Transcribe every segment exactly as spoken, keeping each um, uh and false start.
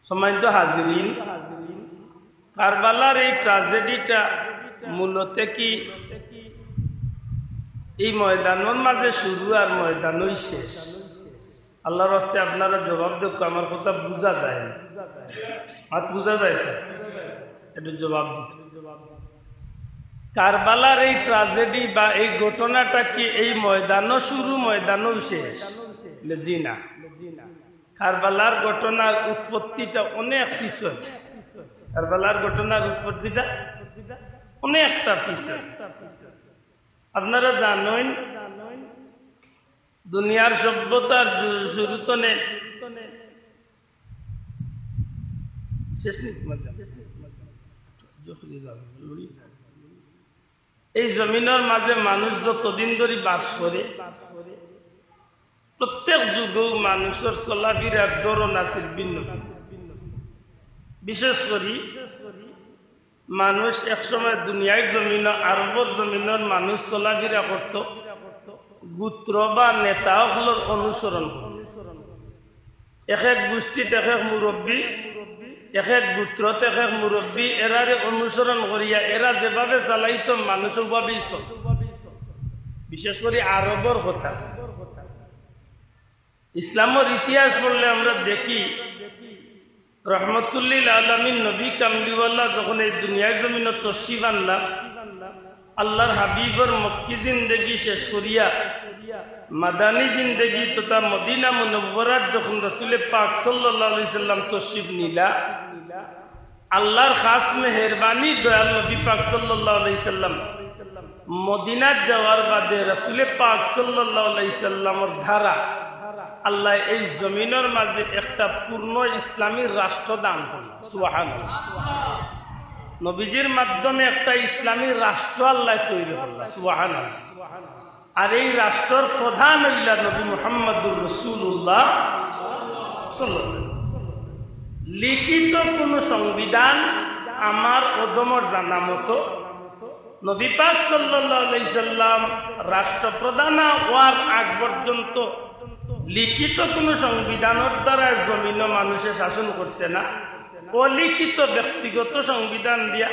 সম্মানিত হাজিরিন, কারবালার এই ট্র্যাজেডিটা মূলত কি এই ময়দানর মাঝে শুরু আর ময়দানই শেষ? আল্লাহর ওয়াস্তে আপনারা জবাব দেউক্কা, আমার কথা বুঝা যায় না। মাত বুঝা যায় তো? একটু জবাব দিত। কারবালার এই ট্র্যাজেডি বা এই ঘটনাটা কি এই ময়দানও শুরু, ময়দানও শেষ? বলে, জি না। কারবালার ঘটনার উৎপত্তিটা অনেক পিছন। কারবালার ঘটনার উৎপত্তিটা অনেকটা পিছন। আপনারা জানইন, দুনিয়ার সভ্যতার জু-, শুরু তনে শেষ নেই তোমার জানা। এই জমিনর মাঝে মানুষ যতদিন ধরি বাস করে, প্রত্যেক যুগেও মানুষর চলাফিরার ধরন আছিল ভিন্ন ভিন্ন। বিশেষ করি মানুষ একসময় দুনিয়ার জমিন, আরবর জমিনর মানুষ চলাফিরা করত গোত্র বা নেতা অকলর অনুসরণ করি। এক এক গোষ্ঠীত এক এক মুরব্বী, এক এক গোত্রত এক এক মুরব্বী, এরারে অনুসরণ করিয়া এরা যেভাবে চালাইত মানুষ ওভাবেই চলত। বিশেষ করি আরবর কথা। ইসলামর ইতিহাস পড়লে আমরা দেখি, রহমতুল্লিল আলামিন নবী কামলিওয়ালা যখন এই দুনিয়ার জমিন তশরিফ আনলা, আল্লাহর হাবিবর মক্কি জিন্দেগি শেষ করিয়া মাদানী জিন্দেগি তথা মদিনা মুনাওয়ারাত যখন রাসূলে পাক সাল্লাল্লাহু আলাইহি সাল্লাম তশরিফ নিলা, আল্লাহর খাস মেহেরবানি দয়াল নবী পাক সাল্লাল্লাহু আলাইহি সাল্লাম মদিনাত যাওয়ার বাদে রাসূলে পাক সাল্লাল্লাহু আলাইহি সাল্লামর দ্বারা আল্লাহ এই জমিনর মাঝে একটা পূর্ণ ইসলামী রাষ্ট্র দান করলা। সুবহানাল্লাহ। নবীজির মাধ্যমে একটা ইসলামী রাষ্ট্র আল্লাহ তৈরি করলা। সুবহানাল্লাহ। আর এই রাষ্ট্রর প্রধান অইলা নবী মুহাম্মাদুর রাসূলুল্লাহ সাল্লাল্লাহু আলাইহি ওয়াসাল্লাম। লিখিত কোনো সংবিধান আমার অধমর জানা মতো নবী পাক সাল্লাল্লাহু আলাইহি সাল্লাম রাষ্ট্রপ্রধান অওয়ার আগ পর্যন্ত লিখিত কোনো সংবিধানর দ্বারা জমিনো মানুষে শাসন করছে না। অলিখিত ব্যক্তিগত সংবিধান দিয়া,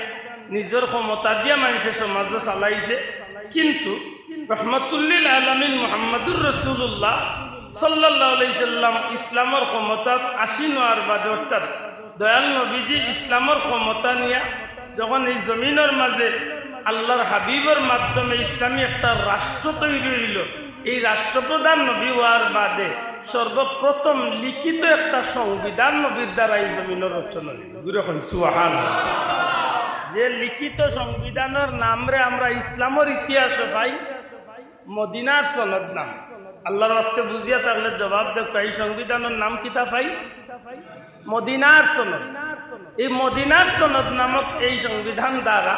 নিজর ক্ষমতা দিয়া মানুষে সমাজ চালাইছে। কিন্তু রহমতুল্লিল আলামিন মুহাম্মাদুর রাসূলুল্লাহ সাল্লাল্লাহু আলাইহি সাল্লাম ইসলামর ক্ষমতাত আসীন অওয়ার বাদে, অর্থাৎ দয়াল নবীজি ইসলামর ক্ষমতা নিয়া যখন এই জমিনর মাঝে আল্লাহর হাবিবর মাধ্যমে ইসলামী একটা রাষ্ট্র তৈরি অইলো, এই রাষ্ট্রপ্রধান নবী অওয়ার বাদে সর্বপ্রথম লিখিত একটা সংবিধান নবীর দ্বারা এই জমিনো রচনা অইলো। জুরে কইন সুবহানাল্লাহ। যে লিখিত সংবিধানর নামরে আমরা ইসলামর ইতিহাসো পাই মদিনার সনদনামা। আল্লাহর ওয়াস্তে বুঝিয়া থাকলে জবাব দেউক্কা, এই সংবিধানর নাম কিতা পাই? মদিনার সনদ। এই মদিনার সনদ নামক এই সংবিধান দ্বারা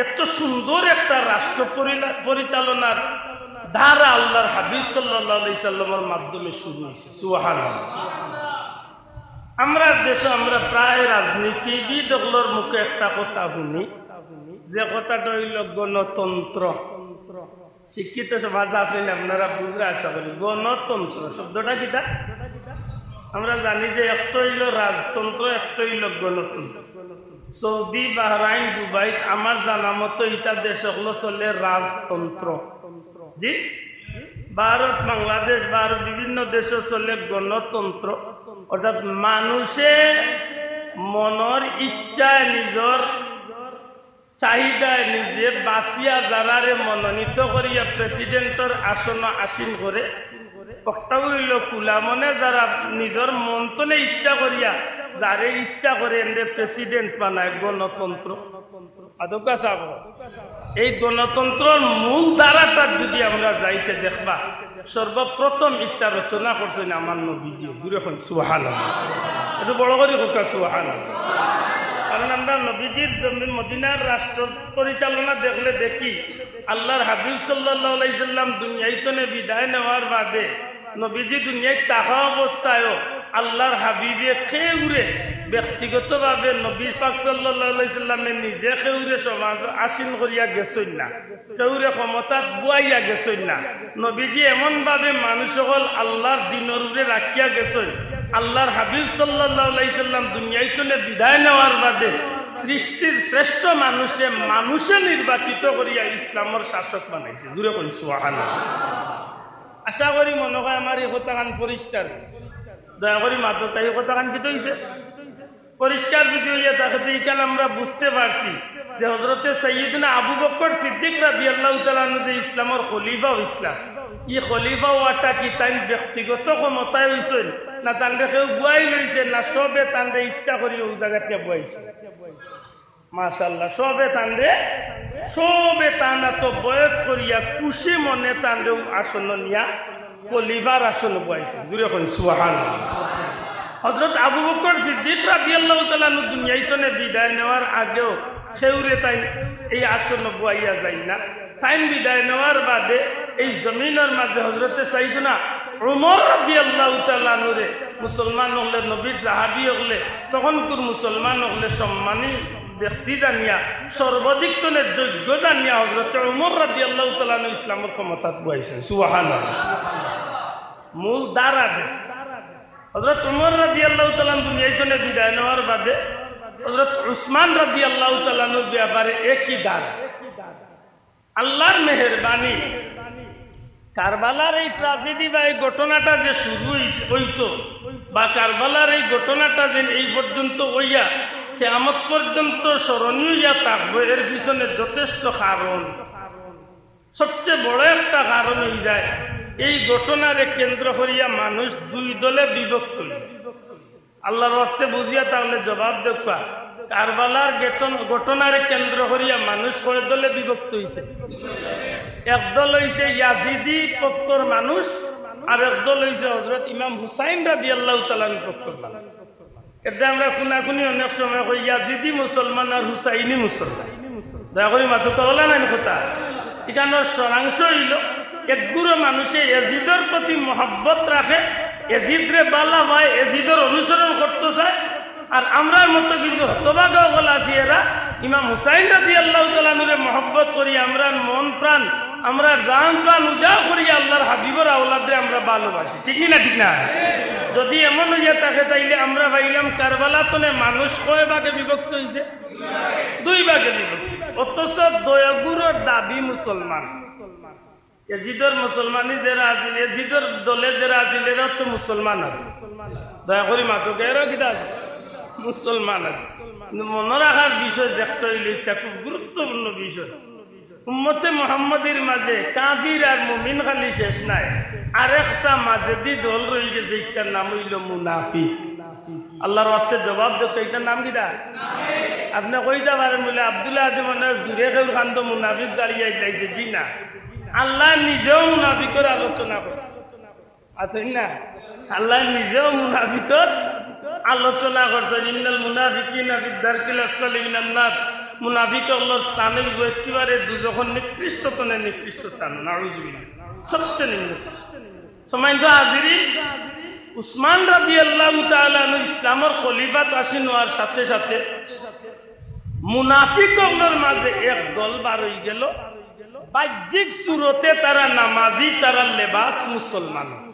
এত সুন্দর একটা রাষ্ট্র পরিলা-, পরিচালনার ধারা আল্লাহর হাবিব সাল্লাল্লাহু আলাইহি সাল্লামর মাধ্যমে শুরু অইছে। সুবহানাল্লাহ। আমরার দেশো আমরা প্রায় রাজনীতিবিদ অকলর মুখে একটা কথা হুনি, যে কথাটা অইলো গণতন্ত্র। শিক্ষিত সমাজ আছইন, আপনারা বুঝরা আশা করি। গণতন্ত্র শব্দটা কিতা? আমরা জানি যে একটা অইলো রাজতন্ত্র, একটা অইলো গণতন্ত্র। সৌদি, বাহরাইন, দুবাইত আমার জানা মতো ইতা দেশ অকলো চলে রাজতন্ত্র। জি, ভারত, বাংলাদেশ, ভারত বিভিন্ন দেশো চলে গণতন্ত্র, অর্থাৎ মানুষে মনর ইচ্ছায় নিজর চাহিদায় নিজে বাছিয়া যারারে মনোনীত করিয়া প্রেসিডেন্টর আসনো আসীন করে, অকটা অইলো খুলা মনে যারা নিজর মন তনে ইচ্ছা করিয়া যারে ইচ্ছা করে এনরে প্রেসিডেন্ট বানায়, গণতন্ত্র। আদকা সাব, এই গণতন্ত্রর মূল ধারাটাত যদি আমরা যাইতে দেখবা, সর্বপ্রথম ইটা রচনা করছইন আমার নবীজি। জুরে কইন সুবহানাল্লাহ। একটু বড় করি কউক্কা সুবহানাল্লাহ। কারণ আমরা নবীজির জমিন মদিনার রাষ্ট্র পরিচালনা দেখলে দেখি, আল্লাহর হাবিব সাল্লাল্লাহু আলাইহি সাল্লাম দুনিয়া তনে বিদায় নেওয়ার বাদে নবীজি দুনিয়াত থাকা অবস্থায়ও আল্লাহর হাবিবে কেউরে ব্যক্তিগতভাবে নবী পাক সাল্লাল্লাহু আলাইহি সাল্লামে নিজে কেউরে সমাজ আসীন করিয়া গেছইন না। কেউরে ক্ষমতাত বওয়াইয়া গেছইন না। নবীজি এমনভাবে মানুষ অকল আল্লাহর দ্বীনর উপরে রাখিয়া গেছইন, আল্লাহর হাবিব সাল্লাল্লাহু আলাইহি সাল্লাম দুনিয়াইতনে বিদায় নেওয়ার বাদে সৃষ্টির শ্রেষ্ঠ মানুষরে মানুষে নির্বাচিত করিয়া ইসলামর শাসক বানাইছে। জুরে কইন সুবহানাল্লাহ। আশা করি মনো অয় আমার ই কথাখান পরিষ্কার অইছে। দয়া করি মাতো, তাই কথাখান কিতা অইছে? পরিষ্কার যদি অইয়া থাকে, তে ইখান আমরা বুঝতে পারছি যে হযরতে সাইয়্যিদুনা আবু বকর সিদ্দিক রাদিয়াল্লাহু তাআলা আনহু যে ইসলামর খলিফা অইছলা, ই খলিফা অওয়াটা কি তাইন ব্যক্তিগত ক্ষমতায় অইছইন, না তানরে কেউ বওয়াই লইছে, না সবে তানরে ইচ্ছা করি অউ জাগাত নিয়া বওয়াইছে? মাশাআল্লাহ, সবে তানরে, সবে তান আতো বয়াত করিয়া খুশি মনে তানরে অউ আসন নিয়া খলিফার আসন বওয়াইছে। জুরে কইন সুবহানাল্লাহ। হযরত আবু বকর সিদ্দিক রাদিয়াল্লাহু তাআলা আনহু দুনিয়াইতনে বিদায় নেওয়ার আগেও কেউরে তাইন এই আসন বওয়াইয়া যাইন না। তাইন বিদায় নেওয়ার বাদে এই জমিনর মাঝে হযরতে সাইয়্যিদুনা উমর রাদিয়াল্লাহু তাআলা আনহুরে মুসলমান অকলে, নবীর সাহাবী অকলে, তখনকুর মুসলমান অকলে সম্মানী ব্যক্তি জানিয়া, সর্বাধিক জনের যোগ্য জানিয়া হযরতে উমর রাদিয়াল্লাহু তাআলা আনহু ইসলামর ক্ষমতাত বওয়াইছইন। সুবহানাল্লাহ। মূল ধারা যে হযরত উমর রাদিয়াল্লাহু তাআলা আনহু দুনিয়াইতনে বিদায় নেওয়ার বাদে হযরত উসমান রাদিয়াল্লাহু তাআলা আনহুর ব্যাপারে একই ধারা। আল্লাহর মেহেরবানি, কারবালার এই ট্র্যাজেডি বা এই ঘটনাটা যে শুরু অইছে, অইতো, বা কারবালার এই ঘটনাটা যে এই পর্যন্ত অইয়া কিয়ামত পর্যন্ত স্মরণীয় অইয়া থাকবো, এর পিছনে যথেষ্ট কারণ। সবচেয়ে বড় একটা কারণ অইযায়, এই ঘটনারে কেন্দ্র করিয়া মানুষ দুই দলে বিভক্ত অইযায়। আল্লাহর ওয়াস্তে বুঝিয়া থাকলে জবাব দেউক্কা। কারবালার ঘটন-, ঘটনারে কেন্দ্র করিয়া মানুষ কয় দলে বিভক্ত অইছে। এক দল অইছে ইয়াজিদি পক্ষর মানুষ, আর এক দল অইছে হযরত ইমাম হুসাইন রাদিয়াল্লাহু তাআলা আনহুর পক্ষর মানুষ। এতে আমরা খুনাখুনি অনেক সময় কই, ইয়াজিদি মুসলমান আর হুসাইনি মুসলমান। দয়া করি মাতো, কওলা নানি কথা। ইখানর সারাংশ অইলো, একগুরু মানুষে এজিদর প্রতি মহব্বত রাখে, এজিদরে ভালা পায়, এজিদর অনুসরণ করতো চায়। আর আমরার মতো কিছু হতভাগা অকল আছি, এরা ইমাম হুসাইন রাদিয়াল্লাহু তাআলা আনহুরে মহব্বত করি, আমরার মন প্রাণ, আমরার জান প্রাণ উজাড় করি আল্লাহর হাবিবর আওলাদরে আমরা ভালোবাসি। ঠিক নি না? ঠিক না? যদি এমন অইয়া থাকে, তাইলে আমরা পাইলাম কারবালাতনে মানুষ কয় ভাগে বিভক্ত অইছে? দুই ভাগে বিভক্ত অইছে। অথচ দুইগুরুর দাবি মুসলমান। এজিদর মুসলমানি যেরা আছিল, এজিদর দলে যেরা আছিল, এরাও তো মুসলমান আছিল। দয়া করি মাতো, এরাও কিতা আছিল? মুসলমান আছিল। কিন্তু মনো রাখার বিষয় দেখতে অইলে, ইটা খুব গুরুত্বপূর্ণ বিষয়। উম্মতে মুহাম্মদীর মাঝে কাফির আর মুমিন খালি শেষ নায়, আরেকটা মাঝেদি দল রইগেছে, ইটার নাম অইলো মুনাফিক। আল্লাহর ওয়াস্তে জবাব দেউক্কা, ইটার নাম কিতা? আপনে কইতা পারইন বুলে, আব্দুল্লাহ আদে মনে অয় জুরে কেউর কান্দো মুনাফিক দাঁড়াইয়া দিলাইছে। জি না, আল্লায় নিজেও মুনাফিকর আলোচনা করছে। আছইন না? আল্লায় নিজেও মুনাফিকর আলোচনা করছইন, "ইন্নাল মুনাফিকিনা ফিদ দারকিল আসফালি মিনান নার।" মুনাফিক অকলর স্থান অইবো একেবারে দুজখর নিকৃষ্টতনে নিকৃষ্ট স্থান, নাউজুবিল্লাহ, সবচেয়ে নিম্ন স্থান। সম্মানিত হাজিরিন, উসমান রাদিয়াল্লাহু তাআলা আনহু ইসলামর খলিফাত আসীন অওয়ার সাথে সাথে মুনাফিক অকলর মাঝে এক দল বার অইগেলো। বাহ্যিক সুরতে তারা নামাজি, তারার লেবাস মুসলমান।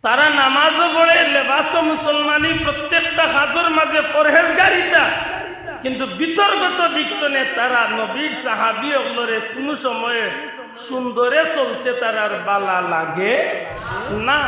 তারা নামাজও পড়ে, লেবাসও মুসলমানি, প্রত্যেকটা কাজর মাঝে পরহেজগারিতা, কিন্তু ভিতরগত দিক তনে তারা নবীর সাহাবী অকলরে কুনু সময়ে সুন্দরে চলতে তারার ভালা লাগে না।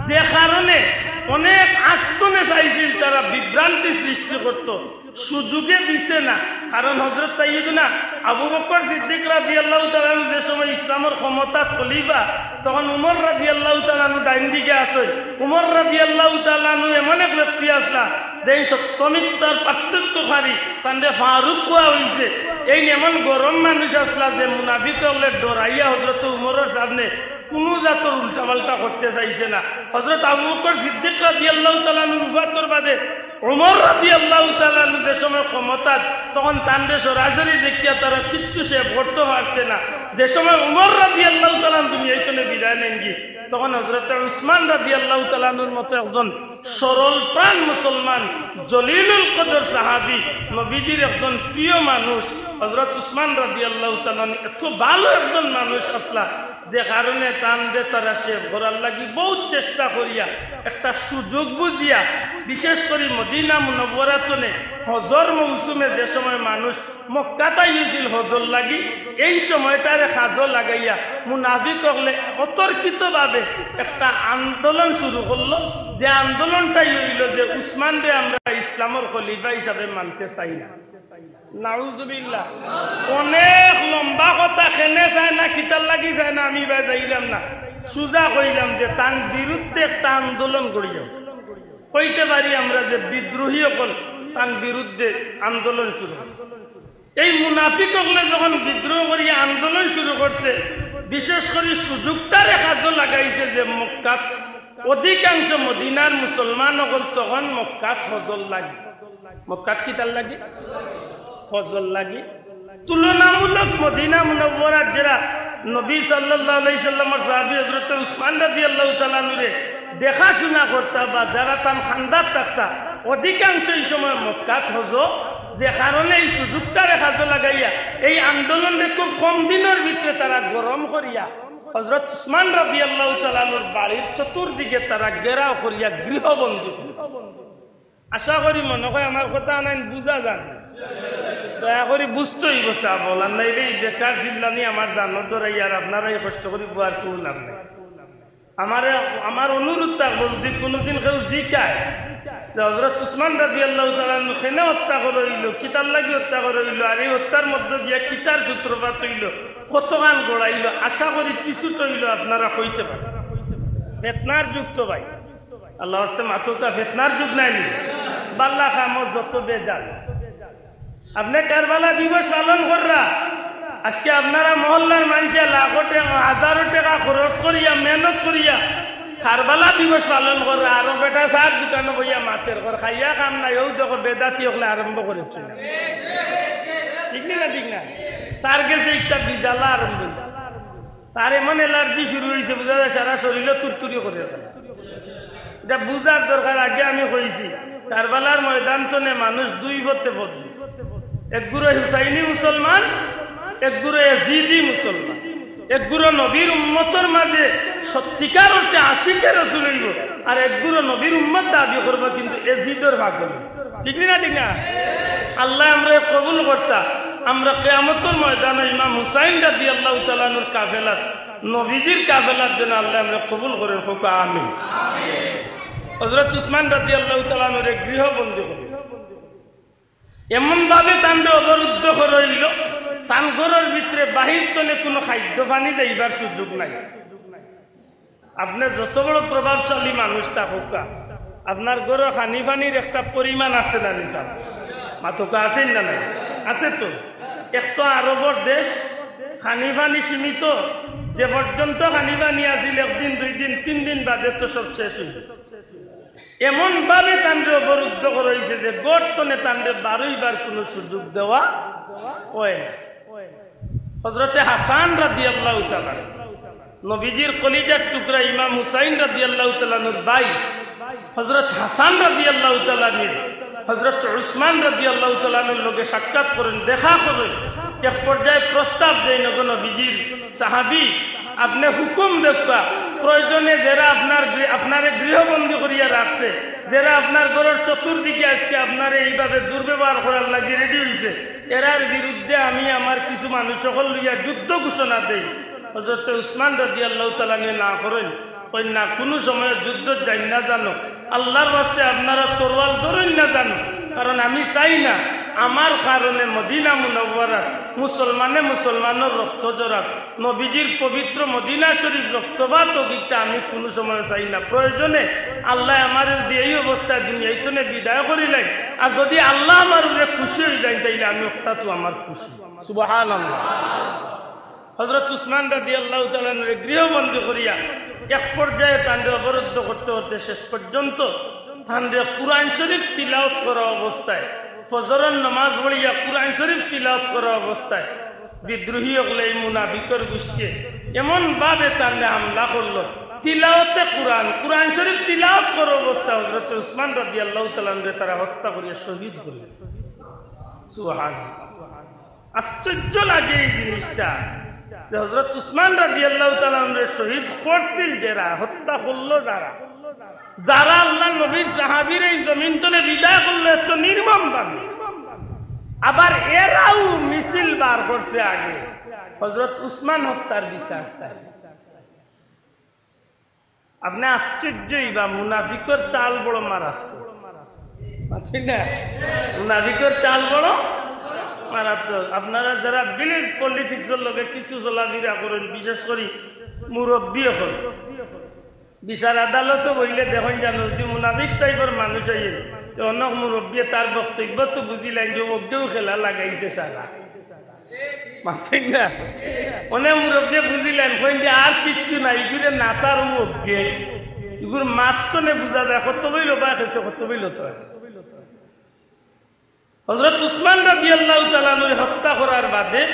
যে কারণে অনেক আগ তনে চাইছিল তারা বিভ্রান্তি সৃষ্টি করতো, সুযোগে দিছে না। কারণ হযরত সাইয়্যিদুনা আবু বকর সিদ্দিক রাদিয়াল্লাহু তাআলা আনহু যে সময় ইসলামর ক্ষমতাত খলিফা, তখন উমর রাদিয়াল্লাহু তাআলা আনহু ডাইন দিকে আছইন। উমর রাদিয়াল্লাহু তাআলা আনহু এমন এক ব্যক্তি আছলা, যেইন সত্য মিথ্যার পার্থক্যকারী, তানরে ফারুক কওয়া অইছে। এইন এমন গরম মানুষ আছলা যে মুনাফিক অকলে ডরাইয়া হযরত উমরর সামনে কুনু জাতর উল্টাপাল্টা করতে চাইছে না। হযরত আবু বকর সিদ্দিক রাদিয়াল্লাহু তাআলা আনহুর ওফাতর বাদে উমর রাদিয়াল্লাহু তাআলা আনহু যে সময় ক্ষমতাত, তখন তানরে সরাসরি দেখিয়া তারা কিচ্ছু সে করতে পারছে না। যে সময় উমর রাদিয়াল্লাহু তাআলা আনহু দুনিয়া তনে বিদায় নেনগি, তখন হযরত উসমান রাদিয়াল্লাহু তাআলা আনহুর মতো একজন সরল প্রাণ মুসলমান, জলিলুল কদর সাহাবী, নবীজির একজন প্রিয় মানুষ, হযরত উসমান রাদিয়াল্লাহু তাআলা আনহু এত ভালো একজন মানুষ আছলা, যে কারণে তানরে তারা সেভ করার লাগি বউত চেষ্টা করিয়া, একটা সুযোগ বুঝিয়া, বিশেষ করি মদিনা মুনাওয়ারাত থনে হজর মৌসুমে যে সময় মানুষ মক্কাত আইছিল হজর লাগি, এই সময়টারে কাজো লাগাইয়া মুনাফিক অকলে অতর্কিতভাবে একটা আন্দোলন শুরু করলো। যে আন্দোলনটাই অইলো যে উসমানরে আমরা ইসলামর খলিফা হিসাবে মানতে চাই না। নাউজুবিল্লাহ। অনেক লম্বা কথা, কেনে চায় না, কিতার লাগি চায় না, আমি ইবায় যাইলাম না। সুজা কইলাম যে তান বিরুদ্ধে একটা আন্দোলন করিয়া, কইতে পারি আমরা যে বিদ্রোহী অকল তান বিরুদ্ধে আন্দোলন শুরু করছে। এই মুনাফিক অকলে যখন বিদ্রোহ করিয়া আন্দোলন শুরু করছে, বিশেষ করি সুযোগটারে কাজো লাগাইছে যে মক্কাত অধিকাংশ মদিনার মুসলমান অকল তখন মক্কাত হজর লাগি। মক্কাত কিতার লাগি? হজর লাগি। তুলনামূলক মদিনা মুনাওয়ারাত যেরা নবী সাল্লাল্লাহু আলাইহি সাল্লামর সাহাবী হযরত উসমান রাদিয়াল্লাহু তাআলা আনহুরে দেখাশোনা করতা বা যারা তান খান্দাত থাকতা, অধিকাংশই সময় মক্কাত হজো, যে কারণে এই সুযোগটারে কাজো লাগাইয়া এই আন্দোলনরে খুব কম দিনর ভিতরে তারা গরম করিয়া হযরত উসমান রাদিয়াল্লাহু তাআলা আনহুর বাড়ির চতুর্দিকে তারা ঘেরাও করিয়া গৃহবন্দী করল। আশা করি মনে হয় আমার কথা আনাইন বুঝা যার। দয়া করি বুঝতে অইবো সাব অকল, আর নাইলে এই বেকার চিল্লানি আমার জানর ডরাই, আর আপনারারে কষ্ট করি বুয়ার কুনু লাভ নাই। আমারে, আমার অনুরোধ থাকবো, যদি কুনুদিন কেউ জিকায় যে হযরত উসমান রাদিয়াল্লাহু তাআলা আনহু কেনে হত্যা করা অইলো, কিতার লাগি হত্যা করা অইলো, আর এই হত্যার মধ্য দিয়া কিতার সূত্রপাত অইলো, কতখান গড়াইলো, আশা করি কিছুটা অইলো আপনারা কইতে পারবা। ফেতনার যুগ তো ভাই, আল্লাহ ওয়াস্তে মাতুক্কা, ফেতনার যুগ নায় নি? বালা কামো যত বেজাল। আপনে কারবালা দিবস পালন কররা, আজকে আপনারা মহল্লার মানষে লাখো টেকা, হাজারো টেকা খরচ করিয়া, মেহনত করিয়া কারবালা দিবস পালন কররা, আরো বেটা চার দোকানো বইয়া মাতের ঘর খাইয়া কাম নাই, অউ দেখো বেদাতি অকলে আরম্ভ করেছে। ঠিক নি না? ঠিক না? তার গেছে একটা বিজালা আরম্ভ অইছে। তার এমন অ্যালার্জি শুরু অইছে, বুঝা যায় সারা শরীরও তুরতুরি করে। ইটা বুঝার দরকার, আগে আমি কইছি, কারবালার ময়দান থনে মানুষ দুই পথে পথ দিছে। একগুলো হুসাইনি মুসলমান, একগুলো এজিদি মুসলমান। একগুলো নবীর উম্মতর মাঝে সত্যিকার অর্থে আশিকে রসুল অইবো, আর একগুলো নবীর উম্মত দাবি করবো কিন্তু এজিদর পাগল। ঠিক নি না? ঠিক না? আল্লায় আমরারে কবুল করতা, আমরা কিয়ামতর ময়দানো ইমাম হুসাইন রাদিয়াল্লাহু তাআলা আনহুর কাফেলাত, নবীজির কাফেলাত যেন আল্লায় আমরারে কবুল করইন, কউক্কা আমিন। হযরত উসমান রাদিয়াল্লাহু তাআলা আনহুরে গৃহবন্দী করইন। এমন ভাবে তানরে অবরুদ্ধ করা অইলো, তান ঘরর ভিতরে বাহির থনে কুনু খাদ্য পানি যাইবার সুযোগ নাই। আপনে যত বড় প্রভাবশালী মানুষ থাকউক্কা, আপনার ঘরো খানি পানির একটা পরিমাণ আছে না নি সাব? মাতুক্কা, আছে না নাই? আছে তো। এক তো আরবর দেশ, খানি পানি সীমিত, যে পর্যন্ত খানি পানি আছিল একদিন, দুই দিন, তিন দিন বাদে তো সব শেষ অইগেছে। এমন ভাবে তানরে অবরুদ্ধ করা অইছে যে ঘর থনে তানরে বারইবার কুনু সুযোগ দেওয়া অয় না। হযরতে হাসান রাদিয়াল্লাহু তাআলা আনহু, নবীজির কলিজার টুকরা ইমাম হুসাইন রাদিয়াল্লাহু তাআলা আনহুর ভাই হযরত হাসান রাদিয়াল্লাহু তাআলা আনহু হযরত উসমান রাদিয়াল্লাহু তাআলা আনহুর লগে সাক্ষাৎ করইন, দেখা করইন। এক পর্যায়ে প্রস্তাব দেইন, "ওগো নবীজির সাহাবী, আপনে হুকুম দেউক্কা, প্রয়োজনে যেরা আপনার গৃ-, আপনারে গৃহবন্দী করিয়া রাখছে, যেরা আপনার ঘরর চতুর্দিকে আজকে আপনারে এইভাবে দুর্ব্যবহার করার লাগি রেডি অইছে, এরার বিরুদ্ধে আমি আমার কিছু মানুষ অকল লইয়া যুদ্ধ ঘোষণা দেই।" হযরতে উসমান রাদিয়াল্লাহু তাআলা আনহু না করইন, কইন, "না, কুনু সময় যুদ্ধ যাইন না জানো, আল্লাহর ওয়াস্তে আপনারা তরোয়াল ধরইন না জানো, কারণ আমি চাই না আমার কারণে মদিনা মুনাওয়ারাত মুসলমানে মুসলমানর রক্ত ঝরাক, নবীজির পবিত্র মদিনা শরীফ রক্তপাত অউক, ইটা আমি কুনু সময় চাই না। প্রয়োজনে আল্লায় আমারে যদি এই অবস্থায় দুনিয়া থনে বিদায় করিলাইন, আর যদি আল্লাহ আমার উপরে খুশি অইযাইন, তাইলে আমি অটাউ আমার খুশি।" সুবহানাল্লাহ। হযরত উসমান রাদিয়াল্লাহু তাআলা আনহুরে গৃহবন্দী করিয়া এক পর্যায়ে তানরে অবরুদ্ধ করতে করতে শেষ পর্যন্ত তানরে কুরআন শরীফ তিলাওয়াত করা অবস্থায়, ফজরর নামাজ পড়িয়া কুরআন শরীফ তিলাওয়াত করা অবস্থায় বিদ্রোহী অকলে, এই মুনাফিকর গোষ্ঠীয়ে এমন ভাবে তানরে হামলা করলো, তিলাওয়াতে কুরআন, কুরআন শরীফ তিলাওয়াত করা অবস্থায় হযরত উসমান রাদিয়াল্লাহু তাআলা আনহুরে তারা হত্যা করিয়া শহীদ করিল। সুবহানাল্লাহ। আশ্চর্য লাগে এই জিনিসটা। যে হযরত উসমান রাদিয়াল্লাহু তাআলা আনহুরে শহীদ করছিল যেরা, হত্যা করলো যারা, যারা আল্লাহর নবীর সাহাবীরে এই জমিন তনে বিদায় করলো এত নির্মম ভাবে, আবার এরাও মিছিল বার করছে আগে হযরত উসমান হত্যার বিচার চায়। আপনে আশ্চর্য অইবা, মুনাফিকর চাল বড় মারাত্মক। ঠিক না? মুনাফিকর চাল বড় মারাত্মক। আপনারা যারা ভিলেজ পলিটিক্সর লগে কিছু চলাফিরা করেন, বিশেষ করি মুরব্বী অকল, বিচার আদালতো বইলে দেখইন জানো, যদি মুনাফিক টাইপর মানুষ অইয়ে, তো অনেক মুরব্বীয়ে তার বক্তব্য তো বুঝিলাইন যে ওকেও খেলা লাগাইছে সারা। মাতইন না? অনেক মুরব্বীয়ে বুঝিলাইন, কইন যে আর কিচ্ছু নাই, ইগুরে নাচার ও অজ্ঞে, ইগুর মাত তনে বুঝা যায়, কত বইল বা খেছে, কত বইল তো। হযরত উসমান রাদিয়াল্লাহু তাআলা আনহুরে হত্যা করার বাদে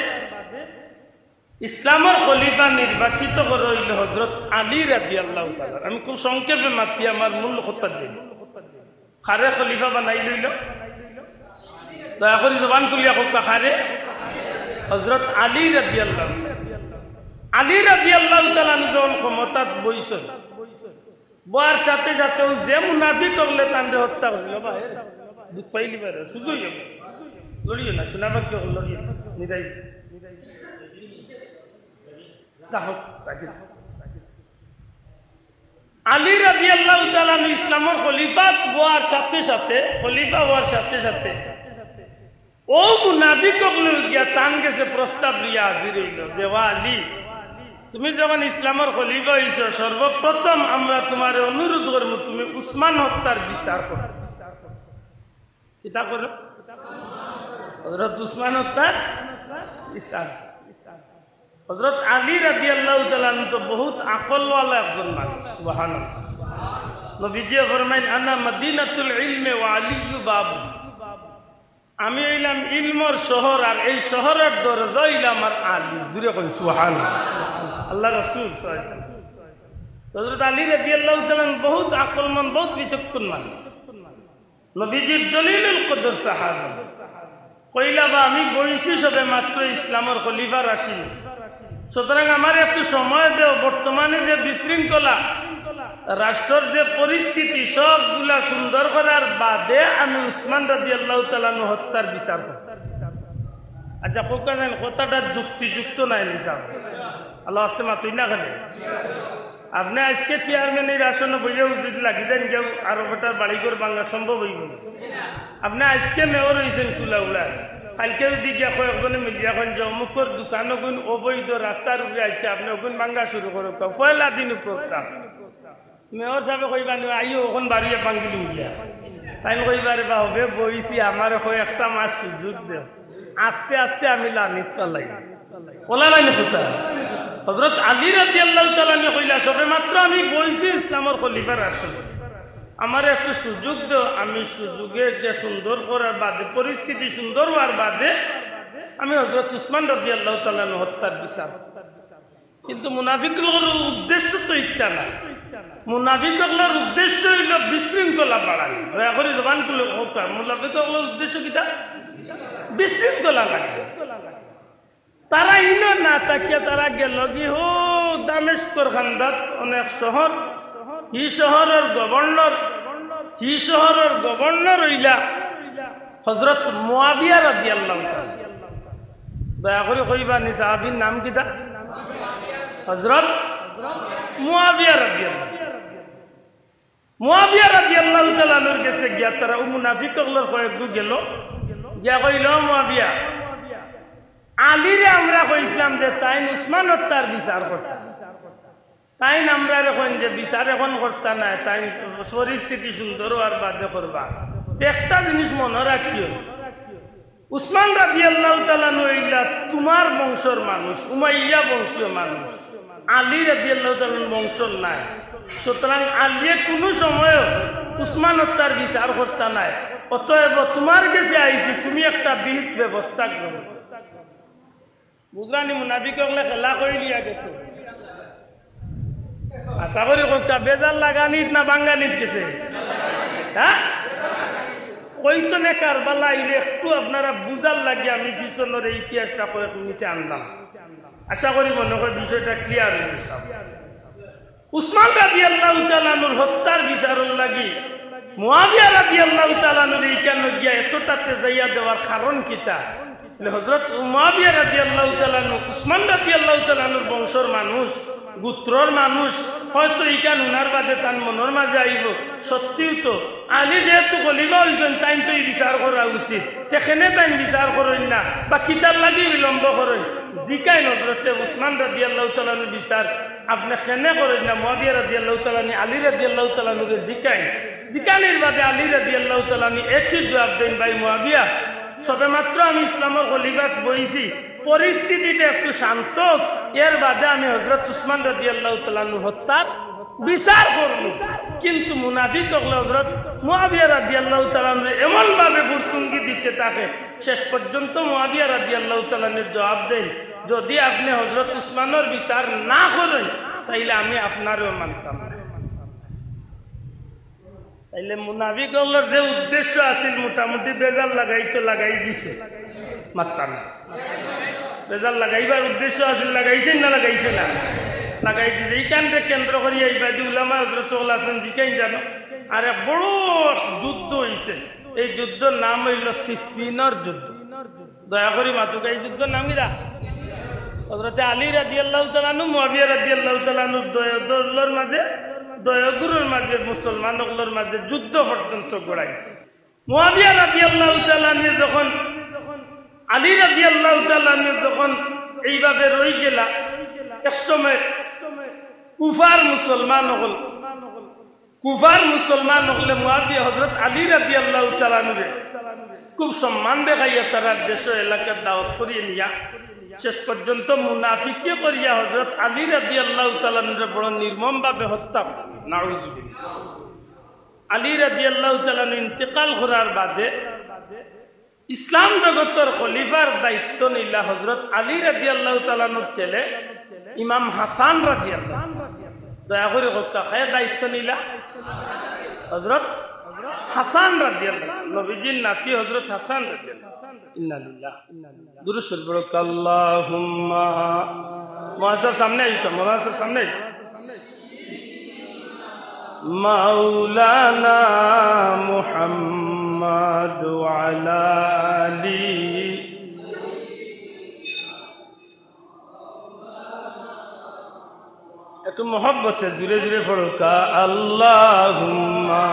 ইসলামর খলিফা নির্বাচিত করা অইল হযরত আলী রাদিয়াল্লাহু তাআলা। আমি খুব সংক্ষেপে মাতি আমার মূল কথা দিই। কারে খলিফা বানাইল অইল? দয়া করি জবান খুলিয়া কউক্কা, কারে? হযরত আলী রাদিয়াল্লাহু তাআলা। আলী রাদিয়াল্লাহু তাআলা আনহু যখন ক্ষমতাত বইছইন, বওয়ার সাথে সাথে অউ যে মুনাফিক অকলে তানরে হত্যা করছিল, ভাই, দুখ পাইলি পারে, সুযোগ অইব। লড়িও না, সোনাবাক্য অকল লড়িও না, নিদাই। দেখো, তাকে আলী রাদিয়াল্লাহু তাআলা আনহু ইসলামর খলিফাত বওয়ার সাথে সাথে, খলিফা হওয়ার সাথে সাথে অউ মুনাফিক অকলে গিয়া তান গেছে প্রস্তাব লইয়া হাজির অইল যে, "ওয়া আলী, তুমি যখন ইসলামর খলিফা অইছো, সর্বপ্রথম আমরা তুমারে অনুরোধ করমু, তুমি উসমান হত্যার বিচার করো।" কিতা করো? হযরত উসমান হত্যার বিচার। হযরত আলী রাদিয়াল্লাহু তাআলা আনহু তো বহুত আকলওয়ালা একজন মানুষ, সুবহানাল্লাহ। নবীজিয়ে ফরমাইন, "আনা মদিনাতুল ইলমে ওয়া আলিয়্যু বাবু।" আমি অইলাম ইলমর শহর, আর এই শহরর দরজা অইলা আমার আলী। জুরে কই সুবহানাল্লাহ। আল্লাহর রাসূল সাল্লাল্লাহু আলাইহি ওয়াসাল্লাম। হযরত আলী রাদিয়াল্লাহু তাআলা আনহু বহুত আকলমন, বহুত বিচক্ষণ মানুষ। নবীজির জলিলুল কদর সাহাবী। কইলা বা আমি বইছি সবে মাত্র ইসলামর খলিফা রাশিদ। সুতরাং আমারে একটু সময় দেও, বর্তমানে যে বিশৃঙ্খলা, রাষ্ট্রর যে পরিস্থিতি, সবগুলা সুন্দর করার বাদে আমি উসমান রাদিয়াল্লাহু তাআলা আনহু হত্যার বিচার করমু। আচ্ছা, কউক্কা জানি কথাটা যুক্তিযুক্ত নায় নি সাব? আল্লাহ আস্তে মাতইন না কেনে? আপনে আইজকে চেয়ারম্যানর আসনো বইয়া যদি লাগি যাইন গিয়া, আরো বেটার বাড়িঘর ভাঙ্গা সম্ভব অইবো নি? আপনে আইজকে মেয়র অইছইন কুলাউড়ার, কাইলকে যদি গিয়া কয়েকজনে মিলিয়া কইন যে অমুকর দোকানগুইন অবৈধ রাস্তার উপরে আইছে, আপনে অগুইন ভাঙ্গা শুরু করউক্কা, পয়লা দিন প্রস্তাব। মেয়র সাবে কইবা নি, "আইও, অখন বাড়িয়ে ভাঙ্গিলিমু গিয়া।" তাইন কইবা, "রে বা, হবে বইছি, আমারে কয়েকটা মাস সুযোগ দেও, আস্তে আস্তে আমি লানিত ফালাই।" অলা নায় নি কথা? হযরত আলী রাদিয়াল্লাহু তাআলা আনহু কইলা, "সবে মাত্র আমি বইছি ইসলামর খলিফার আসনে, আমারে একটু সুযোগ দেও, আমি সুযোগে যে সুন্দর করার বাদে, পরিস্থিতি সুন্দর অওয়ার বাদে আমি হযরত উসমান রাদিয়াল্লাহু তাআলা আনহু হত্যার বিচার।" কিন্তু মুনাফিক অকলর উদ্দেশ্য তো ইটা না। মুনাফিক অকলর উদ্দেশ্য অইল বিশৃঙ্খলা বাড়ানি। দয়া করি জবান খুলে কউক্কা, মুনাফিক অকলর উদ্দেশ্য কিতা? বিশৃঙ্খলা লাগে। তারা ইনো না থাকিয়া তারা গেলগি হউ দামেস্কর কান্দাত অনেক শহর, হি শহরর গভর্নর, হি শহরর গভর্নর অইলা হযরত মুয়াবিয়া রাদিয়াল্লাহু তাআলা। দয়া করি কইবা নি সাহাবীর নাম কিতা? হযরত মুয়াবিয়া রাদিয়াল্লাহু। মুয়াবিয়া রাদিয়াল্লাহু তাআলা আনহুর গেছে গিয়া তারা অউ মুনাফিক অকলর কয়েকগু গেল, গিয়া কইল, "মুয়াবিয়া, আলীরে আমরা কইছলাম যে তাইন উসমান হত্যার বিচার করতা।" তাইন আমরারে কইন যে বিচার অখন করতা নায়, তাইন পরিস্থিতি সুন্দর অওয়ার বাদে করবা। তে একটা জিনিস মনো রাখিও, উসমান রাদিয়াল্লাহু তাআলা আনহু অইলা তুমার বংশর মানুষ, উমাইয়া বংশীয় মানুষ, আলী রাদিয়াল্লাহু তাআলা আনহুর বংশর নায়। সুতরাং আলীয়ে কুনু সময়ও উসমান হত্যার বিচার করতা নায়। অতএব তুমার গেছে আইছি, তুমি একটা বিহিত ব্যবস্থা করো। বুঝরানি, মুনাফিক অকলে খেলা করি লিয়া গেছে। আশা করি কউক্কা বেজার লাগানিত না ভাঙ্গানিত গেছে? হ্যাঁ? কইতো নে কারবালা আইলে একটু আপনারা বুঝার লাগি আমি পিছনর এই ইতিহাসটা কয়েক মিনিটে আনলাম। আশা করি মনে হয় বিষয়টা ক্লিয়ার অইগেছে। উসমান রাদিয়াল্লাহু তাআলা আনহুর হত্যার বিচারর লাগি মুয়াবিয়া রাদিয়াল্লাহু তাআলা আনহুরে ইখানো গিয়া এতটা তেজাইয়া দেওয়ার কারণ কিতা? বলে, হযরত মুয়াবিয়া রাদিয়াল্লাহু তাআলা আনহু উসমান রাদিয়াল্লাহু তাআলা আনহুর বংশর মানুষ, গোত্রর মানুষ, হয়তো ইখান হুনার বাদে তান মনর মাঝে আইবো, সত্যিউ তো আলী যেহেতু খলিফা অইছইন, তাইন তো ই বিচার করা উচিত, তে কেনে তাইন বিচার করইন না বা কিতার লাগি বিলম্ব করইন? জিকাইন হযরতে উসমান রাদিয়াল্লাহু তাআলা আনহুর বিচার আপনে কেনে করইন না? মুয়াবিয়া রাদিয়াল্লাহু তাআলা আনহু আলী রাদিয়াল্লাহু তাআলা আনহুরে জিকাইন। জিকানির বাদে আলী রাদিয়াল্লাহু তাআলা আনহু একই জবাব দেইন, ভাই মুয়াবিয়া, সবেমাত্র আমি ইসলামর খলিফাত বইছি, পরিস্থিতিটা একটু শান্ত হোক, এর বাদে আমি হযরত উসমান রাদিয়াল্লাহু তাআলা আনহু হত্যার বিচার করমু। কিন্তু মুনাফিক অকলে হযরত মুয়াবিয়া রাদিয়াল্লাহু তাআলা আনহুরে এমন ভাবে ফুরসুঙ্গি দিতে থাকে, শেষ পর্যন্ত মুয়াবিয়া রাদিয়াল্লাহু তাআলা আনহু জবাব দেইন, যদি আপনে হযরত উসমানর বিচার না করইন, তাইলে আমি আপনারেও মানতাম না। তাইলে মুনাফিক অকলর যে উদ্দেশ্য আছিল, মোটামুটি বেজাল লাগাইতো লাগাই দিছে, মাতরা না। বেজাল লাগাইবার উদ্দেশ্য আছিল, লাগাইছে না লাগাইছে না? লাগাই দিছে। ইখানরে কেন্দ্র করিয়া ইবাদি উলামা হযরত অকল আছইন, জিকাইন জানো? আর এক বড় যুদ্ধ অইছে, এই যুদ্ধর নাম অইলো সিফফিনর যুদ্ধ। দয়া করি মাতুক্কা, এই যুদ্ধর নাম কিতা? হযরতে আলী রাদিয়াল্লাহু তাআলা আনহু, মুয়াবিয়া রাদিয়াল্লাহু তাআলা আনহুর দয়-, দলর মাঝে, দয়গুরুর মাঝে, মুসলমান অকলর মাঝে যুদ্ধ পর্যন্ত গড়াইছে। মুয়াবিয়া রাদিয়াল্লাহু তাআলা আনহু যখন, আলী রাদিয়াল্লাহু তাআলা আনহু যখন এইভাবে রই গেলা, এক সময় কুফার মুসলমান অকল কুফার মুসলমান অকলে মুয়াবিয়া হযরত আলী রাদিয়াল্লাহু তাআলা আনহুরে খুব সম্মান দেখাইয়া তারার দেশ এলাকাত দাওয়াত করিয়া নিয়া শেষ পর্যন্ত মুনাফিকি করিয়া হযরত আলী রাদিয়াল্লাহু তাআলা আনহুরে বড় নির্মমভাবে হত্যা করে। নাউজুবিল্লাহ। আলী রাদিয়াল্লাহু তাআলা আনহু ইন্তেকাল করার বাদে ইসলাম জগতর খলিফার দায়িত্ব নিলা হযরত আলী রাদিয়াল্লাহু তাআলা আনহুর ছেলে ইমাম হাসান রাদিয়াল্লাহু। দয়া করি কউক্কা, কে দায়িত্ব নিলা? হযরত হাসান রাদিয়াল্লাহু, নবীজির নাতি হযরত হাসান রাদিয়াল্লাহু। ইন্না লিল্লাহ। দুরূদ শরীফ পড়ো, আল্লাহুম্মা। মৌলানা সাহেব সামনে আইতা, মৌলানা সাহেব সামনে আইতা। মাওলানা মুহাম্মদ ওয়া আলা আলি। একটু মহব্বতে জুরে জুরে পড়ুক্কা, আল্লাহুম্মা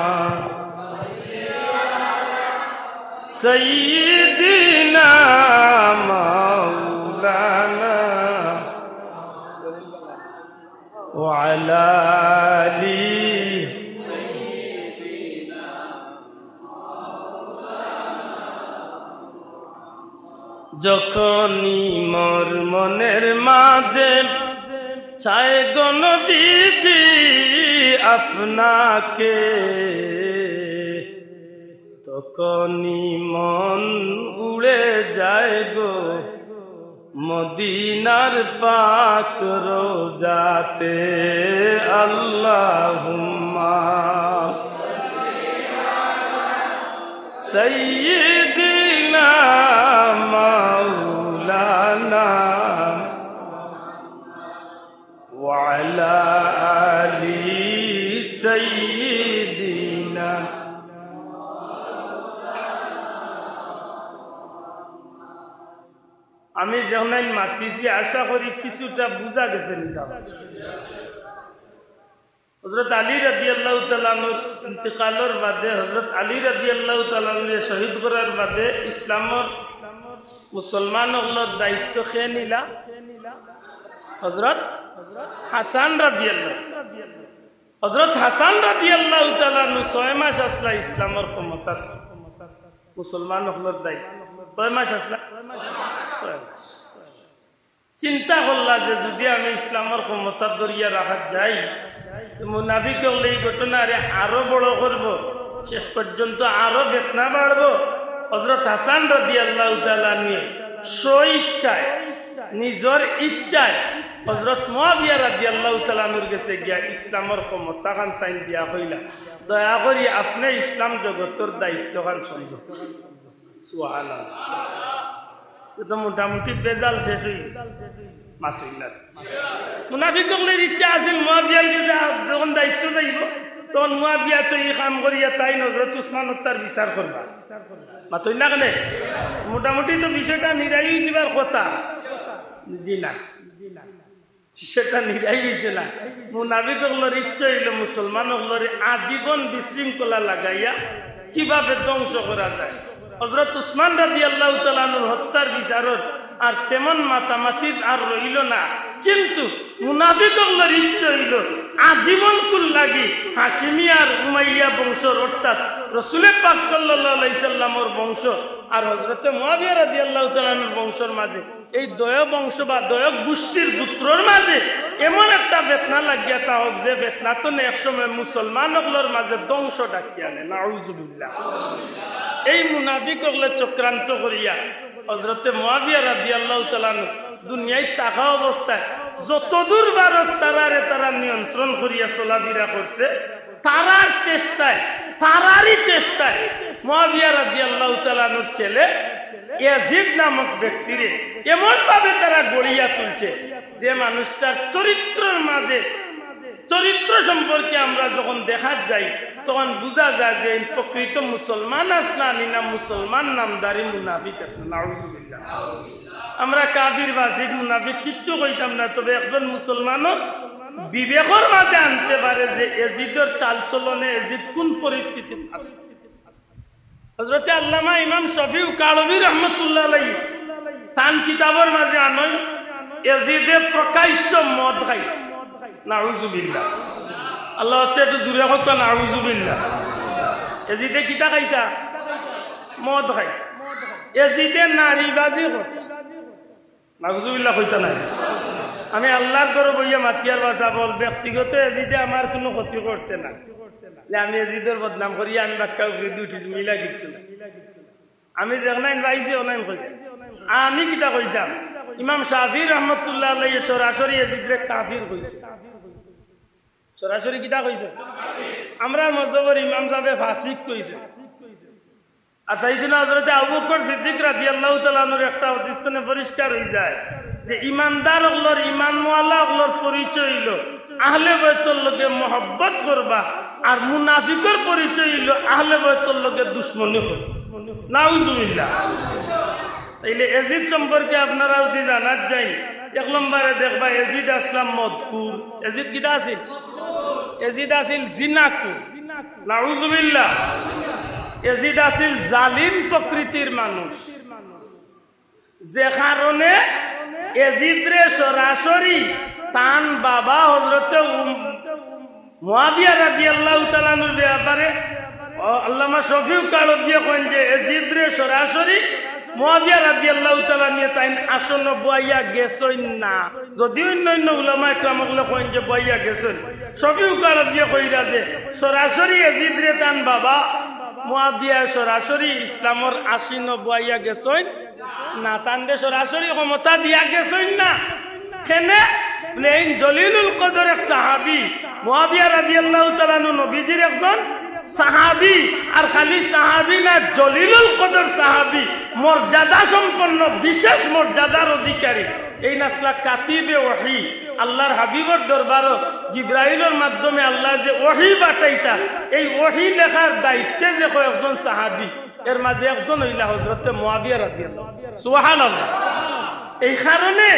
সাইয়্যিদিনা মাওলানা ওয়া আলা আলি। যখনই মোর মনের মাঝে চায় গো নবীজি আপনাকে, তখনই মন উড়ে যায় গো মদিনার পাক রোজাতে। আল্লাহুম্মা সাইয়্যিদিনা মাওলানা ওয়া আলা আলি সাইয়্যিদিনা। আমি যেখান মাতিছি, আশা করি কিছুটা বুঝা গেছে নি? হযরত আলী রাদিয়াল্লাহু তাআলা আনহুর ইন্তেকালর বাদে, হযরত আলী রাদিয়াল্লাহু তাআলা আনহুরে শহীদ করার বাদে ইসলামর মুসলমান অকলর দায়িত্ব কে নিলা? হযরত হাসান রাদিয়াল্লাহু। হযরত হাসান রাদিয়াল্লাহু তাআলা আনহু ছয় মাস আছলা ইসলামর ক্ষমতাত, মুসলমান অকলর দায়িত্ব। কয় মাস আছলা? ছয় মাস। চিন্তা করলা যে যদি আমি ইসলামর ক্ষমতা ধরিয়া রাখাত যাই, তে মুনাফিক অকলে ই ঘটনারে আরো বড় করবো, শেষ পর্যন্ত আরো ফিতনা বাড়বো। হযরত হাসান রাদিয়াল্লাহু তাআলা আনহু স্ব ইচ্ছায়, নিজর ইচ্ছায় হযরত মুয়াবিয়া রাদিয়াল্লাহু তাআলা আনহুর গেছে গিয়া ইসলামর ক্ষমতাখান তাইন দিয়া কইলা, দয়া করি আপনে ইসলাম জগতর দায়িত্বখান সংযোগ। সুবহানাল্লাহ। এ তো মোটামুটি বেজাল শেষ অই গেছে। মাতইন না। মুনাফিক অকলর ইচ্ছা আছিল মুয়াবিয়ার গেছে যখন দায়িত্ব যাইবো, তখন মুয়াবিয়া তো ই কাম করিয়া তাইন হজরত উসমানর তার বিচার করবা। মাতইন না কেনে? মোটামুটি তো বিষয়টা নিরাই অইযিবার কথা। জি না, বিষয়টা নিরাই অইছে না। মুনাফিক অকলর ইচ্ছা অইলো মুসলমান অকলরে আজীবন বিশৃঙ্খলা লাগাইয়া কিভাবে ধ্বংস করা যায়। হজরত উসমান রাদিয়াল্লাহু তাআলা আনহুর হত্যার বিচারর আর তেমন মাতামাতির আর রইলো না, কিন্তু মুনাফিক অকলর ইচ্ছা অইলো আজীবন কুল লাগি হাশিমি আর উমাইয়া বংশর, অর্থাৎ রসুলে পাক সাল্লাল্লাহু আলাইহি সাল্লামর বংশ আর হজরতে মুয়াবিয়া রাদিয়াল্লাহু তাআলা আনহুর বংশর মাঝে এই দয় বংশ বা দয় গোষ্ঠীর গোত্রর মাঝে এমন একটা ফিতনা লাগিয়া থাকউক, যে ফিতনা তো এক সময় মুসলমান অকলর মাঝে ধ্বংস ডাকিয়া আনে। নাউজুবিল্লাহ। এই মুনাফিক অকলে চক্রান্ত করিয়া হজরতে মুয়াবিয়া রাদিয়াল্লাহু তাআলা আনহু দুনিয়াত থাকা অবস্থায় যতদূর পারউক তারারে তারা নিয়ন্ত্রণ করিয়া চলাফিরা করছে। তারার চেষ্টায়, তারারই চেষ্টায় মুয়াবিয়া রাদিয়াল্লাহু তাআলা আনহুর ছেলে ইয়াজিদ নামক ব্যক্তিরে এমনভাবে তারা গড়িয়া তুলছে, যে মানুষটার চরিত্রর মাঝে, চরিত্র সম্পর্কে আমরা যখন দেখাত যাই, তখন বুঝা যায় যে এই প্রকৃত মুসলমান আছলা নি না মুসলমান নামধারী মুনাফিক আছলা। নাউজুবিল্লাহ। আমরা কাফির, ফাসিক, মুনাফিক কিচ্ছু কইতাম না, তবে একজন মুসলমানর বিবেকর মাঝে আনতে পারে যে এজিদর চালচলনে এজিদ কোন পরিস্থিতিত আছে। হজরতে আল্লামা ইমাম শফিউ কারবী রহমতুল্লাহ আলাইহি তান কিতাবর মাঝে আনইন, এজিদে প্রকাশ্য মদ খাইত। নাউজুবিল্লাহ। আল্লাহ আস্তে একটু জুরে কউক্কা, নাউজুবিল্লাহ। এজিদে কিতা খাইতা? মদ খাইত। এজিদে নারীবাজি করতা। নাউজুবিল্লাহ কইতা নায়। আমি আল্লাহর ঘরো বইয়া মাতিয়ার ভাষা বল, ব্যক্তিগত এজিদে আমার কুনু ক্ষতি করছে না। যে আমি এজিদর বদনাম করি, আমি বাক্কা উপরে উঠি, মিলা কিচ্ছু না। আমি যেখানাইন পাইছি, অখানাইন কইছি। আমি কিতা কইতাম? ইমাম শাফি রহমতুল্লাহ আলাইহি সরাসরি এজিদরে কাফির কইছে। সরাসরি কিতা কইছে? আমরার মজহবর ইমাম সাহেবে ফাসিক কইছে। আর সাইয়েদনা হজরতে আবু বকর সিদ্দিক রাদিয়াল্লাহু তাআলা আনহুর একটা হাদিস থনে পরিষ্কার অই যায় যে ইমানদার অকলর, ইমানওয়ালা অকলর পরিচয় অইলো আহলে বায়তর লগে মহব্বত করবা, আর মুনাফিকর পরিচয় অইলো আহলে বায়তর লগে দুশমনি করবা। নাউজুবিল্লাহ। তাইলে এজিদ সম্পর্কে আপনারা যদি জানাত যাইন, এক নম্বরে দেখবা এজিদ আছলা মদখুর। এজিদ কিতা আছিল? এজিদ আছিল জিনাখুর। নাউজুবিল্লাহ। এজিদ আছিল জালিম প্রকৃতির মানুষ, যে কারণে এজিদরে সরাসরি তান বাবা হজরতে উম-, মুয়াবিয়া রাদিয়াল্লাহু তাআলা আনহুর ব্যাপারে, ও, আল্লামা শফিউ কারবিয়ে কইন যে এজিদরে সরাসরি মুয়াবিয়া রাদিয়াল্লাহু তাআলা আনহুয়ে তাইন আসনো বওয়াইয়া গেছইন না। যদিও অন্য অন্য উলামা একরাম অকলে কইন যে বওয়াইয়া গেছইন, শফিউ কারবিয়ে কইরা যে সরাসরি এজিদরে তান বাবা মুয়াবিয়া সরাসরি ইসলামর আসনো বওয়াইয়া গেছইন না, তানরে সরাসরি ক্ষমতা দিয়া গেছইন না। কেনে? বলে, এইন জলিলুল কদর এক সাহাবী, মুয়াবিয়া রাদিয়াল্লাহু তাআলা আনহু নবীজির একজন সাহাবী, আর খালি সাহাবী না, জলিলুল কদর সাহাবী, মর্যাদা সম্পন্ন, বিশেষ মর্যাদার অধিকারী। এইন আছলা কাতিবে ওহী, আল্লাহর হাবিবর দরবারো জিব্রাইলর মাধ্যমে আল্লায় যে ওহী পাঠাইতা, এই ওহী লেখার দায়িত্বে যে কয়েকজন সাহাবী, এর মাঝে একজন অইলা হজরতে মুয়াবিয়া রাদিয়াল্লাহু। সুবহানাল্লাহ। এই কারণে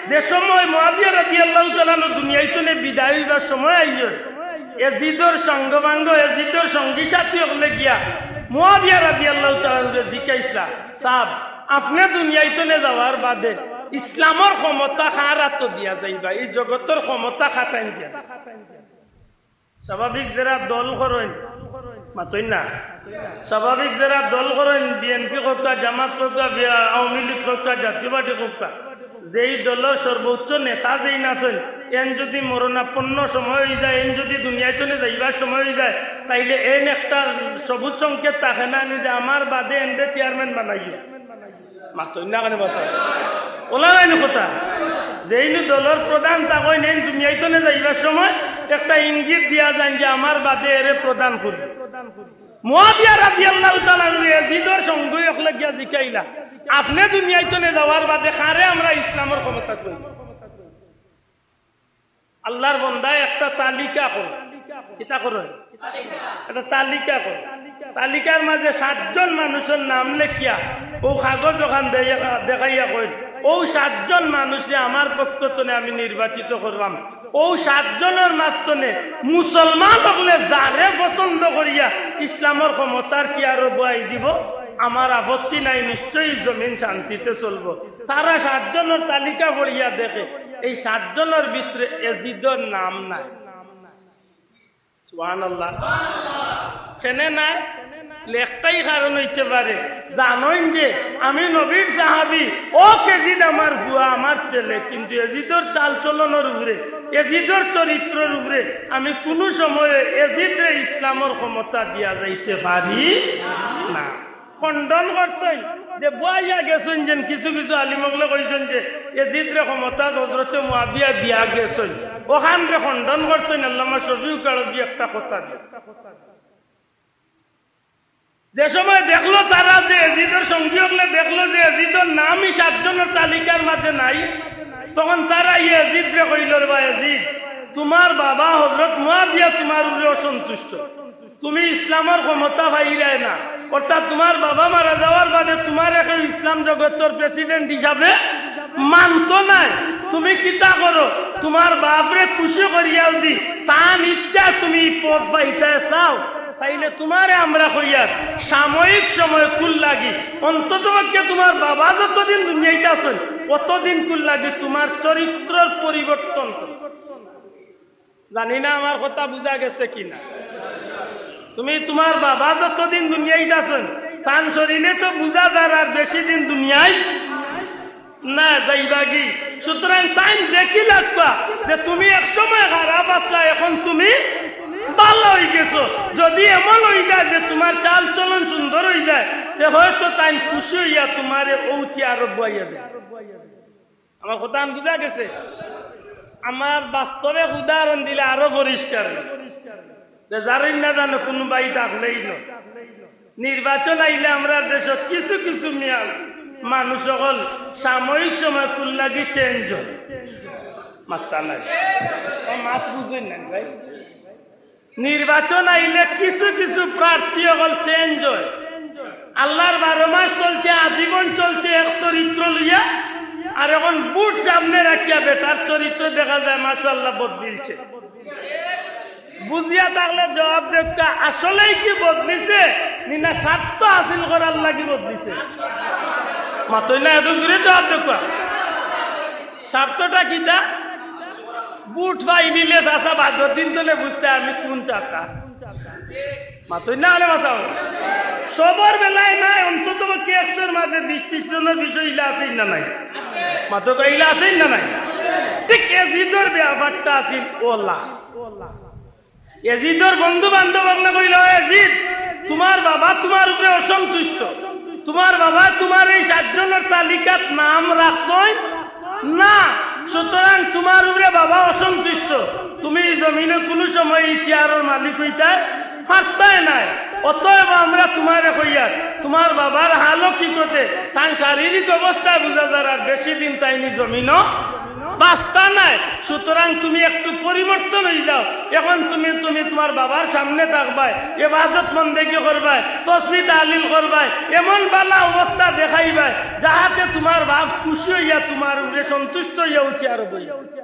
যে সময় মুয়াবিয়া রাদিয়াল্লাহু তাআলা আনহু দুনিয়া থনে বিদায় অইবার সময় আইয়র, এজিদর সঙ্গবাঙ্গ, এজিদর সঙ্গী সাথী অকলে গিয়া মুয়াবিয়া রাদিয়াল্লাহু তাআলা আনহুরে জিকাইছলা, "সাব, আপনে দুনিয়া থনে যাওয়ার বাদে ইসলামর ক্ষমতা কার আতো দিয়া যাইবা, এই জগতর ক্ষমতা কার তাইন দিয়া যাইবা?" স্বাভাবিক যেরা দল করইন, মাতইন না। স্বাভাবিক যেরা দল করইন, বিএনপি কউক্কা, জামাত কউক্কা, বিয়া-, আওয়ামী লীগ কউক্কা, জাতীয় পার্টি কউক্কা, যেই দলর সর্বোচ্চ নেতা যেইন আছইন, এইন যদি মরণাপন্ন সময় অই যায়, এইন যদি দুনিয়া থনে যাইবার সময় অই যায়, তাইলে এইন একটা সবুজ সংকেত থাকে না নি যে আমার বাদে এনরে চেয়ারম্যান বানাইও। মাতইন না কেনে বাছা? অলা নায়নি কথা? যেইন দলর প্রধান থাকইন, এইন দুনিয়া থনে যাইবার সময় একটা ইঙ্গিত দিয়া যাইন যে আমার বাদে এরে প্রধান করিও। মুয়াবিয়া রাদিয়াল্লাহু তাআলা আনহুরে এজিদর সঙ্গী অকলে গিয়া জিকাইলা, "আপনে দুনিয়া থনে যাওয়ার বাদে কারে আমরা ইসলামর ক্ষমতাত লইমু?" আল্লাহর বন্দায় একটা তালিকা করো। কিতা করো? একটা তালিকা করো। তালিকার মাঝে সাতজন মানুষর নাম লেখিয়া অউ কাগজ অখান দেইয়া-, দেখাইয়া কইন, "অউ সাতজন মানুষরে আমার পক্ষ তনে আমি নির্বাচিত করলাম। অউ সাতজনর মাঝ তনে মুসলমান অকলে যারে পছন্দ করিয়া ইসলামর ক্ষমতার চেয়ারো বওয়াই দিবো, আমার আপত্তি নাই, নিশ্চয়ই জমিন শান্তিতে চলবো।" তারা সাতজনর তালিকা পড়িয়া দেখে, এই সাতজনর ভিতরে এজিদর নাম নাই। সুবহানাল্লাহ। কেনে নাই? একটাই কারণ অইতে পারে, জানইন যে আমি নবীর সাহাবী, অউ এজিদ আমার পুয়া, আমার ছেলে, কিন্তু এজিদর চালচলনর উপরে, এজিদর চরিত্রর উপরে আমি কুনু সময়ে এজিদরে ইসলামর ক্ষমতা দিয়া যাইতে পারি না। খণ্ডন করছইন যে বওয়াইয়া গেছইন, যেন কিছু কিছু আলিম অকলে কইছইন যে এজিদরে ক্ষমতা হজরতে মুয়াবিয়া দিয়া গেছইন, অখানরে খণ্ডন করছইন আল্লামা শফিউল আরবি একটা কথা দিয়া। যে সময় দেখলো তারা যে এজিদর সঙ্গী অকলে দেখলো যে এজিদর নামই সাতজনর তালিকার মাঝে নাই, তখন তারা ই এজিদরে কইলো, "রে বা এজিদ, তুমার বাবা হজরত মুয়াবিয়া তুমার উপরে অসন্তুষ্ট।" তুমি ইসলামর ক্ষমতা পাইরায় না, অর্থাৎ তুমার বাবা মারা যাওয়ার বাদে তুমারে কেউ ইসলাম জগতর president হিসাবে মানতো নায়। তুমি কিতা করো? তুমার বাপরে খুশি করিয়া যুদি তান ইচ্ছা তুমি ই পদ পাইতায় চাও, তাইলে তুমারে আমরা কইয়ার সাময়িক সময় কুল লাগি, অন্তত পক্ষে তুমার বাবা যতদিন দুনিয়াইত আছইন, অতদিন কুল লাগি তুমার চরিত্রর পরিবর্তন করো। জানি না আমার কথা বুঝা গেছে কি না। তুমি তুমার বাবা যতদিন দুনিয়াইত আছইন, তান শরীরে তো বুঝা যার আর বেশি দিন দুনিয়াইত না যাইবাগি। সুতরাং তাইন দেখি লাগবা যে তুমি এক সময় খারাপ আছলা, এখন তুমি ভালা অইগেছো। যুদি এমন অইযায় যে তুমার চালচলন সুন্দর অইযায়, তে হয়তো তাইন খুশি অইয়া তুমারে অউ চেয়ারো বওয়াইয়া যাইবা। আমার কথাখান বুঝা গেছে? আমার বাস্তবে উদাহরণ দিলে আরো পরিষ্কার অইবো। যে যারই না জানো, কুনু বাই থাকলেই না। নির্বাচন আইলে আমরার দেশো কিছু কিছু মিয়া মানুষ অকল সাময়িক সময় কুল লাগি change অয়। মাত্তা নাই। ও মাত বুঝইন না ভাই। নির্বাচন আইলে কিছু কিছু প্রার্থী অকল change অয়। আল্লার বারো মাস চলছে, আজীবন চলছে এক চরিত্র লইয়া, আর এখন ভোট সামনে রাখিয়া বেটার চরিত্র দেখা যায় মাশাআল্লাহ বদলিছে। বুঝিয়া থাকলে জবাব দেউক্কা, আসলেই কি বদলিছে, নি না স্বার্থ হাসিল করার লাগি বদলিছে? মাতইন না, এত জোরে জবাব দেউক্কা। স্বার্থটা কিতা? ভোট পাই নিলে চাচা বাদর দিন তলে বুঝতে আমি কুন চাচা। মাতইন না, আরে মাতাও। সবর বেলায় নায়, অন্তত পক্ষে একশোর মাঝে বিশ ত্রিশ জনর বিষয় ইলা আছইন না নাই? মাতো কইলা আছইন না নাই? ঠিক এজিদর ব্যাপারটা আছিল অলা। এজিদর বন্ধু বান্ধব অকলে কইলা, "ও এজিদ, তুমার বাবা তুমার উপরে অসন্তুষ্ট, তুমার বাবা তুমার এই সাতজনর তালিকাত নাম রাখছইন না, সুতরাং তুমার উপরে বাবা অসন্তুষ্ট, তুমি ই জমিনো কুনু সময় ই চেয়ারর মালিক অইতায় পারতায় নায়। অতএব আমরা তুমারে কইয়ার, তুমার বাবার হাল হকিকতে তান শারীরিক অবস্থায় বুঝা যার আর বেশি দিন তাইন ই জমিনো বাঁচতা নায়। সুতরাং তুমি একটু পরিবর্তন অইযাও। এখন তুমি, তুমি তুমার বাবার সামনে থাকবায়, ইবাদত বন্দেগি করবায়, তসবি তাহলিল করবায়, এমন ভালা অবস্থা দেখাইবায়, যাহাতে তুমার বাপ খুশি অইয়া তুমার উপরে সন্তুষ্ট অইয়া অউ চেয়ারো বইবা।"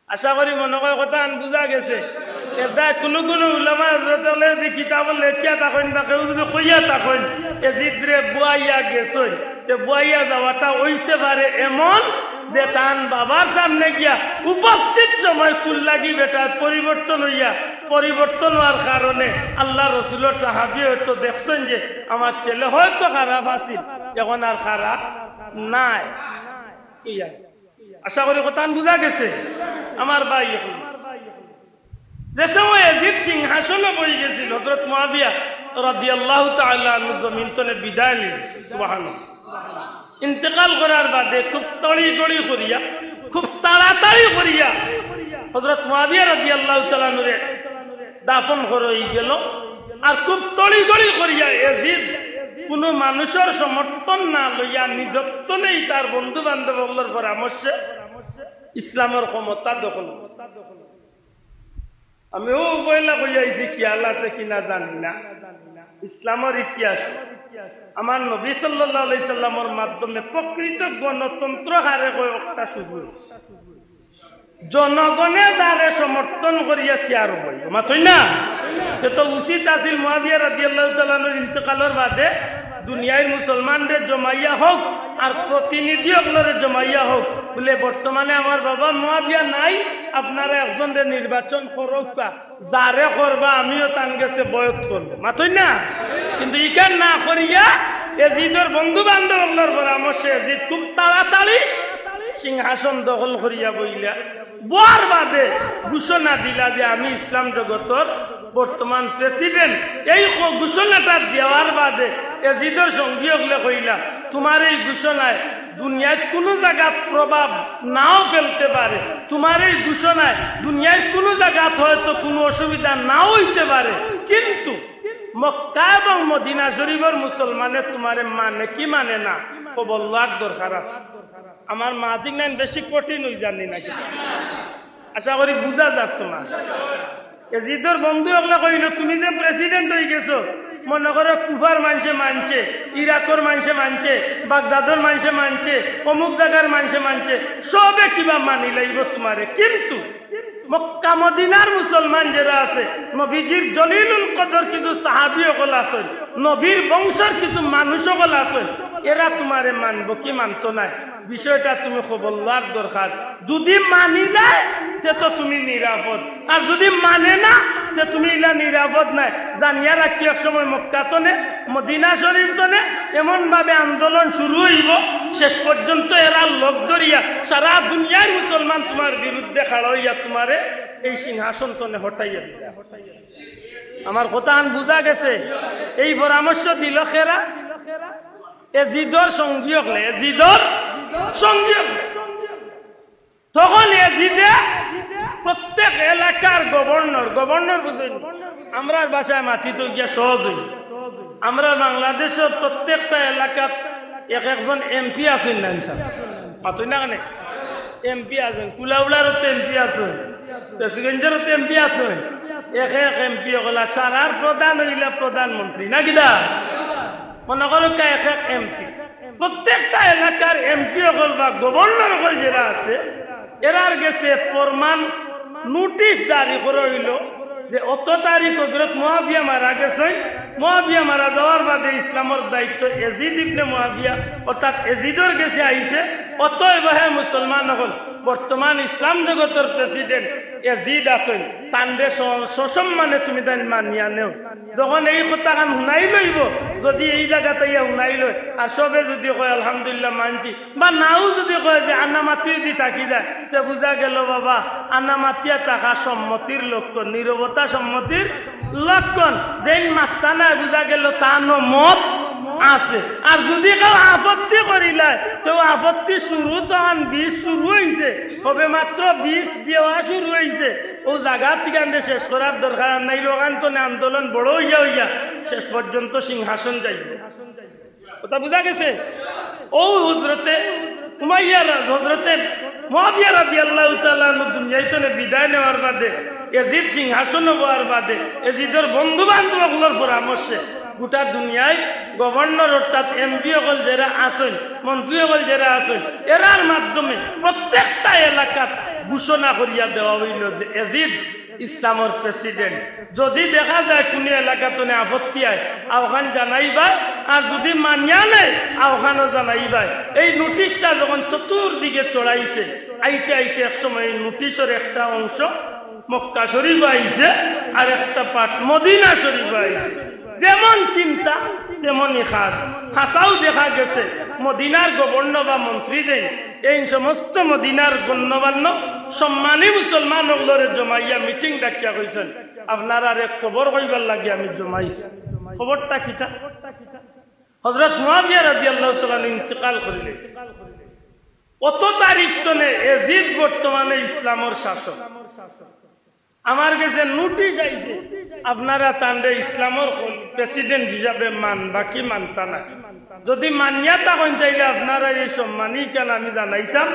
আশা করি মনো কয় কথাখান বুঝা গেছে। এরদায় কুনু কুনু উলামা হজরত অকলে যুদি কিতাবো লেখিয়া থাকইন বা কেউ যুদি কইয়া থাকইন, এজিদরে বওয়াইয়া গেছইন, তে বওয়াইয়া যাওয়াটা অইতে পারে এমন যে তান বাবার সামনে গিয়া উপস্থিত সময় কুল লাগি বেটার পরিবর্তন অইয়া, পরিবর্তন অওয়ার কারণে আল্লার রসুলর সাহাবী হয়তো দেখছইন যে আমার ছেলে হয়তো খারাপ আছিল, এখন আর খারাপ নাই। ঠিক আছে? আশা করি কথাখান বুঝা গেছে আমার ভাই। এখন যে সময় এজিদ সিংহাসনো বই গেছিল, হযরত মুয়াবিয়া রাদিয়াল্লাহু তাআলা আনহু জমিন তনে বিদায় নিয়ে গেছে। সুবহানাল্লাহ। ইন্তেকাল করার বাদে খুব তড়িঘড়ি করিয়া, খুব তাড়াতাড়ি করিয়া হযরত মুয়াবিয়া রাদিয়াল্লাহু তাআলা আনহুরে দাফন করা অই গেল। আর খুব তড়িঘড়ি করিয়া এজিদ কুনু মানুষর সমর্থন না লইয়া নিজর তনেই তার বন্ধু বান্ধব অকলর পরামর্শে ইসলামর ক্ষমতা দখল। আমি অউ পয়লা কইয়া আইছি, খিয়াল আছে কিনা জানি না। ইসলামর ইতিহাস, আমার নবী সাল্লাল্লাহু আলাইহি সাল্লামর মাধ্যমে প্রকৃত গণতন্ত্র হারে কয় অখটা শুরু অইছে। জনগণে যারে সমর্থন করিয়া চেয়ারো বইবো, মাতইন না? তে তো উচিত আছিল মুয়াবিয়া রাদিয়াল্লাহু তাআলা আনহুর ইন্তেকালর বাদে দুনিয়ার মুসলমানরে জমাইয়া হউক আর প্রতিনিধি অকলরে জমাইয়া হউক, বুলে, বর্তমানে আমার বাবা মুয়াবিয়া নাই, আপনারা একজনরে নির্বাচন করউক্কা, যারে করবা আমিও তান গেছে বয়ত করমু, মাতইন না? কিন্তু ইখান না করিয়া এজিদর বন্ধু বান্ধব অকলর পরামর্শে এজিদ খুব তাড়াতাড়ি সিংহাসন দখল করিয়া বইলা। বওয়ার বাদে ঘোষণা দিলা যে আমি ইসলাম জগতর বর্তমান প্রেসিডেন্ট। এই ঘ-, ঘোষণাটা দেওয়ার বাদে এজিদর সঙ্গী অকলে কইলা, তুমার এই ঘোষণায় দুনিয়াত কুনু জাগাত প্রভাব নাও ফেলতে পারে, তুমার এই ঘোষণায় দুনিয়ার কুনু জাগাত হয়তো কুনু অসুবিধা নাও অইতে পারে, কিন্তু মক্কা এবং মদিনা শরীফর মুসলমানে তুমারে মানে কি মানে না, খবর লওয়ার দরকার আছে। আমার মাত ইখান বেশি কঠিন অই যার নি নাকি? আশা করি বুঝা যার তুমার। এজিদর বন্ধু অকলে কইলো, তুমি যে প্রেসিডেন্ট অই গেছো, মনো করো কুফার মানষে মানছে, ইরাকর মানষে মানছে, বাগদাদর মানষে মানছে, অমুক জাগার মানষে মানছে, সবে কিবা মানি লাইবো তুমারে, কিন্তু মক্কা মদিনার মুসলমান যেরা আছে, নবীজির জলিলুল কদর কিছু সাহাবী অকল আছইন, নবীর বংশর কিছু মানুষ অকল আছইন, এরা তুমারে মানবো কি মানতো নায়, বিষয়টা তুমি খবর লওয়ার দরকার। যুদি মানি যায়, তে তো তুমি নিরাপদ, আর যুদি মানে না, তে তুমি ইলা নিরাপদ নায়। জানিয়া রাখিও, এক সময় মক্কা তনে, মদিনা শরীফ তনে এমন ভাবে আন্দোলন শুরু অইবো, শেষ পর্যন্ত এরা লগ ধরিয়া সারা দুনিয়ার মুসলমান তুমার বিরুদ্ধে খাড়া অইয়া তুমারে এই সিংহাসন তনে হটাইয়া দিবা। আমার কথাখান বুঝা গেছে? এই পরামর্শ দিলো কেরা? এজিদর সঙ্গী অকলে, এজিদর সঙ্গী অকলে। তখন এজিদে প্রত্যেক এলাকার গভর্নর, গভর্নর বুঝইন, আমরার ভাষায় মাতিতো গিয়া সহজ অই। আমরার বাংলাদেশর প্রত্যেকটা এলাকাত এক একজন এমপি আছইন না, ইনসান? মাতইন না কেনে? এমপি আছইন, কুলাউড়ারও তো এমপি আছইন, ফেঞ্চুগঞ্জেরও তো এমপি আছইন। এক এক এমপি অকলা সারার প্রধান অইলা প্রধানমন্ত্রী, না কিতা? মনো করউক্কা এক এক এমপি, প্রত্যেকটা এলাকার এমপি অকল বা গভর্নর অকল যেরা আছে, এরার গেছে ফরমান, নোটিশ জারি করা অইলো যে অত তারিখ হজরত মুয়াবিয়া মারা গেছইন, মুয়াবিয়া মারা যাওয়ার বাদে ইসলামর দায়িত্ব এজিদ ইবনে মুয়াবিয়া অর্থাৎ এজিদর গেছে আইছে, অতএব হে মুসলমান অকল, বর্তমান ইসলাম জগতর প্রেসিডেন্ট এজিদ আছইন, তানরে স-, সসম্মানে তুমি তাইন মানিয়া নেও। যখন এই কথাখান হুনাইল অইবো, যুদি এই জাগাত আইয়া হুনাইল অয়, আর সবে যুদি কয়, "আলহামদুলিল্লাহ, মানছি," বা নাও যুদি কয় যে আনামাতি যুদি থাকি যায়, তে বুঝা গেলো, বাবা, আনামাতিয়া থাকা সম্মতির লক্ষণ, নীরবতা সম্মতির লক্ষণ। যেইন মাত্তা নায়, বুঝা গেলো তানও মত আছে। আর যুদি কেউ আপত্তি করিলায়, তে আপত্তি শুরু তখন বিষ শুরু অইছে, সবে মাত্র বিষ দেওয়া শুরু অইছে। অউ জাগা থাকি আনতে শেষ করার দরকার, আর নাইলে অখান তনে আন্দোলন বড় অইয়া অইয়া শেষ পর্যন্ত সিংহাসন যাইবো। কথা বুঝা গেছে? অউ হজরতে উমাইয়া রা-, হজরতে মুয়াবিয়া রাদিয়াল্লাহু তাআলা আনহু দুনিয়া তনে বিদায় নেওয়ার বাদে, এজিদ সিংহাসনো বওয়ার বাদে, এজিদর বন্ধু বান্ধব অকলর পরামর্শে গোটা দুনিয়ার গভর্নর অর্থাৎ এমপি অকল যেরা আছইন, মন্ত্রী অকল যেরা আছইন, এরার মাধ্যমে প্রত্যেকটা এলাকাত ঘোষণা করিয়া দেওয়া অইলো যে এজিদ ইসলামর প্রেসিডেন্ট। যুদি দেখা যায় কুনু এলাকা তনে আপত্তি আয়, অখান জানাইবায়, আর যুদি মানিয়া নেয়, অখানও জানাইবায়। এই নোটিশটা যখন চতুর্দিকে ছড়াইছে, আইতে আইতে এক সময় এই নোটিশর একটা অংশ মক্কা শরীফ আইছে, আর একটা পার্ট মদিনা শরীফ আইছে। যেমন চিন্তা, তেমনই কাজ। হাছাউ দেখা গেছে, মদিনার গভর্নর বা মন্ত্রী যেইন, এই সমস্ত মদিনার গণ্যমান্য সম্মানী মুসলমান অকলরে জমাইয়া মিটিং ডাকিয়া কইছইন, "আপনারারে খবর কইবার লাগি আমি জমাইছি।" খবরটা কিতা? হজরত মুয়াবিয়া রাদিয়াল্লাহু তাআলা আনহু ইন্তেকাল করিলাইছে। অত তারিখ তনে এজিদ বর্তমানে ইসলামর শাসক। আমার গেছে নোটিশ আইছে, আপনারা তানরে ইসলামর প্রেসিডেন্ট হিসাবে মানবা কি মানতা না? যুদি মানিয়া থাকইন, তাইলে আপনারার এই সম্মানীখান আমি জানাইতাম।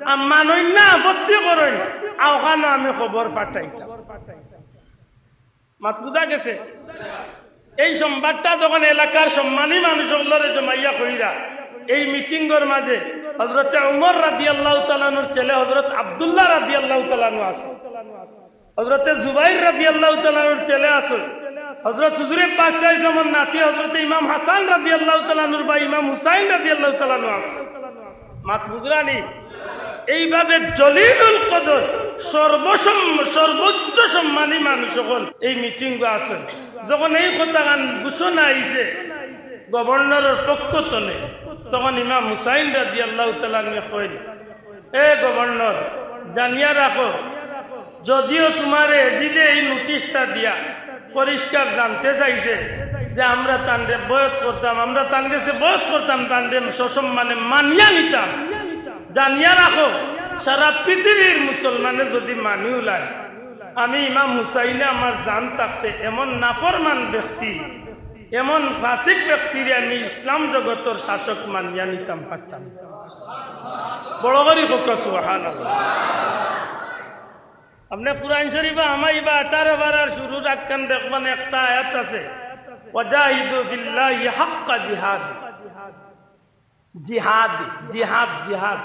আর মানইন না, আপত্তি করইন, অখানো আমি খবর পাঠাইতাম। মাত বুঝা গেছে? এই সংবাদটা যখন এলাকার সম্মানী মানুষ অকলরে জমাইয়া কইরা, এই মিটিংর মাঝে হযরতে উমর রাদিয়াল্লাহু তাআলা আনহুর ছেলে হযরত আব্দুল্লাহ রাদিয়াল্লাহু তাআলা আনহু আছে, হযরতে জুবাইর রাদিয়াল্লাহু তাআলা আনহুর ছেলে আছে, হযরত হুজুরে পাক সাল্লাল্লাহু আলাইহি ওয়াসাল্লামর নাতি হযরতে ইমাম হাসান রাদিয়াল্লাহু তাআলা আনহুর ভাই ইমাম হুসাইন রাদিয়াল্লাহু তাআলা আনহু আছে। মাত বুঝরানি? এইভাবে জলিলুল কদর, সর্বসম-, সর্বোচ্চ সম্মানী মানুষ অকল এই মিটিংও আছইন। যখন এই কথাখান ঘোষণা আইছে গভর্নরর পক্ষ তনে, তখন ইমাম হুসাইন রাদিয়াল্লাহু তাআলা আনহু কইন, "এ গভর্নর, জানিয়া রাখো, যদিও তুমারে এজিদে এই নোটিশটা দিয়া পরিষ্কার জানতে চাইছে যে আমরা তানরে বয়ত করতাম, আমরা তান গেছে বয়ত করতাম, তানরে সসম্মানে মানিয়া নিতাম। জানিয়া রাখো, সারা পৃথিবীর মুসলমানে যদি মানিও লায়, আমি ইমাম হুসাইনে আমার জান থাকতে এমন নাফরমান ব্যক্তি, এমন ফাসিক ব্যক্তিরে আমি ইসলাম জগতর শাসক মানিয়া নিতাম পারতাম না।" বড় করি কউক্কা সুবহানাল্লাহ। আপনে কুরআন শরীফো হামাইবা, আঠারো পারার শুরুর আয়াতখান দেখবা, একটা আয়াত আছে, "ওয়াজাহিদু ফিল্লাহি হাক্কা জিহাদি।" জিহাদ, জিহাদ, জিহাদ।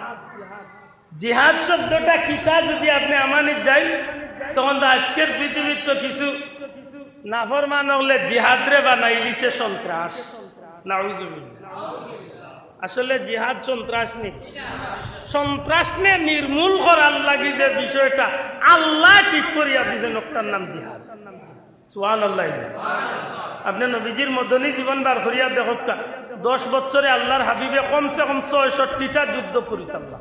জিহাদ শব্দটা কিতা যদি আপনে আমানিত যাইন, তখন তো আজকের পৃথিবীত তো কিছু নাফরমান অকলে জিহাদরে বানাইলিছে সন্ত্রাস। নাউজুবিল্লাহ। আসলে জিহাদ সন্ত্রাস নি? সন্ত্রাসরে নির্মূল করার লাগি যে বিষয়টা আল্লায় ঠিক করিয়া দিছইন, অটার নাম জিহাদ। সুবহানাল্লাহ। আপনে নবীজির মদনী জীবন বার করিয়া দেখউক্কা, দশ বছরে আল্লার হাবিবে কমসে কম ছয়ষট্টিটা যুদ্ধ পরিচালনা।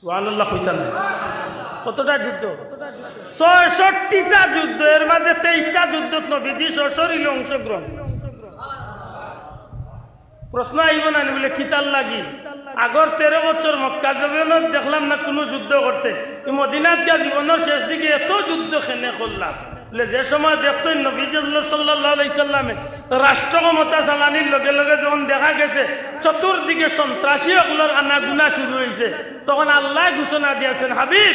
সুবহানাল্লাহ কইতা না? কতটা যুদ্ধ? ছয়ষট্টিটা যুদ্ধ, এর মাঝে তেইশটা যুদ্ধত নবীজি সশরীরে অংশগ্রহণ। প্রশ্ন আইবো না নি বুলে, "কিতার লাগি? আগর তেরো বছর মক্কা জমিনত দেখলাম না কুনু যুদ্ধ করতে, ই মদিনাত গিয়া জীবনর শেষ দিকে এত যুদ্ধ কেনে করলা?" বুলে, "যে সময় দেখছইন নবী সাল্লাল্লাহু আলাইহি সাল্লামে রাষ্ট্র ক্ষমতা চালানির লগে লগে যখন দেখা গেছে চতুর্দিকে সন্ত্রাসী অকলর আনাগুনা শুরু অইছে, তখন আল্লায় ঘোষণা দিয়াছেন, 'হাবিব,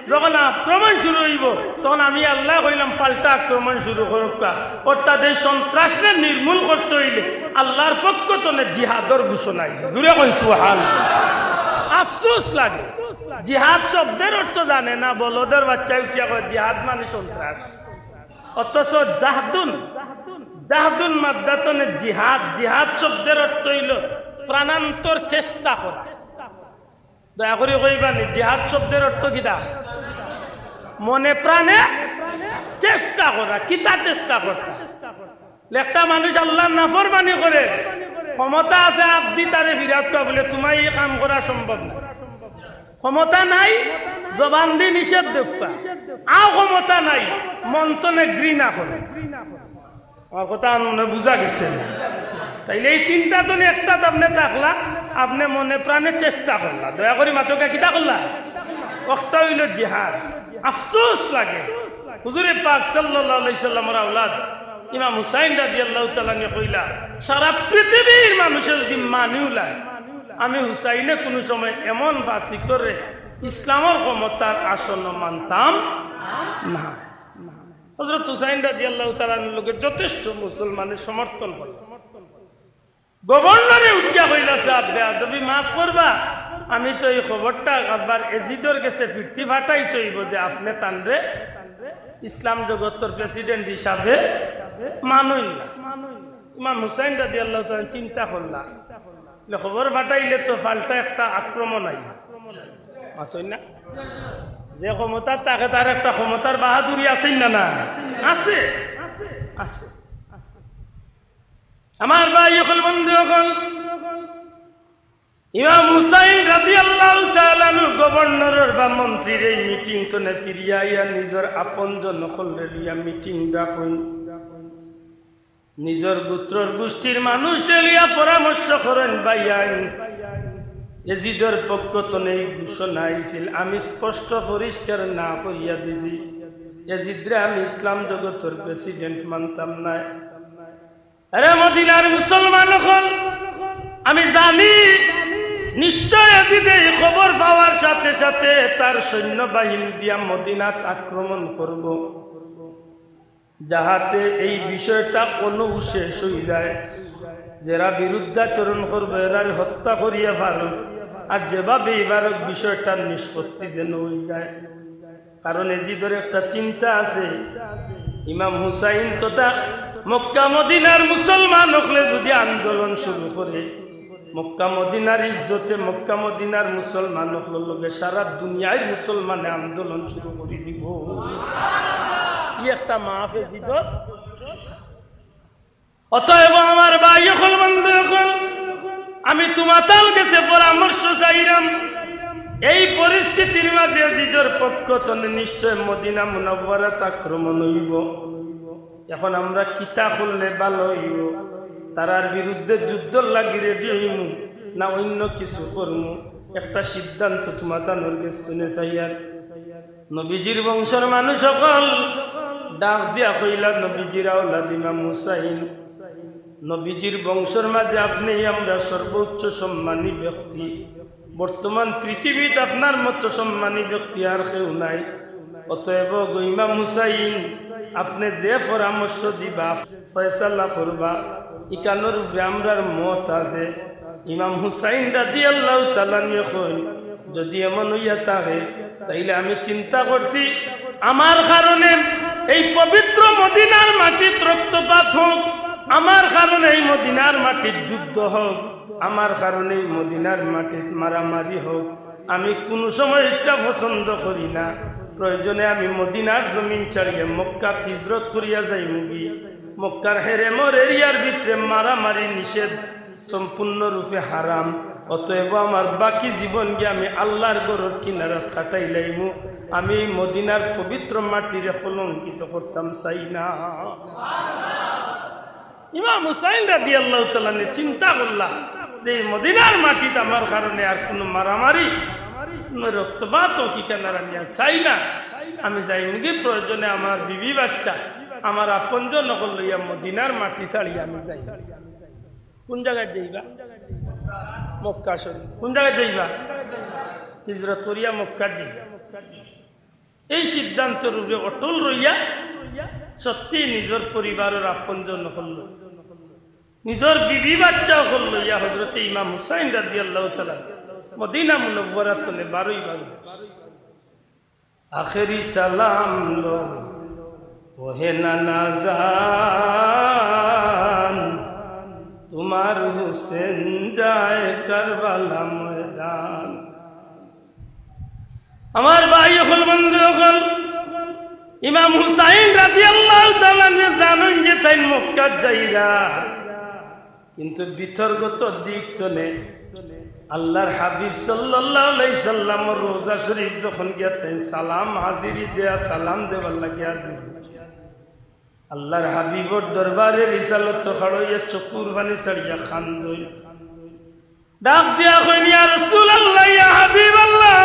যখন আক্রমণ শুরু অইবো, তখন আমি আল্লায় কইলাম, পাল্টা আক্রমণ শুরু করউক্কা।' অর্থাৎ এই সন্ত্রাসরে নির্মূল করতে অইলে আল্লার পক্ষ তনে জিহাদর ঘোষণা আইছে।" জুরে কইন সুবহানাল্লাহ। আফসোস লাগে, জিহাদ শব্দর অর্থ জানে না, বলদর বাচ্চায় উঠিয়া কয়, "জিহাদ মানে সন্ত্রাস।" অথচ জাহদুন, জাহদুন মাদ্দা তনে জিহাদ, জিহাদ শব্দর অর্থ অইলো প্রাণান্তর চেষ্টা করা। দয়া করি কইবা নি, জিহাদ শব্দর অর্থ কিতা? মনে প্রাণে চেষ্টা করা। কিতা চেষ্টা করতা? একটা মানুষ আল্লার নাফরমানি করে, ক্ষমতা আছে আত দি তারে ফিরাউক্কা বুলে, "তুমায় ই কাম করা সম্ভব না।" ক্ষমতা নাই, জবান দি নিষেধ দেউক্কা। আও ক্ষমতা নাই, মন তনে ঘৃণা করে। আমার কথা মনে বুঝা গেছে না? তাইলে এই তিনটা তনে একটাত আপনে থাকলা, আপনে মনে প্রাণে চেষ্টা করলা। দয়া করি মাতউক্কা, কিতা করলা? একটা অইলো জিহাদ। আফসোস লাগে, হুজুরে পাক সাল্লাল্লাহু আলাইহি সাল্লামর আওলাদ ইমাম হুসাইন রাদিয়াল্লাহু তাআলা আনহু কইলা, সারা পৃথিবীর মানুষে যদি মানিও লায়, আমি হুসাইনে কুনু সময় এমন ফাসিকরে ইসলামর ক্ষমতার আসনে মানতাম না। হযরত হুসাইন রাদিয়াল্লাহু তাআলা আনহুর লগে যথেষ্ট মুসলমানে সমর্থন করলা। গভর্নরে উঠিয়া কইলা, "সাব, বেয়াদবি মাফ করবা, আমি তো ই খবরটা আবার এজিদর গেছে ফিরতি পাঠাইতে অইবো যে আপনে তানরে ইসলাম জগতর প্রেসিডেন্ট হিসাবে মানইন না।" ইমাম হুসাইন রাদিয়াল্লাহু তাআলা চিন্তা করলা, "লে খবর পাঠাইলে তো পাল্টা একটা আক্রমণ আইবো।" মাতইন না? যে ক্ষমতাত থাকে তার একটা ক্ষমতার বাহাদুরি আছে না, না? আছে, আছে। আমার ভাই অকল, বন্ধু অকল, ইমাম হুসাইন রাদিয়াল্লাহু তাআলা আনহু গভর্নরর বা মন্ত্রীর এই মিটিং তনে ফিরিয়া আইয়া নিজর আপনজন অকলরে লইয়া মিটিং ডাকইন, নিজর গোত্রর গোষ্ঠীর মানুষরে লইয়া পরামর্শ করইন, "ভাইয়াইন, এজিদর পক্ষ তনে এই ঘোষণা আইছিল, আমি স্পষ্ট পরিষ্কার না করিয়া দিছি, এজিদরে আমি ইসলাম জগতর প্রেসিডেন্ট মানতাম নায়।" আরে মদিনার মুসলমান অকল, আমি জানি নিশ্চয় এজিদে এই খবর পাওয়ার সাথে সাথে তার সৈন্যবাহিনী দিয়া মদিনাত আক্রমণ করব, যাহাতে এই বিষয়টা কোনো শেষ হয়ে যায়। যারা বিরুদ্ধাচরণ করবে, এরারে হত্যা করিয়া ফারুক, আর যেভাবেই ফারুক বিষয়টার নিষ্পত্তি যেন হয়ে যায়। কারণ এজিদর একটা চিন্তা আছে, ইমাম হুসাইন তথা মক্কা মদিনার মুসলমান অকলে যদি আন্দোলন শুরু করে, মক্কা মদিনার ইজ্জতে মক্কা মদিনার মুসলমান অকলর লগে সারা দুনিয়ার মুসলমানে আন্দোলন শুরু করে দিব। ই একটা মাফে দিব। অতএব আমার ভাই অকল, বন্ধু অকল, আমি তোমাতার গেছে পরামর্শ চাইরাম, এই পরিস্থিতির মাঝে এজিদর পক্ষ তনে নিশ্চয় মদিনা মুনাওয়ারাত আক্রমণ হইব। এখন আমরা কিতা করলে ভালো হইব? তারার বিরুদ্ধে যুদ্ধর লাগি রেডি হইমু, না অন্য কিছু করমু? একটা সিদ্ধান্ত তোমাতানর গেছ তনে চাইয়ার। নবীজির বংশর মানুষ অকল ডাক দিয়া কইলা, নবীজির আওলাদ ইমাম হুসাইন, নবীজির বংশর মাঝে আপনি আমরা সর্বোচ্চ সম্মানী ব্যক্তি। বর্তমান পৃথিবীত আপনার মতো সম্মানী ব্যক্তি আর কেউ নাই। অতএব গো ইমাম হুসাইন, আপনি যে পরামর্শ দিবা, ফয়সালা করবা, ইকানোর উপরে আমরার মত আছে। ইমাম হুসাইন রাদিয়াল্লাহু তাআলা আনহু কইন, যদি এমন হইয়া থাকে, তাইলে আমি চিন্তা করছি, আমার কারণে এই পবিত্র মদিনার মাটিত রক্তপাত হোক, আমার কারণে এই মদিনার মাটিত যুদ্ধ হোক, আমার কারণে এই মদিনার মাটিত মারামারি হোক, আমি কোনো সময় এটা পছন্দ করি না। প্রয়োজনে আমি মদিনার জমিন ছাড়িয়া মক্কাত হিজরত করিয়া যাইমুগি। মক্কার হেরেমর এরিয়ার ভিতরে মারামারি নিষেধ, সম্পূর্ণরূপে হারাম। অতএব আমার বাকি জীবন গিয়া আমি আল্লাহর ঘরর কিনারাত কাটাইলাইমু। আমি এই মদিনার পবিত্র মাটিরে কলঙ্কিত করতাম চাই না। ইমাম হুসাইন রাদিয়াল্লাহু তাআলা আনহু চিন্তা করলা যে এই মদিনার মাটিত আমার কারণে আর কোনো মারামারি, কোনো রক্তপাত হোক, ইকান আর আমি আর চাই না। আমি যাইমুগি, প্রয়োজনে আমার বিবি বাচ্চা, আমার আপনজন অকল লইয়া মদিনার মাটি ছাড়িয়া আমি যাই। কোন জাগাত যাইবা? মক্কা শরীফ। কোন জাগাত যাইবা? হিজরত করিয়া মক্কাত যাইবা। এই সিদ্ধান্তর উপরে অটল রইয়া সত্যি নিজর পরিবারর আপনজন অকল, নিজর বিবি বাচ্চা অকল লইয়া হযরতে ইমাম হুসাইন রাদিয়াল্লাহু তাআলা মদিনা মুনাওয়ারা তনে বারই বারই। আখেরি সালাম লো, ওহে নানা জান, তোমার হুসেন যায় কারবালা ময়দান। আমার ভাই অকল, বন্ধু অকল, ইমাম হুসাইন রাদিয়াল্লাহু তাআলা আনহু জানইন যে তাইন মক্কাত যাইরা, কিন্তু ভিতরগত দিক তনে আল্লাহর হাবিব সাল্লাল্লাহু আলাইহি সাল্লামর রওজা শরীফ যখন গিয়া তাইন সালাম হাজিরি দেয়া, সালাম দেবার লাগি হাজির, আল্লাহর হাবিবর দরবারে রিসালত খাড়ইয়া চকুর পানি ছাড়িয়া কান্দইন। ডাক দিয়া কইন, "ইয়া রাসূলুল্লাহ, ইয়া হাবিবাল্লাহ,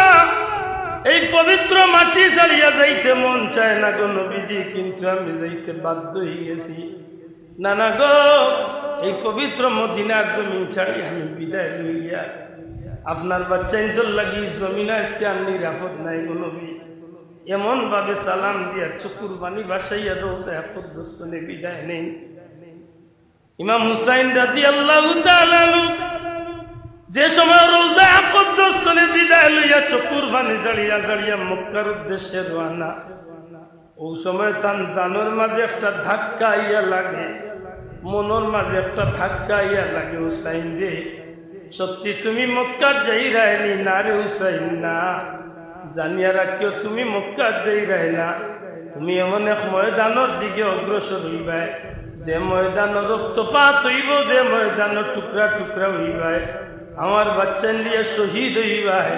এই পবিত্র মাটি ছাড়িয়া যাইতে মন চায় না গো নবীজি, কিন্তু আমি যাইতে বাধ্য হয়ে গেছি। না, না গো, এই পবিত্র মদিনার জমিন ছাড়ি আমি বিদায় লইয়া আপনার বাচ্চাইন্তর লাগি জমিন আজকে আর নিরাপদ নাই গো নবী।" এমন ভাবে সালাম দিয়া চকুর পানি ভাসাইয়া রওজা আকদস তনে বিদায় নেইন। ইমাম হুসাইন রাদিয়াল্লাহু তাআলা আনহু যে সময় রওজা আকদস তনে বিদায় লইয়া চকুর পানি ছাড়িয়া ছাড়িয়া মক্কার উদ্দেশ্যে রওয়ানা, ওই সময় তান জানর মাঝে একটা ধাক্কা আইয়া লাগে, মনর মাঝে একটা ধাক্কা আইয়া লাগে, "হুসাইন রে, সত্যি তুমি মক্কাত যাইরায়নি?" "না রে হুসাইন, না।" "জানিয়া রাখিও, তুমি মক্কাত যাইরায় না, তুমি এমন এক ময়দানর দিকে অগ্রসর হইবায়, যে ময়দানর রক্তপাত হইব, যে ময়দানর টুকরা টুকরা হইবায়, আমার বাচ্চাইন দিয়া শহীদ হইবায়,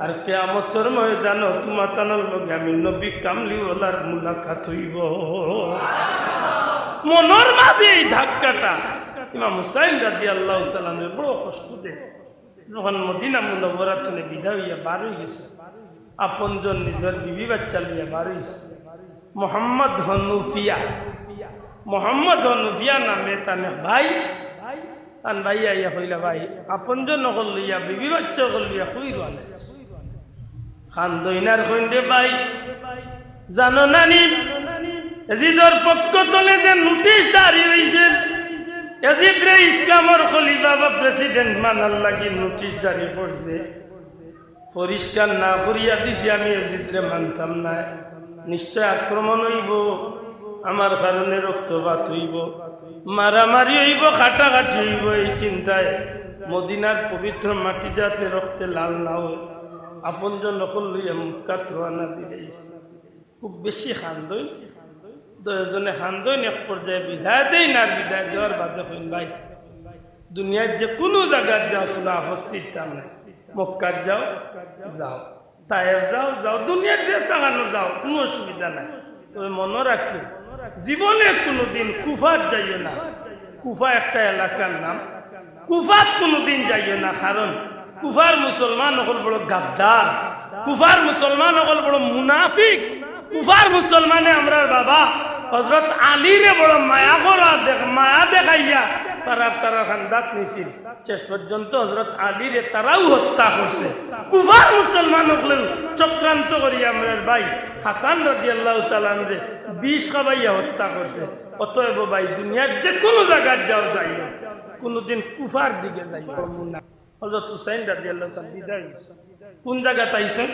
আর কিয়ামতর ময়দানো তোমাতানর লগে আমি নবী কামলিওয়ালার মুলাকাত হইব।" মনর মাঝে এই ধাক্কাটা ইমাম হুসাইন রাদিয়াল্লাহু তাআলা আনহুর বড় কষ্ট দেয়। যখন মদিনা মুনাওয়ারা তনে বিদায় হইয়া বার হয়ে গেছে, আপনজন নিজর বিবি বাচ্চা লইয়া বার হইছে, মোহাম্মদ হনুফিয়া, মোহাম্মদ হনুফিয়া নামে তান এক ভাই তান ভাই আইয়া কইলা, "ভাই, আপনজন অকল লইয়া, বিবি বাচ্চা অকল লইয়া কই রওয়ানা?" কান্দইন আর কইন, "রে ভাই, জানো না নি, এজিদর পক্ষ তলে যে নোটিশ জারি অইছে, এজিদরে ইসলামর খলিফা বা প্রেসিডেন্ট মানার লাগি নোটিশ জারি করছে।" পরিষ্কার না করিয়া দিছি, আমি এজিদরে মানতাম না। নিশ্চয় আক্রমণ অইবো, আমার কারণে রক্তপাত অইবো, মারামারি অইবো, কাটাকাটি অইবো। এই চিন্তায় মদিনার পবিত্র মাটি যাতে রক্তে লাল না অয়, আপনজন অকল লইয়া মক্কাত রওয়ানা দিলাইছি। খুব বেশি কান্দইন, দুইজনে কান্দইন, এক পর্যায়ে বিদায় দেইন, আর বিদায় দেওয়ার বাদে কইন, "ভাই, দুনিয়ার যে কুনু জাগাত যাও, কুনু আপত্তি ইতা নাই, মক্কাত যাও, যাও, তায়েফ যাও, যাও, দুনিয়ার যে জাগানো যাও, কুনু অসুবিধা নাই। তবে মনো রাখিও, জীবনে কুনুদিন কুফাত যাইও না।" কুফা একটা এলাকার নাম। কুফাত কুনুদিন যাইও না, কারণ কুফার মুসলমান অকল বড় গাদ্দার, কুফার মুসলমান অকল বড় মুনাফিক, কুফার মুসলমানে আমরার বাবা হযরত আলীরে বড় মায়া করা দেখ-, মায়া দেখাইয়া তারার, তারার খান্দাত নিছিল। শেষ পর্যন্ত হযরত আলীরে তারাও হত্যা করছে। কুফার মুসলমান অকলেও চক্রান্ত করিয়া আমরার ভাই হাসান রাদিয়াল্লাহু তাআলা আনহুরে বিষ খাবাইয়া হত্যা করছে। অতএব ভাই, দুনিয়ার যে কুনু জাগাত যাও, যাইও, কুনুদিন কুফার দিকে যাইও না। হযরত হুসাইন রাদিয়াল্লাহু তাআলা বিদায় অইছে। কুন জাগাত আইছইন?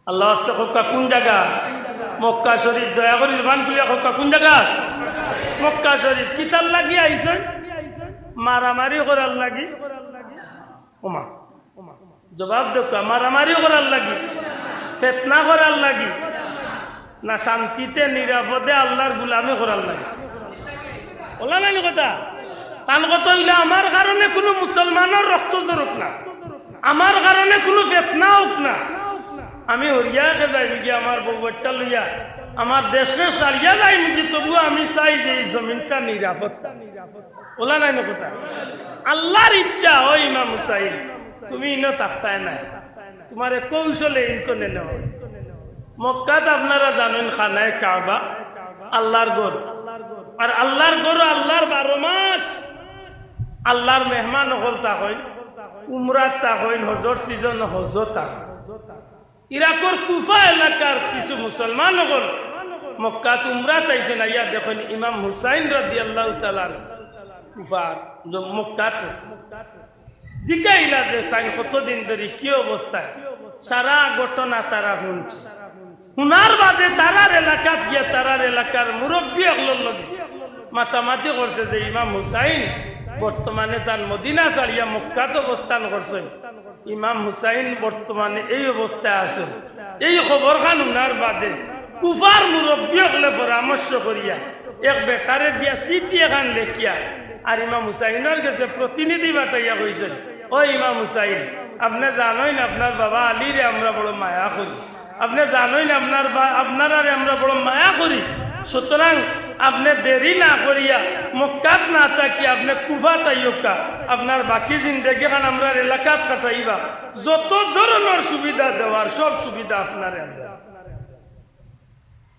আল্লার ওয়াস্তে কউক্কা, কুন জাগা? মক্কা শরীফ। দয়া করি জবান খুলিয়া কউক্কা, কুন জাগা? মক্কা শরীফ। কিতার লাগি আইছইন? মারামারি করার লাগি। ওমা, জবাব দেউক্কা, মারামারি করার লাগি, ফিতনা করার লাগি, না শান্তিতে নিরাপদে আল্লার গুলামি করার লাগি? অলা নানি কথা? তান কথা অইলো, আমার কারণে কুনু মুসলমানর রক্ত ঝরুক না, আমার কারণে কুনু ফিতনা অউক না। আমি হরিয়াকে যাইমুগি আমার বউ বাচ্চা লইয়া, আমার দেশরে ছাড়িয়া যাইমুগি, তবুও আমি চাই যে এই জমিনটা নিরাপদ থাক। অলা নানি কথা? আল্লার ইচ্ছা, ও ইমাম হুসাইন, তুমি ইনো থাকতায় নায়। তুমারে কৌশলে ইনতনে নেওয়া অইবো। মক্কাত আপনারা জানইন খানায়ে কাবা, আল্লার ঘর। আর আল্লার ঘরো আল্লার বারো মাস আল্লার মেহমান অকল থাকইন, উমরাত থাকইন, হজর সিজনো হজো থাকইন। ইরাকর কুফা এলাকার কিছু মুসলমান অকল মক্কাত উমরাত আইছইন, আইয়া দেখইন ইমাম হুসাইন রাদিয়াল্লাহু তাআলা আনহু কুফার, মক্কাত। জিকাইলা যে তাইন কতদিন ধরি কি অবস্থায়, সারা ঘটনা তারা হুনছে। হুনার বাদে তারার এলাকাত গিয়া তারার এলাকার মুরব্বি অকলর লগে মাতামাতি করছে যে ইমাম হুসাইন বর্তমানে তান মদিনা ছাড়িয়া মক্কাত অবস্থান করছইন। ইমাম হুসাইন বর্তমানে এই অবস্থায় আছইন। এই খবরখান হুনার বাদে কুফার মুরব্বি অকলে পরামর্শ করিয়া এক বেটারে দিয়া চিঠি এখান লেখিয়া আর ইমাম হুসাইনর গেছে প্রতিনিধি পাঠাইয়া কইছইন, "ও ইমাম হুসাইন, আপনে জানইন আপনার বাবা আলীরে আমরা বড় মায়া করি, আপনে জানইন আপনার বা-, আপনারারে আমরা বড় মায়া করি, সুতরাং আপনে দেরি না করিয়া মক্কাত না থাকি আপনে কুফাত আইউক্কা, আপনার বাকি জিন্দেগিখান আমরার এলাকাত কাটাইবা, যত ধরনর সুবিধা দেওয়ার সব সুবিধা আপনারে আমরা।"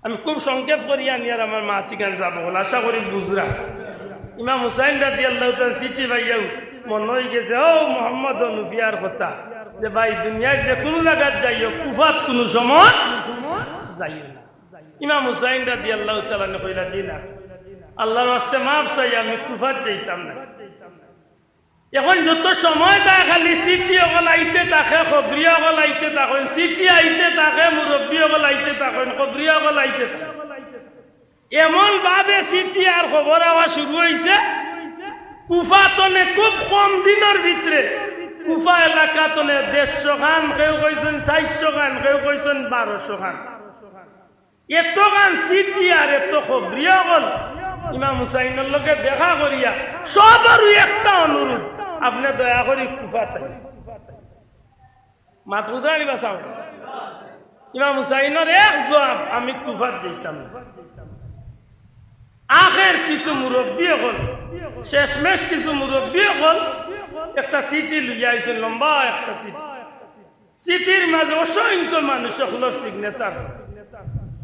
আমি খুব সংক্ষেপ করি আনিয়ার আমার মাতিখান যাবো, আশা করি বুঝরা। ইমাম হুসাইন রাদিয়াল্লাহু তাআলা চিঠি পাইয়াউ মনো অইগেছে, ও মোহাম্মদ হনুফিয়ার কথা, যে ভাই, দুনিয়ার যে কুনু জাগাত যাইও, কুফাত কুনু সময় যাইও না। ইমাম হুসাইন রাদিয়াল্লাহু তাআলা আনহু কইলা, "জি না, আল্লার ওয়াস্তে মাফ চাই, আমি কুফাত যাইতাম না।" এখন যত সময় যায় খালি চিঠি অকল আইতে থাকে, খবরিয়া অকল আইতে থাকইন, চিঠি আইতে থাকে, মুরব্বি অকল আইতে থাকইন, খবরিয়া অকল আইতে থাকে। এমন ভাবে চিঠি আর খবর আওয়া শুরু অইছে, কুফা তনে খুব কম দিনর ভিতরে কুফা এলাকা তনে দেড়শো খান, কেউ কইছইন চাইরশো খান, কেউ কইছইন বারোশো খান। এতখান চিঠি আর এত খবরি অকল ইমাম হুসাইনর লগে দেখা করিয়া সবরউ একটা অনুরোধ, আপনে দয়া করি কুফাত আইন। মাত বুঝরা নি বা চাও? ইমাম হুসাইনর এক জবাব, "আমি কুফাত যাইতাম না।" আখের কিছু মুরব্বি অকল, শেষমেশ কিছু মুরব্বি অকল একটা চিঠি লইয়া আইছইন, লম্বা একটা চিঠি। চিঠির মাঝে অসংখ্য মানুষ অকলর সিগনেচার।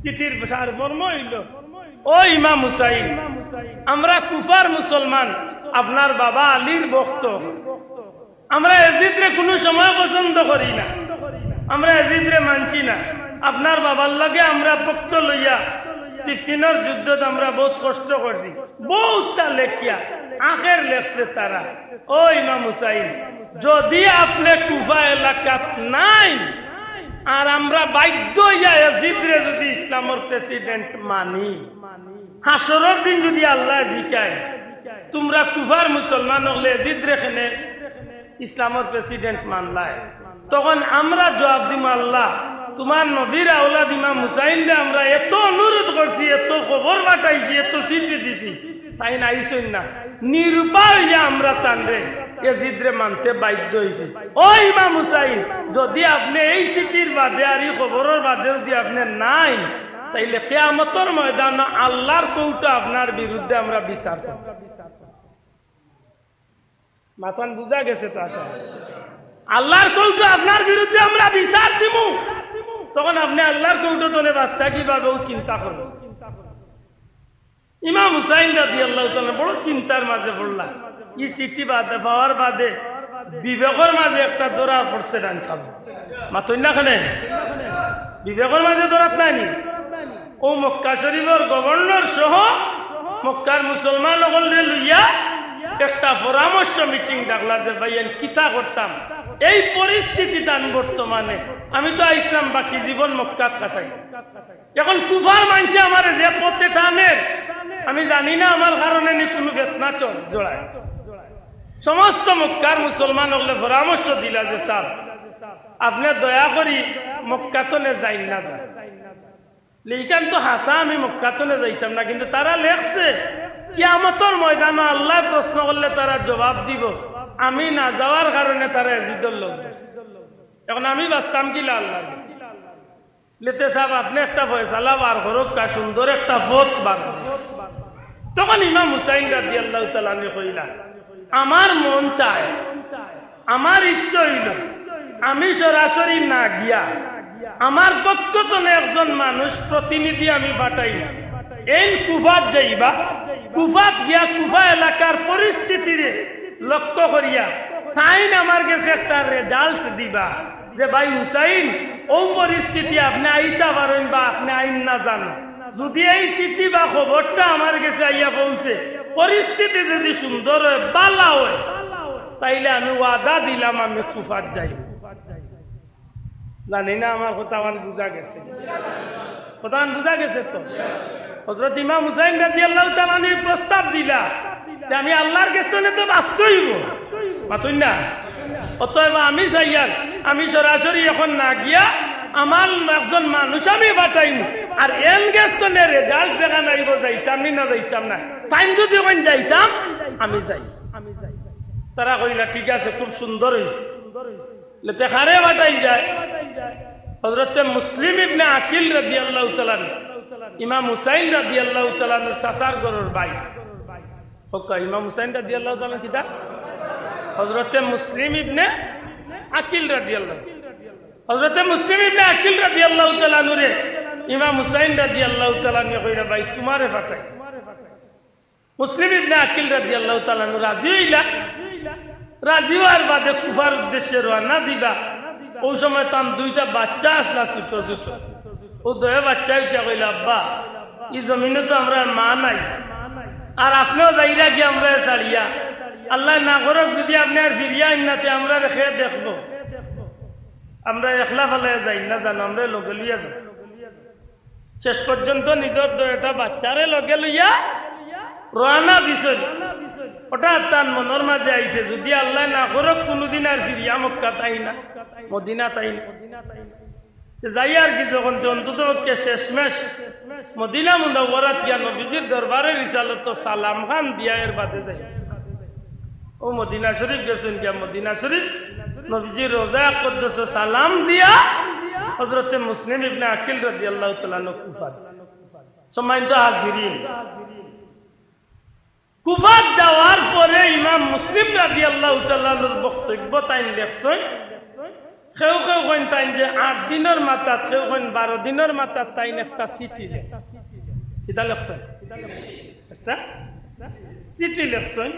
চিঠির সারমর্ম অইলো, "ও ইমাম হুসাইন, আমরা কুফার মুসলমান, আপনার বাবা আলীর ভক্ত। আমরা এজিদরে কুনু সময় পছন্দ করি না, আমরা এজিদরে মানছি না। আপনার বাবার লগে আমরা পক্ষ লইয়া সিফফিনর যুদ্ধত আমরা বউত কষ্ট করছি, বউততা লেখিয়া আখের লেখছে তারা। ও ইমাম হুসাইন, যদি আপনে কুফা এলাকাত নাইন, আর আমরা বাধ্য অইয়া এজিদরে যদি ইসলামর প্রেসিডেন্ট মানি, হাশরর দিন যদি আল্লায় জিকাইন, তুমরা কুফার মুসলমান অকলে এজিদরে কেনে ইসলামর প্রেসিডেন্ট মানলায়, তখন আমরা জুয়াব দিমু, আল্লাহ, তুমার নবীর আওলাদ ইমাম হুসাইনরে আমরা এত অনুরোধ করছি, এত খবর পাঠাইছি, এত চিঠি দিছি, তাইন আইছইন না। নিরুপায় অইয়া আমরা তানরে, এজিদরে মানতে বাধ্য অইছি। ও ইমাম হুসাইন, যদি আপনে এই চিঠির বাদে আর ই খবরর বাদে যদি আপনে নাইন, তাইলে কিয়ামতর ময়দানো আল্লার কোর্টো আপনার বিরুদ্ধে আমরা বিচার করমু। মাতখান বুঝা গেছে তো আশা? আল্লার কোর্টো আপনার বিরুদ্ধে আমরা বিচার দিমু, তখন আপনে আল্লার কোর্টো তনে বাঁচতা কিভাবে, অউ চিন্তা করমু। ইমাম হুসাইন রাদিয়াল্লাহু তাআলা বড় চিন্তার মাঝে পড়লা। ই চিঠি বাদে পাওয়ার বাদে বিবেকর মাঝে একটা দরার পড়ছে ডাইন সাব। মাতইন না কেনে? বিবেকর মাঝে দরাত নায়নি? অউ মক্কা শরীফর গভর্নর সহ মক্কার মুসলমান অকলরে লইয়া একটা পরামর্শ মিটিং ডাকলা যে, ভাইয়াইন, কিতা করতাম? এই পরিস্থিতি তান বর্তমানে, আমি তো আইছলাম বাকি জীবন মক্কাত কাটাই। এখন কুফার মানষে আমারে যে পথে টানের, আমি জানি না আমার কারণে নি কুনু ফিতনা চল-, জড়ায়। সমস্ত মক্কার মুসলমান অকলে পরামর্শ দিলা যে, সাব, আপনে দয়া করি মক্কা তনে যাইন না যান। লেখইন তো হাছা, আমি মক্কা তনে যাইতাম না, কিন্তু তারা লেখছে, কিয়ামতর ময়দানো আল্লায় প্রশ্ন করলে তারা জবাব দিবো, আমি না যাওয়ার কারণে তারা এজিদর লগ ধরছে। এখন আমি বাঁচতাম কিলা আল্লার গেছে? লেতে সাব, আপনে একটা ফয়সালা বার করউক্কা, সুন্দর একটা পথ বার করউক্কা। তখন ইমাম হুসাইন রাদিয়াল্লাহু তাআলা আনহু কইলা, আমার মন চায়, আমার ইচ্ছা অইলো, আমি সরাসরি না গিয়া আমার পক্ষ তনে একজন মানুষ প্রতিনিধি আমি পাঠাই, এইন কুফাত যাইবা, কুফাত গিয়া কুফা এলাকার পরিস্থিতিরে লক্ষ্য করিয়া তাইন আমার গেছে একটা রেজাল্ট দিবা যে, ভাই হুসাইন, অউ পরিস্থিতি আপনে আইতা পারইন বা আপনে আইন না যান। যদি এই চিঠি বা খবরটা আমার গেছে আইয়া পৌঁছে, পরিস্থিতি যদি সুন্দর অয়, বালা অয়, তাইলে আমি ওয়াদা দিলাম আমি কুফাত যাইমু। জানি না আমার কথাখান বুঝা গেছে, কথাখান বুঝা গেছে তো? হযরত ইমাম হুসাইন রাদিয়াল্লাহু তাআলা আনহু প্রস্তাব দিলা যে আমি আল্লার গেছ তনে তো বাঁচতে অইবো, মাতইন না? অতএব আমি চাইয়ার, আমি সরাসরি এখন না গিয়া আমার একজন মানুষ আমি পাঠাইমু, আর এইন গেছ তনে রেজাল্ট যেখান আইবো, যাইতাম নি না যাইতাম না, তাইন যদি কইন যাইতাম, আমি যাই। তারা কইলা, ঠিক আছে, খুব সুন্দর অইছে। লেতে কারে পাঠাইল যায়? হযরতে মুসলিম ইবনে আকিল রাদিয়াল্লাহু তাআলা আনহু, ইমাম হুসাইন রাদিয়াল্লাহু তাআলা আনহুর চাচার ঘরর ভাই। কউক্কা, ইমাম হুসাইন রাদিয়াল্লাহু তাআলা আনহু কিতা? হযরতে মুসলিম ইবনে আকিল রাদিয়াল্লাহু, হযরতে মুসলিম ইবনে আকিল রাদিয়াল্লাহু তাআলা আনহুরে ইমাম হুসাইন রাদিয়াল্লাহু তাআলা আনহুয়ে কইরা, ভাই, তুমারে পাঠাই। মুসলিম ইবনে আকিল রাদিয়াল্লাহু তাআলা আনহু রাজি অইলা। রাজি অওয়ার বাদে কুফার উদ্দেশ্যে রওয়ানা দিবা। অউ সময় তান দুইটা বাচ্চা আছলা ছোট ছোট। অউ দুইও বাচ্চায় উঠিয়া কইলা, আব্বা, ই জমিনো তো আমরার মা নাই, আর আপনেও যাইরা গি আমরারে ছাড়িয়া। আল্লায় না করউক, যুদি আপনে আর ফিরিয়া আইন না, তে আমরারে কে দেখবো? আমরা একলা ফালাইয়া যাইন না জানো, আমরারে লগে লইয়া যাও। শেষ পর্যন্ত নিজর দুইটা বাচ্চারে লগে লইয়া রওয়ানা দিছইন। হঠাৎ তান মনর মাঝে আইছে, যুদি আল্লায় না করউক কুনুদিন আর ফিরিয়া মক্কাত আই না, মদিনাত আই না। তে যাইয়ার কি যখন, তে অন্তত পক্ষে শেষমেশ মদিনা মুনাওয়ারাত গিয়া নবীজির দরবারে রিসালতো সালাম খান দিয়া এর বাদে যাই। অউ মদিনা শরীফ গেছইন গিয়া, মদিনা শরীফ নবীজির রওজা আকদসো সালাম দিয়া হযরতে মুসলিম ইবনে আকিল রাদিয়াল্লাহু তাআলা আনহু কুফাত। সম্মানিত হাজিরিন, কুফাত যাওয়ার পরে ইমাম মুসলিম রাদিয়াল্লাহু তাআলা আনহুর বক্তব্য তাইন লেখছইন, কেউ কেউ কইন তাইন যে আট দিনর মাথাত, কেউ কইন বারো দিনর মাথাত তাইন একটা চিঠি লেখছইন। কিতা লেখছইন? একটা চিঠি লেখছইন।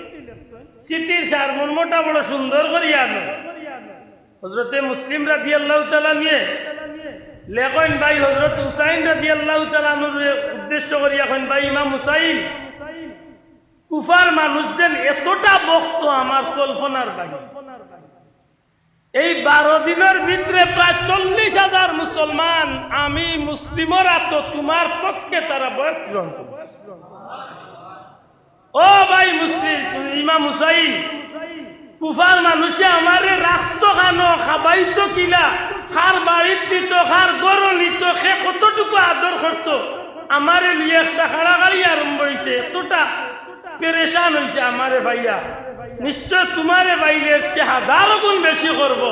চিঠির সারমর্মটা বড় সুন্দর করিয়া আনো। হযরতে মুসলিম রাদিয়াল্লাহু তাআলা আনহুয়ে লেখইন, ভাই, হযরত হুসাইন রাদিয়াল্লাহু তাআলা আনহুর উদ্দেশ্য করিয়া কইন, ভাই ইমাম হুসাইন, কুফার মানুষ যেন এতটা বখত আমার কল্পনার বাইরে। এই বারো দিনর ভিতরে প্রায় চল্লিশ হাজার মুসলমান আমি মুসলিমর আতো তুমার পক্ষে তারা বয়াত গ্রহণ করছে। ও ভাই মুসলিম, ইমাম হুসাইন, কুফার মানুষে আমারে রাখতো কানো, খাবাইতো কিলা, কার বাড়িত নিতো, কার ঘরো নিতো, কে কতটুকু আদর করতো, আমারে লইয়া একটা কাড়াকাড়ি আরম্ভ অইছে, এতটা পেরেশান অইছে আমারে পাইয়া। নিশ্চয় তুমারে পাইলে এর চেয়ে হাজারো গুণ বেশি করবো।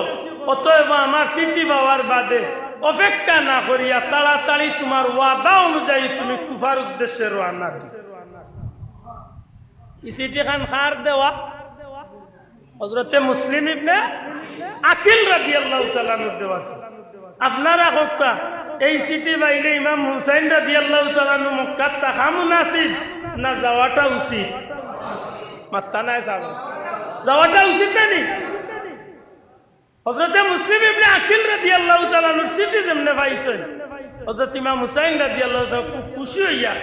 অতএব আমার চিঠি পাওয়ার বাদে অপেক্ষা না করিয়া তাড়াতাড়ি তুমার ওয়াদা অনুযায়ী তুমি কুফার উদ্দেশ্যে রওয়ানা দিও। ই চিঠিখান কার দেওয়া? হযরতে মুসলিম ইবনে আকিল রাদিয়াল্লাহু তাআলা আনহুর দেওয়া আছে। আপনারা কউক্কা, এই চিঠি পাইলে ইমাম হুসাইন রাদিয়াল্লাহু তাআলা আনহু মক্কাত থাকা মুনাসিব না যাওয়াটা উচিত? মাত্তা নাই সাব। যাওয়াটা উচিত না নি? হযরতে মুসলিম ইবনে আকিল রাদিয়াল্লাহু তাআলা আনহুর চিঠি যেমনে পাইছইন, হযরত ইমাম হুসাইন রাদিয়াল্লাহু তাআলা খুব খুশি অইয়া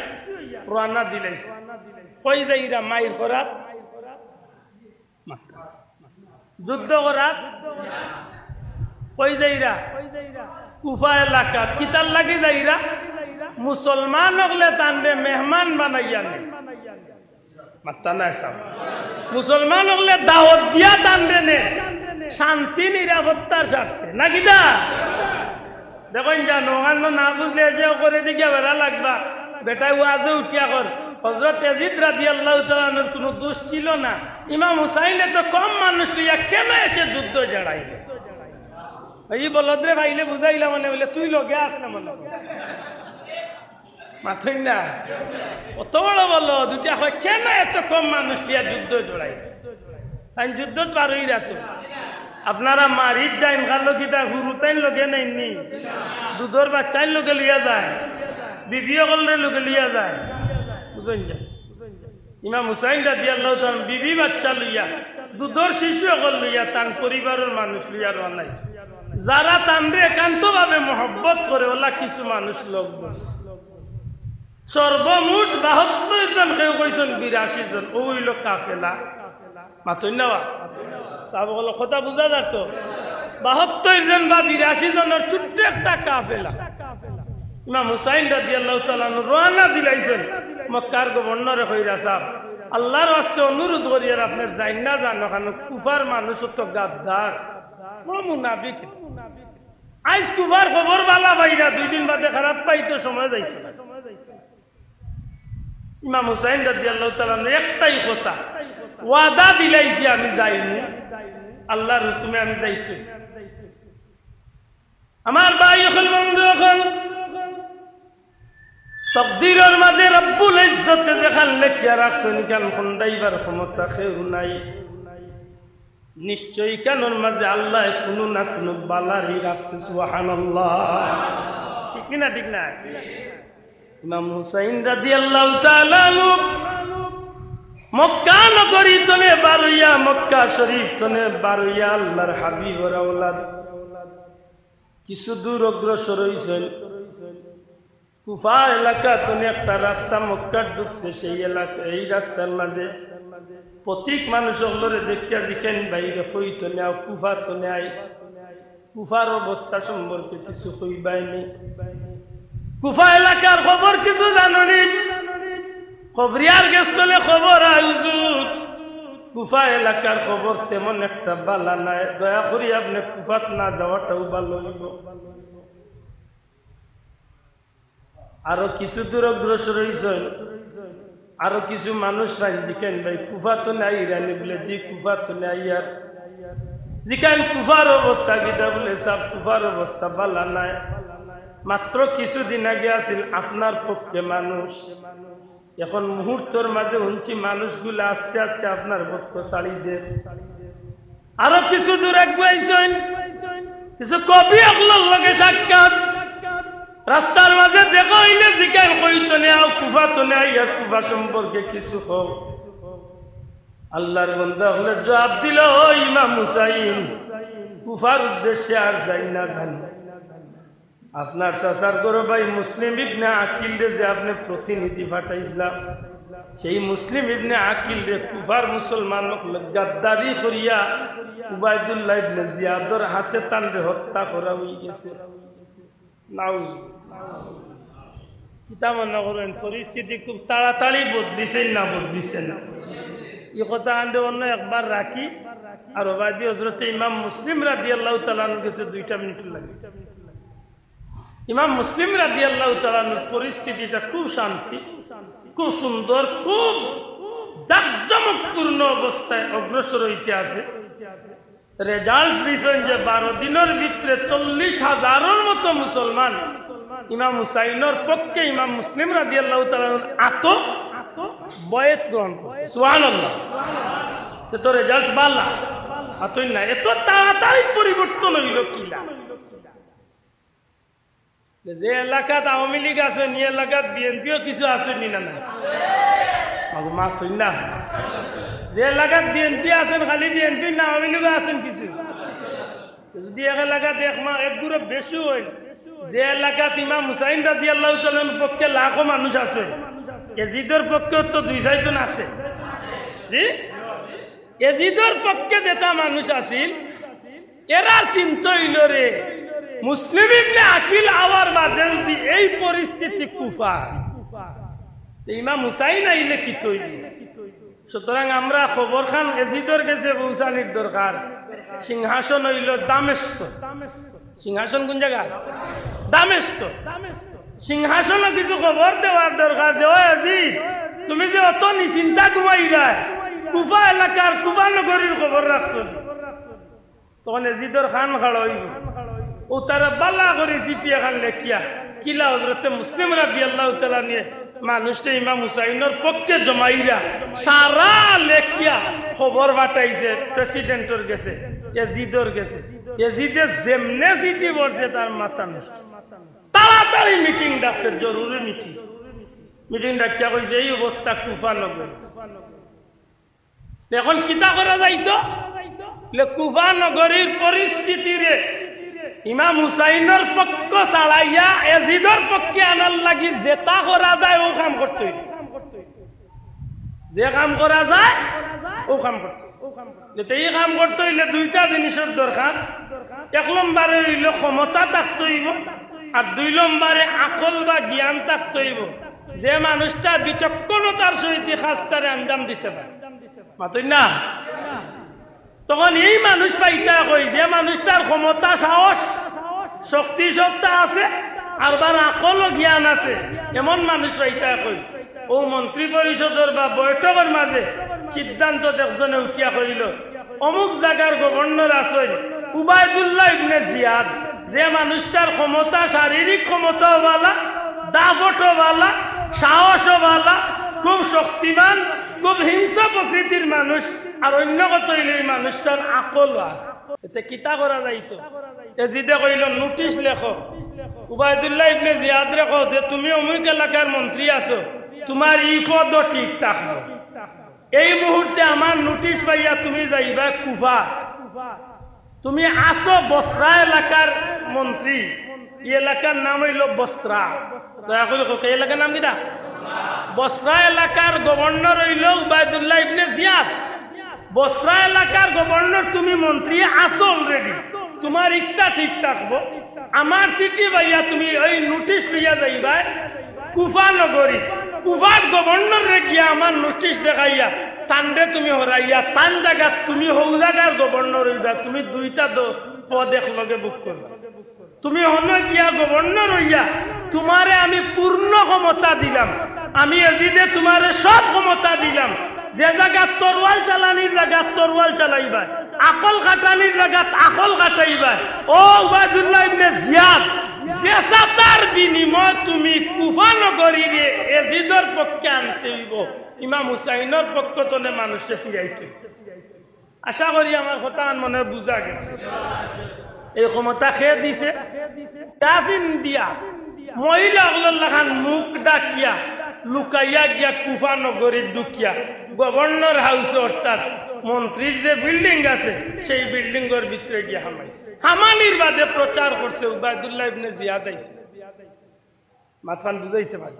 রওয়ানা দিলাইছইন। কই যাইরা? মাইর করাত, যুদ্ধ করাত। কই যাইরা? কুফা এলাকাত। কিতার লাগি যাইরা? মুসলমান অকলে তানরে মেহমান বানাইয়া নে। মাত্তা নাই সাব। মুসলমান অকলে দাওয়াত দিয়া তানরে নে, শান্তি নিরাপত্তার স্বার্থে। না কিতা? দেখইন যা, নগান্ন না বুঝলে এসে করে দিকে বেড়া লাগবা। বেটায় ওয়াজে উঠিয়া কর। হযরত ইয়াজিদ রাদিয়াল্লাহু তাআলা আনহুর কুনু দোষ ছিল না। ইমাম হুসাইনে তো কম মানুষ লইয়া কেনে এসে যুদ্ধ জড়াইল? ই বলদরে পাইলে বুঝাইলা মনে বলে, তুই লগে আস না মনে কর। মাতইন না। কত বড় বলদ, দুইটা কয়, কেনে এত কম মানুষ দিয়া যুদ্ধ জড়াই? তাইন যুদ্ধত বারইরা তো। আপনারা মারিত যাইন, কার লগে তা হুরুতাইন লগে নেইননি? দুধর বাচ্চাইন লগে লইয়া যায়, বিবি অকলরে লগে লইয়া যায়। বুঝইন যা? ইমাম হুসাইন রাদিয়াল্লাহু তাআলা বিবি বাচ্চা লইয়া, দুধর শিশু অকল লইয়া, তান পরিবারর মানুষ লইয়া রওয়ানা অইছে। যারা তানরে একান্তভাবে মহব্বত করে, ওলা কিছু মানুষ লগ ধরছে। সর্বমোট বাহাত্তর জন, কেউ কইছইন বিরাশি জন, অউ অইলো কাফেলা। মাতইন না বা? সাব অকল, কথা বুঝা যার তো? বাহাত্তর জন বা বিরাশি জনর ছোট্ট একটা কাফেলা। ইমাম হুসাইন রাদিয়াল্লাহু তাআলা আনহু রওয়ানা দিলাইছইন। মক্কার গভর্নরে কইরা, সাব, আল্লাহর ওয়াস্তে অনুরোধ করিয়ার আপনে যাইন না যান, অখানো কুফার মানুষ তো গাদ্দার, বড় মুনাফিক। আইজ কুফার খবর বালা পাইরা, দুই দিন বাদে খারাপ পাইতো, সময় যাইতো না। ইমাম হুসাইন রাদিয়াল্লাহু তাআলা আনহু একটাই কথা, ওয়াদা দিলাইছি আমি যাইমু, আল্লাহর হুকুমে আমি যাইতে। আমার ভাই অকল, বন্ধু অকল, তকদিরর মাঝে রব্বুল ইজ্জতে যেখান লেখিয়া রাখছইন, ইখান খন্ডাইবার ক্ষমতা কেউ নাই। নিশ্চয় ইখানর মাঝে আল্লায় কুনু না কুনু বালারি রাখছে। সুবহানাল্লাহ। ঠিক নি না? ঠিক না? ইমাম হুসাইন রাদিয়াল্লাহু তাআলা আনহু মক্কা নগরী তনে বারইয়া, মক্কা শরীফ তনে বারইয়া আল্লাহর হাবিবর আওলাদ কিছু দূর অগ্রসর অইছইন। কুফা এলাকা তনে একটা রাস্তা মক্কাত ঢুকছে, সেই এলাকা, এই রাস্তার মাঝে পথিক মানুষ অকলরে দেখিয়া জিকাইন, ভাইরে, কই তনে আও, কুফা তনে আই, কুফার অবস্থা সম্পর্কে কিছু কইবায়নি? কুফা এলাকার খবর কিছু জানোনি? খবরিয়ার গেছ তনে খবর আয়, হুজুর, কুফা এলাকার খবর তেমন একটা বালা নায়, দয়া করি আপনে কুফাত না যাওয়াটাউ ভালা অইবো। আরো কিছু দূর অগ্রসর অইছইন, আরো কিছু মানুষ রাইন জিকাইন, ভাই, কুফা তনে আইরানি? বুলে, জি, কুফা তনে আইয়ার। জিকাইন, কুফার অবস্থা কিতা? বুলে, সাব, কুফার অবস্থা বালা নায়। মাত্র কিছুদিন আগে আছিল আপনার পক্ষে মানুষ, এখন মুহূর্তর মাঝে হুনছি মানুষগুলা আস্তে আস্তে আপনার পক্ষ ছাড়ি দের। আরো কিছু দূর আগুয়াইছইন, কিছু কবি অকলর লগে সাক্ষাৎ। রাস্তার মাঝে দেখা অইলে জিকাইন, কই তনে আও, কুফা তনে আইয়ার, কুফা সম্পর্কে কিছু কও। আল্লাহর বন্দা অকলে জবাব দিল, "ও ইমাম হুসাইন, কুফার উদ্দেশ্যে আর যাইন না যান। আপনার চাচার ঘরর ভাই মুসলিম ইবনে আকিলরে যে আপনে প্রতিনিধি পাঠাইছলা, সেই মুসলিম ইবনে আকিলরে কুফার মুসলমান অকলে গাদ্দারি করিয়া উবাইদুল্লাহ ইবনে জিয়াদর হাতে তানরে হত্যা করা অইগেছে।" নাউজুবিল্লাহ। কিতা মনে করইন, পরিস্থিতি খুব তাড়াতাড়ি বদলিছে না বদলিছে না? ই কথা আনতে অন্য একবার রাখি, আর ওবায়দি হজরতে ইমাম মুসলিম রাদিয়াল্লাহু তাআলা আনহুর গেছে দুইটা মিনিট লাগে। ইমাম মুসলিম রাদিয়াল্লাহু তাআলা আনহুর পরিস্থিতিটা খুব শান্তি, খুব সুন্দর, খুব জাঁকজমকপূর্ণ অবস্থায় অগ্রসর অইতে আছে। রেজাল্ট দিছইন যে বারো দিনর ভিতরে চল্লিশ হাজারর মতো মুসলমান ইমাম হুসাইনর পক্ষে ইমাম মুসলিম রাদিয়াল্লাহু তাআলা আনহুর আতো বয়েত গ্রহণ করছে। সুবহানাল্লাহ। তে তো রেজাল্ট বালা। আতই না, এত তাড়াতাড়ি পরিবর্তন অইল কিলা? যে এলাকাত আওয়ামী লীগ আছে, নি এলাকাত বিএনপিও কিছু আছে নি না, না? মাতইন না। যে এলাকাত বিএনপি আছেন, খালি বিএনপি না, আওয়ামী লীগও আছেন কিছু। যদি এক এলাকাত এক মা-, এক গ্রুপ বেশি অইন, যে এলাকাত ইমাম হুসাইন রাদিয়াল্লাহু তাআলা আনহুর পক্ষে লাখো মানুষ আছে, এজিদর পক্ষে তো দুই চাইরজন আছে। জি? এজিদর পক্ষে যেটা মানুষ আছিল, এরার চিন্তা অইল রে, মুসলিম ইবনে আকিল আওয়ার বাদে যদি এই পরিস্থিতি কুফা, তে ইমাম হুসাইন আইলে কিতা অইল? সুতরাং আমরা খবরখান এজিদর গেছে পৌঁছানির দরকার। সিংহাসন অইল দামেস্ক। সিংহাসন কোন জাগা? দামেস্ক। সিংহাসনো কিছু খবর দেওয়ার দরকার যে, "ও এজিদ, তুমি যে অত নিশ্চিন্তা ঘুমাইরায়, কুফা এলাকার, কুফা নগরীর খবর রাখছো নি?" তখন এজিদর খান খাড়া অইব। অউ তারা বালা করি চিঠি এখান লেখিয়া, কিলা হজরতে মুসলিম রাদিয়াল্লাহু তাআলা আনহুয়ে মানুষরে ইমাম হুসাইনর পক্ষে জমাইরা, সারা লেখিয়া খবর পাঠাইছে প্রেসিডেন্টর গেছে, এজিদর গেছে। এজিদে যেমনে চিঠি পড়ছে, তার মাথা নষ্ট। তাড়াতাড়ি মিটিং ডাকছে, জরুরি মিটিং। মিটিং ডাকিয়া কইছে, "এই অবস্থা কুফা নগর।" এখন কিতা করা যাইতো? লে কুফা নগরীর পরিস্থিতিরে ইমাম হুসাইনর পক্ষ ছাড়াইয়া এজিদর পক্ষে আনার লাগি যেটা করা যায়, অউ কাম করতে অইব। যে কাম করা যায়, অউ কাম করতে অইব। যেতে ই কাম করতে অইলে দুইটা জিনিসর দরকার। এক নম্বরে অইল ক্ষমতা থাকতে অইব, আর দুই নম্বরে আকল বা জ্ঞান থাকতে অইব। যে মানুষটা বিচক্ষণতার সহিত ই কাজটারে আঞ্জাম দিতে পারে। মাতইন না? তখন এই মানুষ পাইতা কই, যে মানুষটার ক্ষমতা, সাহস, শক্তি সবটা আছে, আরবার আকল ও জ্ঞান আছে, এমন মানুষ পাইতা কই? অউ মন্ত্রী পরিষদর বা বৈঠকর মাঝে সিদ্ধান্ত একজনে উঠিয়া কইল, অমুক জাগার গভর্নর আছইন উবায়দুল্লাহ ইবনে জিয়াদ, যে মানুষটার ক্ষমতা, শারীরিক ক্ষমতাও বালা, দাপটও বালা, সাহসও বালা, খুব শক্তিমান, খুব হিংস্র প্রকৃতির মানুষ, আর অন্য কথা অইল, ই মানুষটার আকলও আছে। এতে কিতা করা যাইতো? এজিদে কইল, "নোটিশ লেখো, উবায়দুল্লাহ ইবনে জিয়াদরে কও যে তুমি অমুক এলাকার মন্ত্রী আছো, তুমার ই পদও ঠিক থাকবো। এই মুহূর্তে আমার নোটিশ পাইয়া তুমি যাইবা কুফা।" তুমি আছো বসরা এলাকার মন্ত্রী, ই এলাকার নাম অইল বসরা। দয়া করি কউক্কা, ই এলাকার নাম কিতা? বসরা এলাকার গভর্নর অইল উবায়দুল্লাহ ইবনে জিয়াদ। বসরা এলাকার গভর্নর, তুমি মন্ত্রী আছো already, তুমার ইকটা ঠিক থাকবো। আমার চিঠি পাইয়া তুমি অউ নোটিশ লইয়া যাইবায় কুফা নগরী, কুফার গভর্নররে গিয়া আমার নোটিশ দেখাইয়া, তানরে তুমি হরাইয়া, তান জাগাত তুমি হউ জাগার গভর্নর অইবা, তুমি দুইটা দ-, পদ একলগে ভোগ করবা। তুমি হনো গিয়া গভর্নর অইয়া, তুমারে আমি পূর্ণ ক্ষমতা দিলাম, আমি এজিদে তুমারে সব ক্ষমতা দিলাম, যে জাগাত তরোয়াল চালানির জাগাত তরোয়াল চালাইবায়, আকল খাটানির জাগাত আকল খাটাইবায়। ও উবায়দুল্লাহ ইবনে জিয়াদ, যে সাতার বিনিময়ে তুমি কুফা নগরীরে এজিদর পক্ষে আনতে অইবো, ইমাম হুসাইনর পক্ষ তনে মানুষরে ফিরাইতে অইবো। আশা করি আমার কথাখান মনে বুঝা গেছে। এই ক্ষমতা কে দিছে? কাফিন দিয়া, মহিলা অকলর লাখান মুখ ঢাকিয়া, লুকাইয়া গিয়া কুফা নগরীত ঢুকিয়া গভর্নর হাউস অর্থাৎ মন্ত্রীর যে বিল্ডিং আছে সেই বিল্ডিংর ভিতরে গিয়া হামাইছে। হামানির বাদে প্রচার করছে উবায়দুল্লাহ ইবনে জিয়াদ আইছে। মাতখান বুঝাইতে পারি।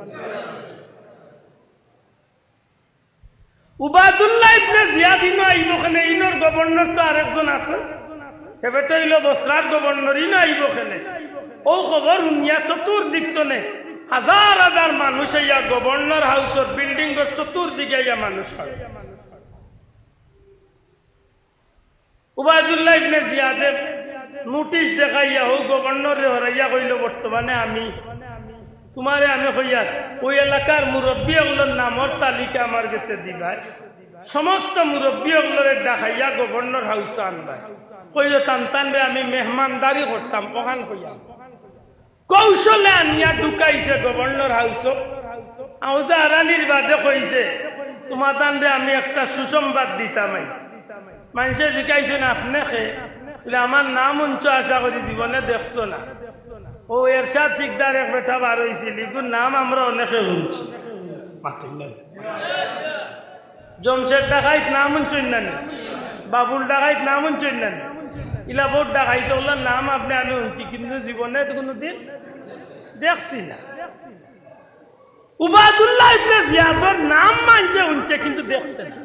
উবায়দুল্লাহ ইবনে জিয়াদ ইনো আইবো কেনে, ইনোর গভর্নর তো আরেকজন আছে, হে বেটা অইলো বসরার গভর্নর, ইনো আইবো কেনে। অউ খবর হুনিয়া চতুর্দিক তনে হাজার হাজার মানুষ আইয়া গভর্নর হাউসর বিল্ডিংর চতুর্দিকে আইয়া মানুষ পায়। উবায়দুল্লাহ ইবনে জিয়াদে নোটিশ দেখাইয়া অউ গভর্নররে হরাইয়া কইলো, বর্তমানে আমি তুমারে আমি কইয়ার অউ এলাকার মুরব্বি অকলর নামর তালিকা আমার গেছে দিবায়। সমস্ত মুরব্বি অকলরে ডাকাইয়া গভর্নর হাউসো আনবায়। কইও তান তানরে আমি মেহমানদারি করতাম, অখান কইয়া কৌশলে আনিয়া ঢুকাইছে গভর্নর হাউসো। আওজা হারানির বাদে কইছে, তুমা তানরে আমি একটা সুসংবাদ দিতাম আইছি। মানষে জিকাইছইন, আপনে কে? বলে, আমার নাম হুনছো, আশা করি জীবনে দেখছো না। অউ এরশাদ শিকদার এক বেটা বার অইছিল, ইগুর নাম আমরা অনেকে হুনছি। মাতইন না। জমশেদ ডাকাইত নাম হুনছইন না নি? বাবুল ডাকাইত নাম হুনছইন না নি? ইলা বউত ডাকাইত অকলর নাম আপনে আমি হুনছি, কিন্তু জীবনে তো কুনুদিন দেখছি না। উবায়দুল্লাহ ইবনে জিয়াদর নাম মানষে হুনছে, কিন্তু দেখছে না।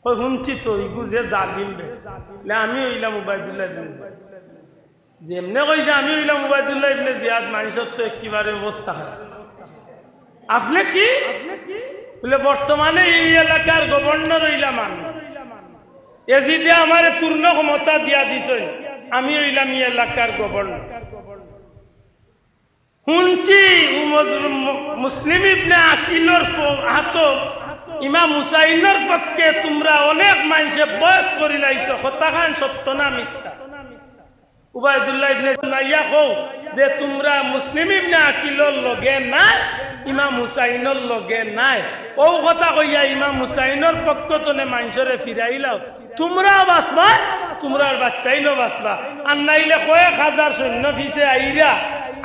কয়, হুনছি তো, ইগু যে জালিম বে। না, আমি অইলাম উবায়দুল্লাহ ইবনে জিয়াদ। যেমনে কইছে আমি অইলাম উবায়দুল্লাহ ইবনে জিয়াদ, মানষর তো একেবারে অবস্থা খারাপ। আপনে কি? বলে, বর্তমানে এই এলাকার গভর্নর অইলাম আমি। এজিদে আমারে পূর্ণ ক্ষমতা দিয়া দিছইন, আমি অইলাম এই এলাকার গভর্নর। হুনছি, উমর মু-, মুসলিম ইবনে আকিলর প-, হাতো ইমাম হুসাইনর পক্ষে তুমরা অনেক মানষে বয়াত করিলাইছো, কথাখান সত্য না মিথ্যা? উবায়দুল্লাহ ইবনে হুনাইয়া কও যে তুমরা মুসলিম ইবনে আকিলর লগে নায়, ইমাম হুসাইনর লগে নায়। অউ কথা কইয়া ইমাম হুসাইনর পক্ষ তনে মানষরে ফিরাইলাও। তুমরাও বাঁচবা, তুমরার বাচ্চাইনও বাঁচবা। আর নাইলে কয়েক হাজার সৈন্য পিছে আইরা,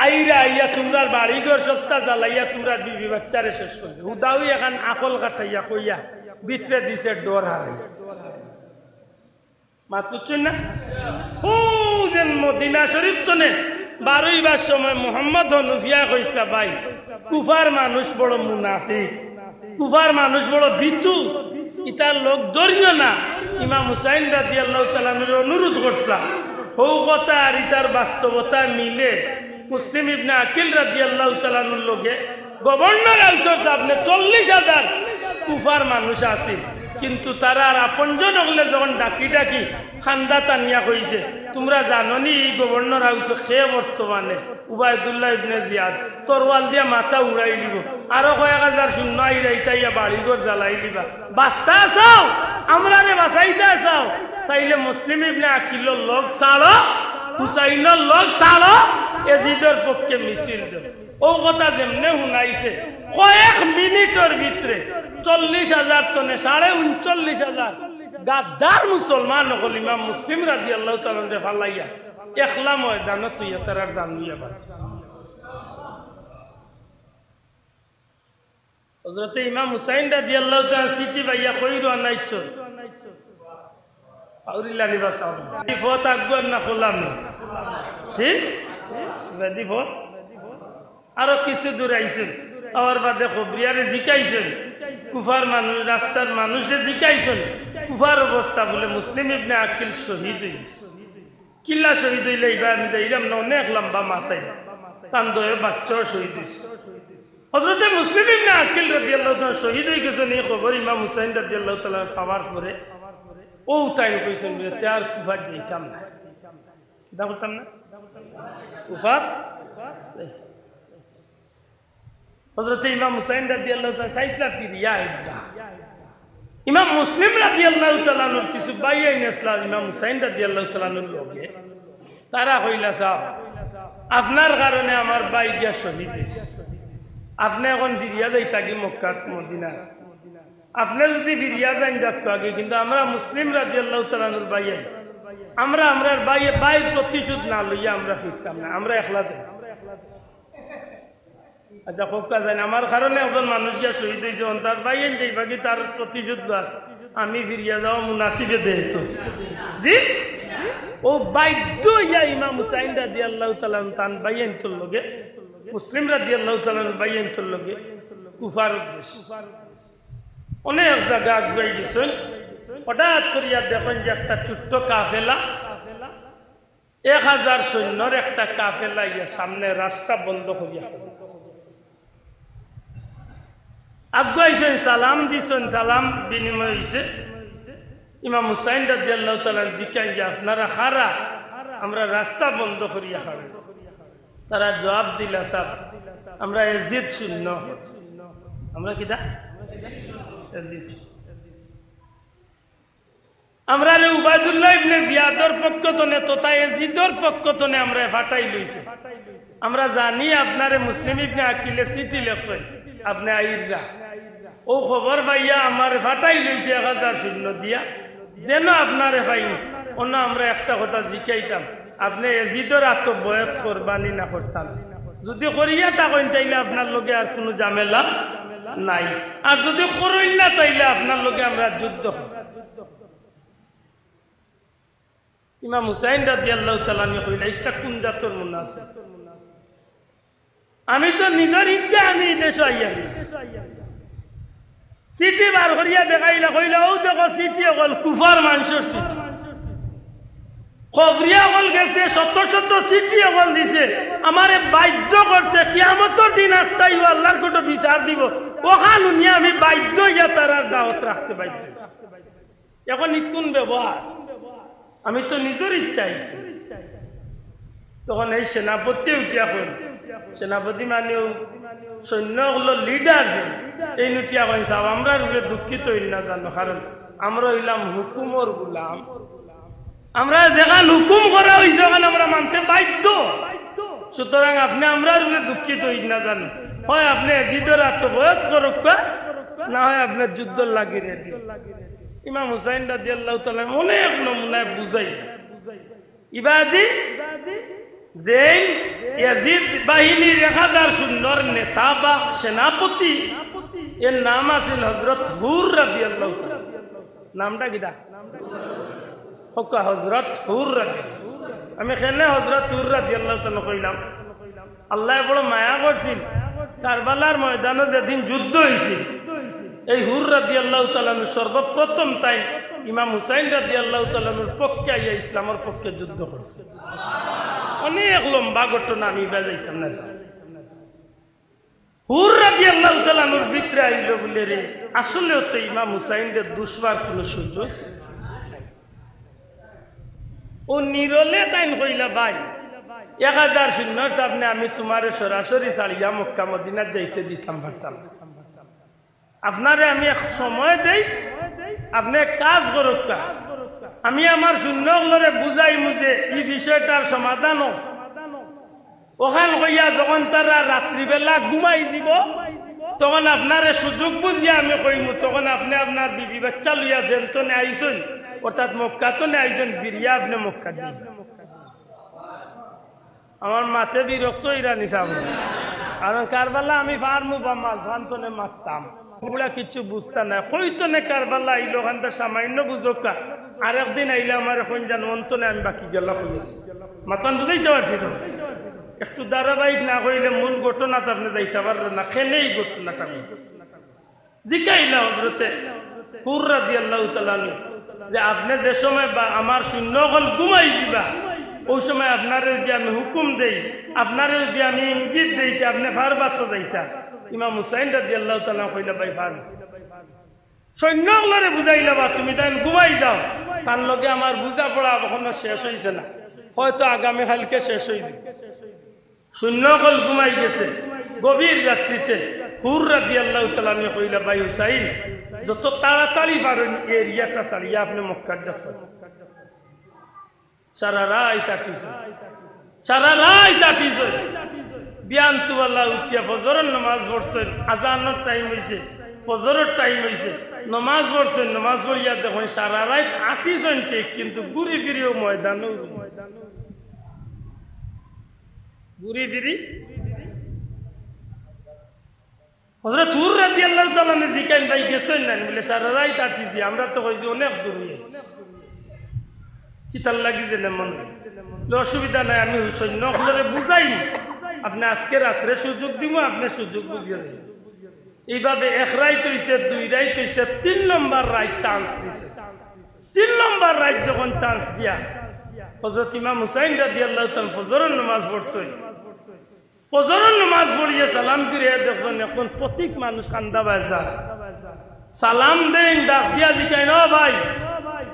আইরা আইয়া তুমরার বাড়িঘর সবটা জ্বালাইয়া তুমরার বিবি বাচ্চারে শেষ করিবে। হুদাউ অখান আকল খাটাইয়া কইয়া ভিতরে দিছে ডর হারাইয়া। মাত বুঝছইন না? অউ যেন মদিনা শরীফ তনে বারইবার সময় মোহাম্মদ হনুফিয়া কইছলা, ভাই, কুফার মানুষ বড় মুনাফিক, কুফার মানুষ বড় ভীতু, ইতার লগ ধরিও না। ইমাম হুসাইন রাদিয়াল্লাহু তাআলা আনহুরে অনুরোধ করছলা। অউ কথা আর ইতার বাস্তবতা মিলে মুসলিম ইবনে আকিল রাদিয়াল্লাহু তাআলা আনহুর লগে গভর্নর হাউসর সামনে চল্লিশ হাজার কুফার মানুষ আছিল, কিন্তু তারার আপনজন অকলে যখন ডাকি ডাকি কান্দাত আনিয়া কইছে, তুমরা জানো নি ই গভর্নর হাউসো কে বর্তমানে? উবায়দুল্লাহ ইবনে জিয়াদ। তরোয়াল দিয়া মাথা উড়াইলিবো। আরো কয়েক হাজার সৈন্য আইরা ইতা আইয়া বাড়িঘর জ্বালাইলিবা। বাঁচতা আছাও, আমরারে বাঁচাইতা আছাও, তাইলে মুসলিম ইবনে আকিলর লগ ছাড়ো, হুসাইনর লগ ছাড়ো, এজিদর পক্ষে মিছিল দেও। অউ কথা যেমনে হুনাইছে, কয়েক মিনিটর ভিতরে চল্লিশ হাজার তনে সাড়ে ঊনচল্লিশ হাজার গাদ্দার মুসলমান অকল ইমাম মুসলিম রাদিয়াল্লাহু তাআলা আনহুরে ফালাইয়া একলা ময়দানো থইয়া তারার জান লইয়া বারইছে। হযরতে ইমাম হুসাইন রাদিয়াল্লাহু তাআলা চিঠি পাইয়া কই রওয়ানা অইছইন? আউরিল্লা নিবা সাহেব। ই পথ আগুয়ার না খোলা নি? জি? জি পথ? আরো কিছু দূর আইছইন। আওয়ার বাদে খবরিয়ারে জিকাইছইন। কুফার মানুষ, রাস্তার মানুষরে জিকাইছইন। কুফার অবস্থা বুলে মুসলিম ইবনে আকিল শহীদ অইগেছে। কিলা শহীদ অইলা ইবা আমি যাইরাম না, অনেক লম্বা মাত। তান দুইও বাচ্চাও শহীদ অইছে। হযরতে মুসলিম ইবনে আকিল রাদিয়াল্লাহু তাআলা শহীদ অইগেছইন, ই খবর ইমাম হুসাইন রাদিয়াল্লাহু তাআলা পাওয়ার পরে অউ তাইন কইছইন বুলে, তে আর কুফাত যাইতাম না। কিতা করতাম না? কুফাত যাইতাম। হযরতে ইমাম হুসাইন রাদিয়াল্লাহু তাআলা চাইছলা ফিরিয়া আইবা। ইমাম মুসলিম রাদিয়াল্লাহু তাআলা আনহুর কিছু ভাইয়াইন আছলা ইমাম হুসাইন রাদিয়াল্লাহু তাআলা আনহুর লগে। তারা কইলা, সাব, আপনার কারণে আমার ভাই গিয়া শহীদ অইছে। আপনে অখন ফিরিয়া যাইতা কি মক্কাত, মদিনাত? আপনে যুদি ফিরিয়া যাইন যাউক্কা গি, কিন্তু আমরা মুসলিম রাদিয়াল্লাহু তাআলা আনহুর ভাইয়াইন, আমরা আমরার ভাই, ভাইর প্রতিশোধ না লইয়া আমরা ফিরতাম না, আমরা একলা যাইমু। আচ্ছা, খুব কাজ জানি, আমার কারণে একজন মানুষ গিয়া শহীদ অইছে, অন তার ভাইয়াইন যাইবা কি তার প্রতিশোধ লওয়ার? আমি ফিরিয়া যাওয়া মুনাসিবে দেয় তো। জি? অউ বাধ্য অইয়া ইমাম হুসাইন রাদিয়াল্লাহু তাআলা আনহু তান ভাইয়াইন্তর লগে, মুসলিম রাদিয়াল্লাহু তাআলা আনহুর ভাইয়াইন্তর লগে কুফার উদ্দেশ্য। অনেক জাগা আগুয়াই গেছইন। হঠাৎ করিয়া দেখইন যে একটা ছোট্ট কাফেলা, এক হাজার সৈন্যর একটা কাফেলা আইয়া সামনে রাস্তা বন্ধ করিয়া আগুয়াইছইন, সালাম দিছইন, সালাম বিনিময় অইছে। ইমাম হুসাইন রাদিয়াল্লাহু তাআলা আনহু জিকাইন যে, "আপনারা কারা? আমরা রাস্তা বন্ধ করিয়া খাড়া।" তারা জবাব দিলা, "সাব, আমরা এজিদ সৈন্য।" আমরা কিতা? এজিদ। আমরারে উবাইদুল্লাহ ইবনে জিয়াদর পক্ষ তনে তথা এজিদর পক্ষ তনে আমরারে ফাটাইল অইছে। আমরা জানি আপনারে মুসলিম ইবনে আকিলে চিঠি লেখছইন, আপনে আইরা। অউ খবর পাইয়া আমারে ফাটাইল অইছে এক হাজার সৈন্য দিয়া, যেন আপনারে পাইমু। অনো আমরা একটা কথা জিকাইতাম, আপনে এজিদর আতো বয়াত করবা নি না করতা না? যুদি করিয়া থাকইন, তাইলে আপনার লগে আর কুনু ঝামেলা নাই, আর যুদি করইন না, তাইলে আপনার লগে আমরা যুদ্ধ করতাম। ইমাম হুসাইন রাদিয়াল্লাহু তাআলা আনহু কইলা, "ইটা কুন জাতর মুনাফিক? আমি তো নিজর ইচ্ছা আমি ই দেশো আইয়া না।" চিঠি বার করিয়া দেখাইলা, কইলা, "অউ দেখো চিঠি অকল, কুফার মানষর চিঠি। খবরিয়া অকল গেছে, শত শত চিঠি অকল দিছে, আমারে বাধ্য করছে, কিয়ামতর দিন আখতাইবো, আল্লার কোর্টো বিচার দিবো, অখান হুনিয়া আমি বাধ্য অইয়া তারার দাওয়াত রাখতে বাধ্য অইছি।" অখন ই কুন ব্যবহার? আমি তো নিজর ইচ্ছা আইছি। তখন এই সেনাপতি উঠিয়া কইল, সেনাপতি মানে অউ সৈন্য অকলর লিডার যে, এইন উঠিয়া কইন, "সাব, আমরার উপরে দুঃখিত অইন না জানো, কারণ আমরা অইলাম হুকুমর গুলাম। আমরা যেখান হুকুম করা অইছে, অখান আমরা মানতে বাধ্য। সুতরাং আপনে আমরার উপরে দুঃখিত অইন না জানো, হয় আপনে এজিদর আতো বয়াত করউক্কা, না হয় আপনে যুদ্ধর লাগি রেডি।" ইমাম হুসাইন রাদিয়াল্লাহু তাআলা আনহু অনেক নমুনায় বুঝাইলা। ইবাদি যেইন ইয়াজিদ বাহিনীর এক হাজার সৈন্যর নেতা বা সেনাপতি, এর নাম আছিল হযরত হুর রাদিয়াল্লাহু তাআলা। নামটা কিতা? কউক্কা, হযরত হুর রাদিয়াল্লাহু। আমি কেনে হযরত হুর রাদিয়াল্লাহু তাআলা আনহু কইলাম? আল্লায় বড় মায়া করছিল, কারবালার ময়দানো যেদিন যুদ্ধ অইছিল, এই হুর রাদিয়াল্লাহু তাআলা আনহু সর্বপ্রথম তাইন ইমাম হুসাইন রাদিয়াল্লাহু তাআলা আনহুর পক্ষে আইয়া ইসলামর পক্ষে যুদ্ধ করছে। অনেক লম্বা ঘটনা, আমি ইবায় যাইতাম না, স্যার। হুর রাদিয়াল্লাহু তাআলা আনহুর ভিতরে আইলো বুলে, রে, আসলেও তো ইমাম হুসাইনরে দুষবার কুনু সুযোগ। অউ নিরলে তাইন কইলা, "ভাই, এক হাজার সৈন্যর সামনে আমি তুমারে সরাসরি ছাড়িয়া মক্কা মদিনাত যাইতে দিতাম পারতাম না। আপনারে আমি এক সময় দেই, আপনে এক কাজ করউক্কা, আমি আমার সৈন্য অকলরে বুঝাইমু যে ই বিষয়টার সমাধান অউক।" অখান কইয়া যখন তারা রাত্রিবেলা ঘুমাই যিবো, তখন আপনারে সুযোগ বুঝিয়া আমি কইমু, তখন আপনে আপনার বিবি বাচ্চা লইয়া যেন তনে আইছইন, অর্থাৎ মক্কা তনে আইছইন, ফিরিয়া আপনে মক্কা দিন। আমার মাতে বিরক্ত অইরা নি, স্যার। কারণ কারবালা আমি পারমু বা মাঝখান তনে মাততাম। বুড়া কিচ্ছু বুঝতা নায়। কই তনে কারবালা আইলো, অখানতা সামান্য বুঝউক্কা। আরেকদিন আইলে আমারে কইন জানো, অন তনে আমি বাকি গেলা কইয়া। মাতখান বুঝাইতে পারছি তো? একটু ধারাবাহিক না কইলে মূল ঘটনাত আপনে যাইতা পাররা না। কেনে ই ঘটনাটা আমি জিকাইলা হযরতে হুর রাদিয়াল্লাহু তাআলা আনহু যে, "আপনে যে সময় বা আমার সৈন্য অকল ঘুমাই যিবা, অউ সময় আপনারে যুদি আমি হুকুম দেই, আপনারে যুদি আমি ইঙ্গিত দেই, তে আপনে পারবা তো যাইতা?" ইমাম হুসাইন রাদিয়াল্লাহু তাআলা আনহু কইলা, "ভাই, পারমু।" সৈন্য অকলরে বুঝাইলা, "বা তুমি তাইন ঘুমাই যাও, তান লগে আমার বুঝাপড়া অখনো শেষ অইছে না, হয়তো আগামী কাইলকে শেষ অইযিবো।" সৈন্য অকল ঘুমাই গেছে। গভীর রাত্রিতে হুর রাদিয়াল্লাহু তাআলা আনহু কইলা, "ভাই হুসাইন, যত তাড়াতাড়ি পারইন ই এরিয়াটা ছাড়িয়া আপনে মক্কাত যাউক্কা।" সারা রাইত আটিছইন, সারা রাইত আটিছইন। বিয়ান তুবালা উঠিয়া ফজরর নমাজ পড়ছইন, আজানর টাইম অইছে, ফজরর টাইম অইছে, নমাজ পড়ছইন, নমাজ পড়িয়া দেখইন সারা রাইত আটিছইন ঠিক, কিন্তু ঘুরি ফিরিও ময়দানো ঘুরি ফিরি হযরত হুর রাদিয়াল্লাহু তাআলা আনহু জিকাইন, "ভাই, গেছইন না?" বলে, "সারা রাইত আটিছি, আমরা তো কইছি অনেক দূর অইছে।" "কিতার লাগি যেন মনে?" বলে, "অসুবিধা নাই, আমি সৈন্য অকলরে বুঝাইমু, আপনে আজকে রাত্রে সুযোগ দিমু, আপনে সুযোগ বুঝিয়া দিন।" এইভাবে এক রাইত অইছে, দুই রাইত অইছে, তিন নম্বর রাইত chance দিছে। তিন নম্বর রাইত যখন chance দিয়া হযরত ইমাম হুসাইন রাদিয়াল্লাহু তাআলা আনহু ফজরর নামাজ পড়ছইন, ফজরর নামাজ পড়িয়া সালাম ফিরাইয়া দেখছইন একজন পথিক মানুষ কান্দা বায় যার। সালাম দেইন, ডাক দিয়া জিকাইন, "ও ভাই,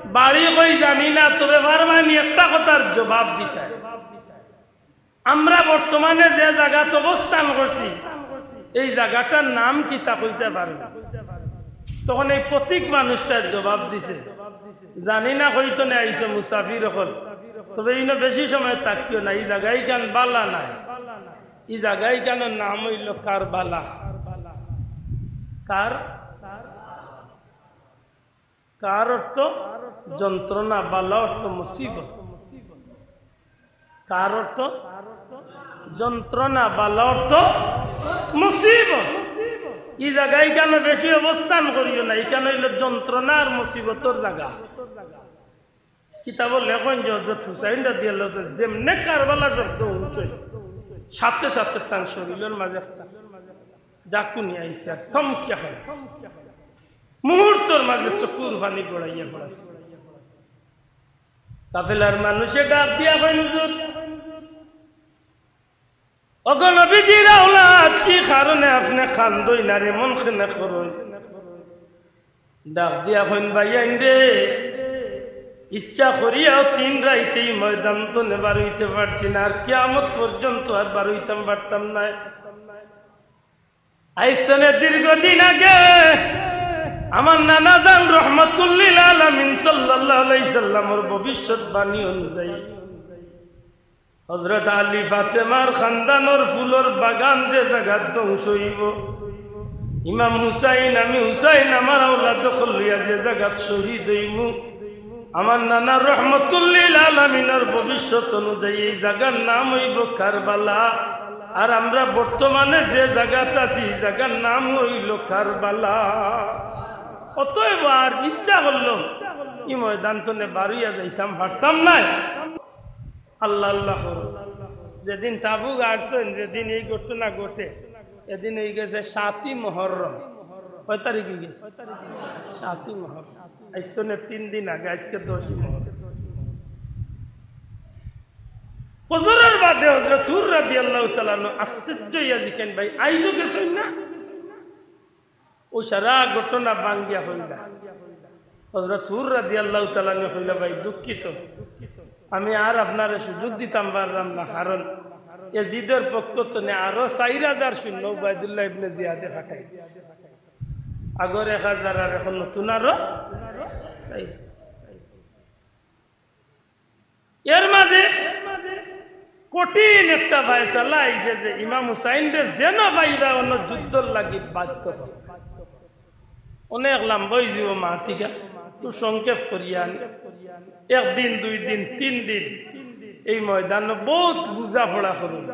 বাড়ি কই জানি না, তবে পারবায়নি একটা কথার জবাব দিতায়।" "আমরা বর্তমানে যে জাগাত অবস্থান করছি, এই জাগাটার নাম কিতা কইতা পারবা?" তখন এই পথিক মানুষটায় জবাব দিছে, "জানি না, কইতো না, আইছো মুসাফির অকল, তবে ইনো বেশি সময় থাকিও না, এই জাগা ইখান বালা নায়। এই জাগা ইখানর নাম অইলো কারবালা।" কার? কার অর্থ যন্ত্রণা, বালা অর্থ মুসিবত। কার অর্থ যন্ত্রণা, বালা অর্থ মুসিবত। এই জাগা ইখানো বেশি অবস্থান করিও না, ইখান অইলো যন্ত্রণা আর মুসিবতর জাগা। কিতাবো লেখইন যে হযরত হুসাইন রাদিয়াল্লাহু তাআলা যেমনে কারবালা শব্দ হুনছইন, সাথে সাথে তান শরীরর মাঝে একটা ঝাঁকুনি আইছে, আর থমকিয়া খাইছে। মুহূর্তর মাঝে চকুর পানি গড়াইয়া পড়ে। কাফেলার মানুষে ডাক দিয়া কইন, "হুজুর, ওগো নবীজির আওলাদ, কি কারণে আপনে কান্দইন আর এমন কেনে করইন?" ডাক দিয়া কইন, "ভাইয়াইন রে, ইচ্ছা করিয়াও তিন রাইত এই ময়দান তনে বারইতে পারছি না, আর কিয়ামত পর্যন্ত আর বারইতাম পারতাম নায়। আইজ তনে দীর্ঘদিন আগে আমার নানা জান রহমাতুল্লিল আলামিন সাল্লাল্লাহু আলাইহি সাল্লামর ভবিষ্যৎবাণী অনুযায়ী হযরত আলী ফাতেমার খানদানর ফুলর বাগান যে জাগাত ধ্বংস অইবো, ইমাম হুসাইন, আমি হুসাইন, আমার আওলাদ অকল লইয়া যে জাগাত শহীদ অইমু, আমার নানা রহমাতুল্লিল আলামিনর ভবিষ্যৎ অনুযায়ী এই জাগার নাম অইবো কারবালা। আর আমরা বর্তমানে যে জাগাত আছি, এই জাগার নাম অইলো কারবালা। অতএব আর ইচ্ছা করলো ই ময়দান তনে বারইয়া যাইতাম পারতাম নায়।" আল্লাহ আল্লাহ করো। যেদিন তাবু গাড়ছইন, যেদিন এই ঘটনা ঘটে, এদিন অইগেছে সাতই মহররম। কয় তারিখ অইগেছে? সাতই মহররম। আইজ তনে তিন দিন আগে, আইজকে দশই মহররম। ফজরর বাদে হযরত হুর রাদিয়াল্লাহু তাআলা আনহু আশ্চর্য অইয়া জিকাইন, "ভাই, আইজও গেছইন না?" অউ সারা ঘটনা ভাঙ্গিয়া কইলা। হযরত হুর রাদিয়াল্লাহু তাআলা আনহু কইলা, "ভাই, দুঃখিত, আমি আর আপনারে সুযোগ দিতাম পারলাম না, কারণ এজিদর পক্ষ তনে আরো চাইর হাজার সৈন্য উবাইদুল্লাহ ইবনে জিয়াদে পাঠাইছে। আগর এক হাজার আর এখন নতুন আরো চাইর হাজার।" এর মাঝে কঠিন একটা ফয়সালা আইছে যে ইমাম হুসাইনরে যেন পাইবা অনো যুদ্ধর লাগি বাধ্য করো। অনেক লম্বা অইযিবো মাতিকা, খুব সংক্ষেপ করিয়া আনি। একদিন, দুই দিন, তিন দিন এই ময়দানো বউত বুঝাপড়া করইন।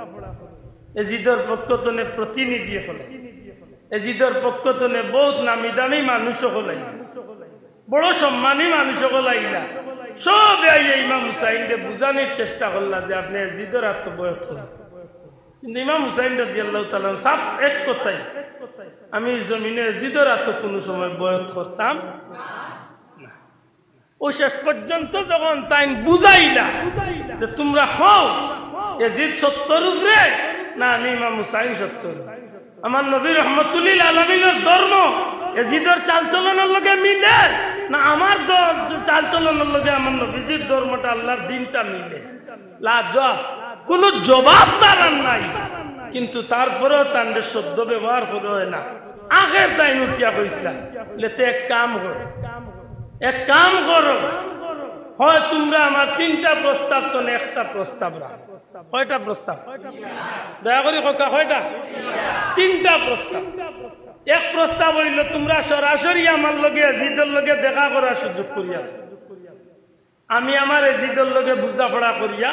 এজিদর পক্ষ তনে প্রতিনিধি অকল, এজিদর পক্ষ তনে বউত নামি দামি মানুষ অকল আইলা, বড় সম্মানী মানুষ অকল আইলা। সবে আইয়া ইমাম হুসাইনরে বুঝানির চেষ্টা করলা যে, "আপনে এজিদর আতো বয়ত করইন।" কিন্তু ইমাম হুসাইন রাদিয়াল্লাহু তাআলা আনহু সাফ এক কথায়, "আমি জমিনো এজিদর আতো কুনু সময় বয়ত করতাম না।" অউ শেষ পর্যন্ত যখন তাইন বুঝাইলা যে, "তুমরা কও, এজিদ সত্যর উপরে না আমি ইমাম হুসাইন সত্যর উপরে? আমার নবী রহমতুল্লিল আলামিনর ধর্ম এজিদর চালচলনর লগে মিলে না আমার দ-, চালচলনর লগে আমার নবীজির ধর্মটা, আল্লাহর দ্বীনটা মিলে?" লাজবাব, কুনু জবাব তারার নাই। কিন্তু তারপরেও তানরে শব্দ ব্যবহার করা অয় না। আখের তাইন উঠিয়া কইছলা, বলে, "তে এক কাম করো, এক কাম করো, হয় তুমরা আমার তিনটা প্রস্তাব তনে একটা প্রস্তাব রাখো।" কয়টা প্রস্তাব? দয়া করি কউক্কা, কয়টা? তিনটা প্রস্তাব। এক প্রস্তাব অইলো, তুমরা সরাসরি আমার লগে, এজিদর লগে দেখা করার সুযোগ করিয়া দেও। আমি আমার এজিদর লগে বুঝাপড়া করিয়া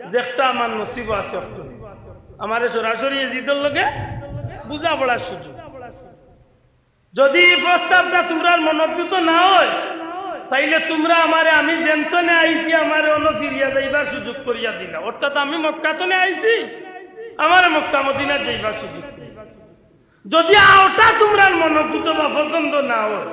যেটা আমার নসিবো আছে অটা। আমারে সরাসরি এজিদর লগে বুঝাপড়ার সুযোগ। যদি ই প্রস্তাবটা তুমরার মনোভূত না অয়, তাইলে তুমরা আমারে, আমি যেন থনে আইছি, আমারে অনো ফিরিয়া যাইবার সুযোগ করিয়া দিলাও। অর্থাৎ আমি মক্কা থনে আইছি, আমারে মক্কা মদিনাত যাইবার সুযোগ করিয়া। যদি অটা তুমরার মনোভূত বা পছন্দ না অয়,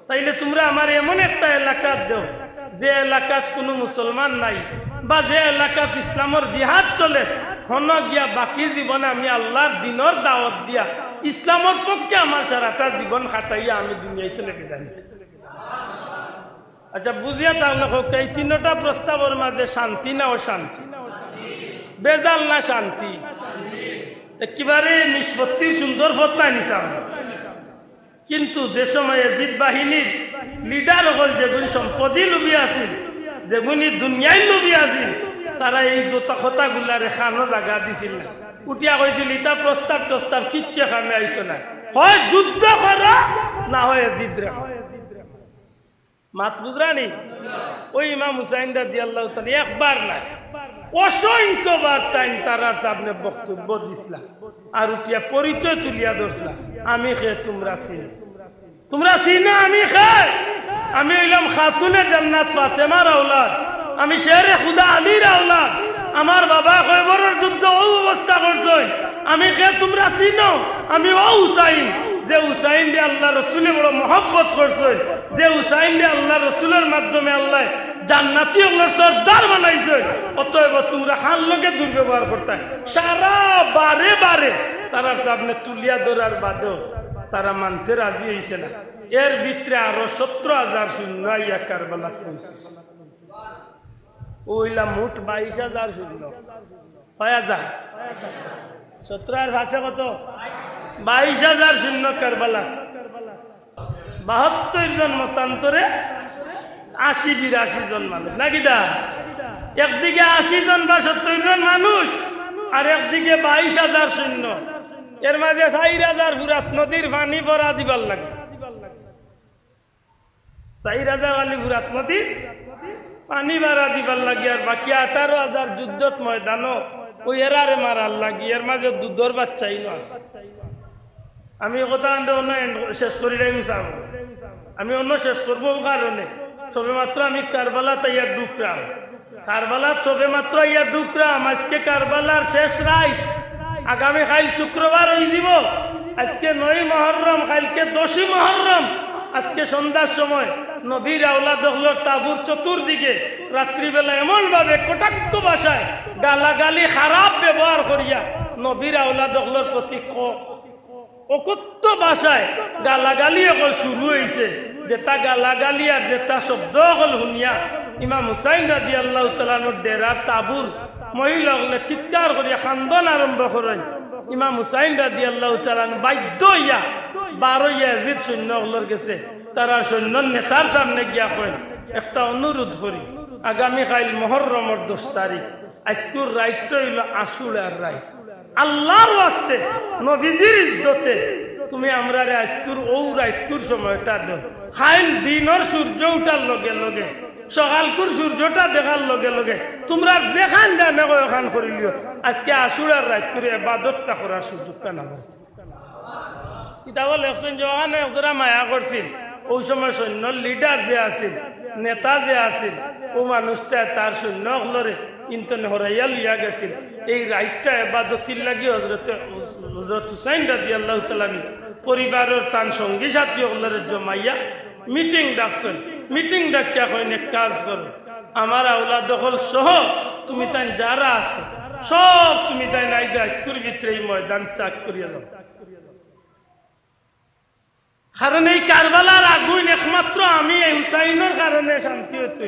তাইলে তুমরা আমারে এমন একটা এলাকাত দেও, যে এলাকাত কুনু মুসলমান নাই, বা যে এলাকাত ইসলামর জিহাদ চলে, হনো গিয়া বাকি জীবনে আমি আল্লার দ্বীনর দাওয়াত দিয়া ইসলামর পক্ষে আমার সারাটা জীবন কাটাইয়া আমি দুনিয়া থনে বিদায় নিতাম। আচ্ছা, বুঝিয়া থাকলে কউক্কা, এই তিনটা প্রস্তাবর মাঝে শান্তি না অশান্তি? বেজাল না শান্তি? একেবারে নিষ্পত্তির সুন্দর পথ নায় নি সামনে। কিন্তু যে সময় এজিদ বাহিনীর লিডার অকল, যেগুইন সম্পদর লোভী আছিল, যেগুইন দুনিয়ার লোভী আছিল, তারা এই কথা, কথাগুলারে কানো জাগা দিছিল না। উঠিয়া কইছিল, "ইতা প্রস্তাব টস্তাব কিচ্ছু কামে আইতো না, হয় যুদ্ধ করো, না হয় এজিদরে।" মাত বুঝরা নি? ওই ইমাম হুসাইন রাদিয়াল্লাহু তাআলা একবার নায়, অসংখ্যবার তাইন তারার সামনে বক্তব্য দিছলা, আর উঠিয়া পরিচয় তুলিয়া ধরছলা, "আমি কে তুমরা চিনো, তুমরা চিনো আমি কে? আমি অইলাম খাতুনে জান্নাত ফাতেমার আওলাদ, আমি শেরে খুদা আলীর আওলাদ, আমার বাবা খয়বরর যুদ্ধ অউ অবস্থা করছইন, আমি কে তুমরা চিনো? আমি অউ হুসাইন, যে হুসাইনরে আল্লার রসুলে বড় মহব্বত করছইন, যে হুসাইনরে আল্লার রসুলর মাধ্যমে আল্লায় জান্নাতি অকলর সর্দার বানাইছইন। অতএব তুমরা কার লগে দুর্ব্যবহার করতায়?" সারা বারে বারে তারার সামনে তুলিয়া ধরার বাদেও তারা মানতে রাজি অইছে না। এর ভিতরে আরো সতেরো হাজার সৈন্য আইয়া কারবালাত পৌঁছিছে। অইলা মোট বাইশ হাজার সৈন্য। কয় হাজার? সতেরো আর পাঁচে কত? বাইশ হাজার সৈন্য কারবালা। বাহাত্তর জন মতান্তরে আশি বিরাশি জন মানুষ, নাকি দা? একদিকে আশি জন বা সত্তর জন মানুষ, আর একদিকে বাইশ হাজার সৈন্য। এর মাঝে চাইর হাজার ফুরাত নদীর পানি ভরা দিবার লাগে। চাইর হাজার খালি ফুরাত নদীর পানি বাড়া দিবার লাগি, আর বাকি আঠারো হাজার যুদ্ধত ময়দানো ওই এরারে মারার লাগি। এর মাঝে দুধর বাচ্চাইনও আছে। আমি এই কথা আনতে অন্য end শেষ করি নাই, মিছা। আমি অন্য শেষ করবো কারণে সবে মাত্র আমি কারবালাত আইয়া ঢুকরাম। কারবালাত সবে মাত্র আইয়া ঢুকরাম। আজকে কারবালার শেষ রাইত, আগামী কাইল শুক্রবার অইযিবো। আজকে নয় মহররম, কাইলকে দশই মহররম। আজকে সন্ধ্যার সময় নবীর আওলাদ অকলর তাবুর চতুর্দিকে রাত্রিবেলা এমন ভাবে কটাক্ষ ভাষায় গালাগালি, খারাপ ব্যবহার করিয়া নবীর আওলাদ অকলর প্রতি ক-, অকথ্য ভাষায় গালাগালি অকল শুরু অইছে। যেটা গালাগালি আর যেটা শব্দ অকল হুনিয়া ইমাম হুসাইন রাদিয়াল্লাহু তাআলা আনহুর ডেরার তাবুর মহিলা অকলে চিৎকার করিয়া কান্দন আরম্ভ করইন। ইমাম হুসাইন রাদিয়াল্লাহু তাআলা আনহু বাধ্য অইয়া বারইয়া এজিদ সৈন্য অকলর গেছে, তারা সৈন্যর নেতার সামনে গিয়া কইন, "একটা অনুরোধ করি, আগামী কাইল মহররমর দশ তারিখ, আইজকুর রাইতটা অইলো আশুরার রাইত। আল্লার ওয়াস্তে, নবীজির ইজ্জতে তুমি আমরারে আইজকুর অউ রাইতকুর সময়টা দেও। কাইল দিনর সূর্য উঠার লগে লগে, সকালকুর সূর্যটা দেখার লগে লগে তুমরার যেখান জানে কয় অখান করিলিও। আজকে আশুরার রাইতকুর এবাদতটা করার সুযোগটা না অয়।" কিতাবো লেখছইন যে অখানো একজোড়া মায়া করছিল, অউ সময় সৈন্যর লিডার যে আছিল, নেতা যে আছিল, অউ মানুষটায় তার সৈন্য অকলরে ইন থনে হরাইয়া লইয়া গেছিল। এই রাইতটা এবাদতির লাগি হজরতে, হজরত হুসাইন রাদিয়াল্লাহু তাআলা আনহু পরিবারর তান সঙ্গী সাথী অকলরে জমাইয়া মিটিং ডাকছইন। মিটিং ডাকিয়া কইন, "এক কাজ করো, আমার আওলাদ অকল সহ তুমি তাইন যারা আছো, সব তুমি তাইন আইজ রাইতকুর ভিতরে এই ময়দান ত্যাগ করিয়া যাও।" কারণ এই কারবালার আগুইন একমাত্র আমি, এই হুসাইনর কারণে শান্তি অইতো।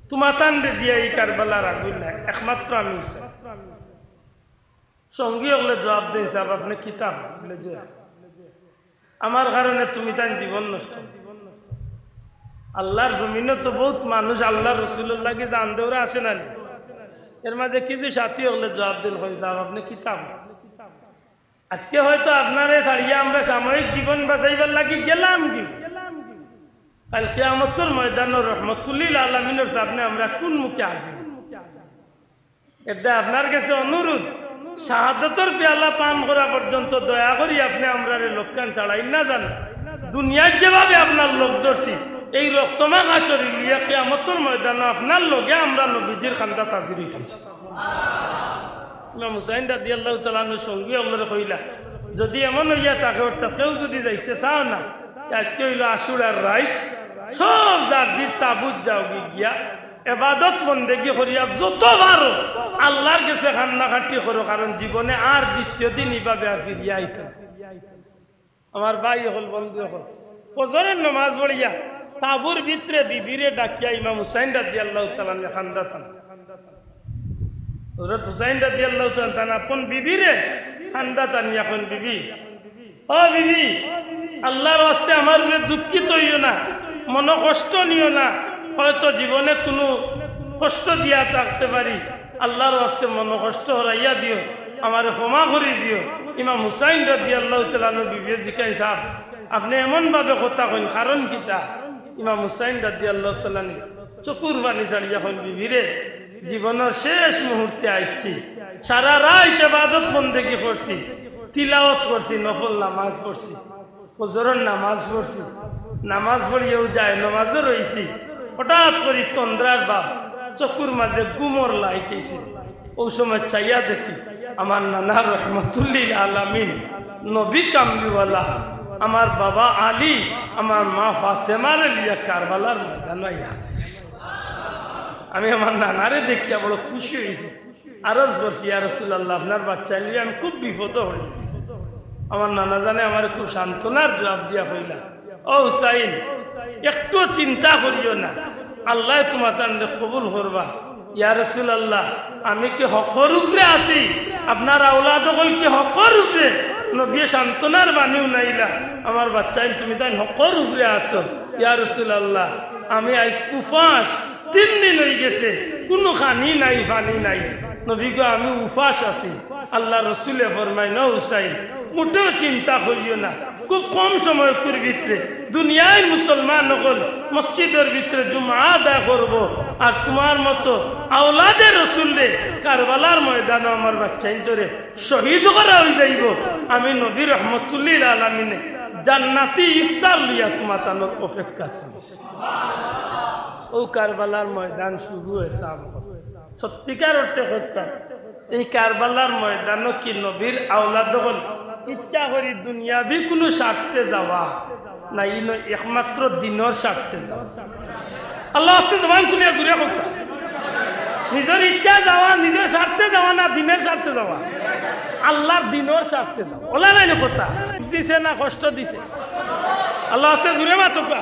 তুমাতানরে দিয়া এই কারবালার আগুইন নায়, একমাত্র আমি হুসাইন। সঙ্গী অকলে জবাব দেইন, "সাব, আপনে কিতা কইন?" বুলে যে, "আমার কারণে তুমি তাইন জীবন নষ্ট।" আল্লার জমিনো তো বউত মানুষ আল্লার রসুলর লাগি জান দেওরা আছে না নি? এর মাঝে কিছু সাথী অকলে জবাব দিল, কইন, "সাব, আপনে কিতা কইন?" আজকে হয়তো আপনারে ছাড়িয়া আমরা সাময়িক জীবন বাঁচাইবার লাগি গেলাম কি, কাইল কিয়ামতর ময়দানো রহমতুল্লিল আলামিনর সামনে আমরা কুন মুখে হাজির? এরদায় আপনার গেছে অনুরোধ, শাহাদতর পেয়ালা পান করা পর্যন্ত দয়া করি আপনে আমরারে লগ খান ছাড়াইন না জান। দুনিয়ার যেভাবে আপনার লগ ধরছি, এই রক্তমাখা শরীর লইয়া কিয়ামতর ময়দানো আপনার লগে আমরা নবীজির কান্দাত হাজির অইতাম। ইমাম হুসাইন রাদিয়াল্লাহু তাআলা আনহু সঙ্গী অকলরে কইলা, "যদি এমন অইয়া থাকে, অর্থাৎ কেউ যদি যাইতে চাও না, আজকে অইলো আশুরার রাইত, সব যার যার তাবুত যাওগি গিয়া, এবাদত বন্দেগি করিয়া যত পারো আল্লাহর গেছে কান্নাকাটি করো, কারণ জীবনে আর দ্বিতীয় দিন ইভাবে আর ফিরিয়া আইতো না।" আমার ভাই অকল, বন্ধু অকল, ফজরের নামাজ পড়িয়া তাবুর ভিতরে বিবিরে ডাকিয়া ইমাম হুসাইন রাদিয়াল্লাহু তাআলা আনহু কান্দাত আন। হযরত হুসাইন রাদিয়াল্লাহু তাআলা আনহু আপন বিবিরে কান্দাত আনিয়া কইন, "বিবি, ও বিবি, আল্লাহর ওয়াস্তে আমার উপরে দুঃখিত অইও না, মনো কষ্ট নিও না, হয়তো জীবনে কুনু কষ্ট দিয়া থাকতে পারি, আল্লাহর ওয়াস্তে মনো কষ্ট হরাইয়া দিও, আমারে ক্ষমা করি দিও।" ইমাম হুসাইন রাদিয়াল্লাহু তাআলা আনহুর বিবিয়ে জিকাইন, "সাব, আপনে এমন ভাবে কথা কইন, কারণ কিতা?" ইমাম হুসাইন রাদিয়াল্লাহু তাআলা আনহু চকুর পানি ছাড়িয়া কইন, "বিবিরে, জীবনর শেষ মুহূর্তে আইছি, সারা রাইত ইবাদত বন্দেগি করছি, তিলাওয়াত করছি, নফল নামাজ পড়ছি, ফজরর নামাজ পড়ছি, নামাজ পড়িয়াউ যায় নামাজও রইছি, হঠাৎ করি তন্দ্রার ভাব, চকুর মাঝে ঘুমর লাইট আইছে।" অউ সময় চাইয়া দেখি আমার নানা রহমতুল্লিল আলামিন, নবী কামলিওয়ালা, আমার বাবা আলী, আমার মা ফাতেমারে লইয়া কারবালার ময়দানো আইয়া হাজির অইছে। আমি আমার নানারে দেখিয়া বড় খুশি অইছি। আরজ করছি, "ইয়া রাসূলুল্লাহ, আপনার বাচ্চারে লইয়া আমি খুব বিপদো পড়ি গেছি।" আমার নানা জানে আমারে খুব সান্ত্বনার জবাব দিয়া কইলা, "ও হুসাইন, একটু চিন্তা করিও না, আল্লায় তুমাতানরে কবুল করবা।" "ইয়া রাসূলুল্লাহ, আমি কি হকর উপরে আছি? আপনার আওলাদ অকল কি হকর উপরে?" নবীয়ে সান্ত্বনার বাণী হুনাইলা, "আমার বাচ্চাইন, তুমিতাইন হকর উপরে আছো।" "ইয়া রাসূলুল্লাহ, আমি আইজ উপাস, তিন দিন অইগেছে, কুনু খানি নাই, পানি নাই।" "নবী গো, আমি উপাস আছি।" আল্লার রসুলে ফরমাইন, "ও হুসাইন, মোটেও চিন্তা করিও না, খুব কম সময়কুর ভিতরে দুনিয়ার মুসলমান অকল মসজিদর ভিতরে জুমা আদায় করবো, আর তুমার মতো আওলাদে রসুলরে কারবালার ময়দানো আমার বাচ্চাইন্তরে শহীদ করা অইযাইবো। আমি নবী রহমতুল্লিল আলামিনে জান্নাতি ইফতার লইয়া তুমাতানর অপেক্ষাত আছি।" অউ কারবালার ময়দান শুরু অইছে আমরার। সত্যিকার অর্থে কইতাম, এই কারবালার ময়দানো কি নবীর আওলাদ অকল ইচ্ছা করি দুনিয়াবি কুনু স্বার্থে যাওয়া, না ইনো একমাত্র দিনর স্বার্থে যাওয়া? আল্লার ওয়াস্তে জবান খুলিয়া জুরে কউক্কা। নিজর ইচ্ছা যাওয়া, নিজর স্বার্থে যাওয়া, না দিনর স্বার্থে যাওয়া? আল্লার দিনর স্বার্থে যাওয়া। অলা নায়নি কথা? দিছে না কষ্ট দিছে? আল্লার ওয়াস্তে জুরে মাতউক্কা।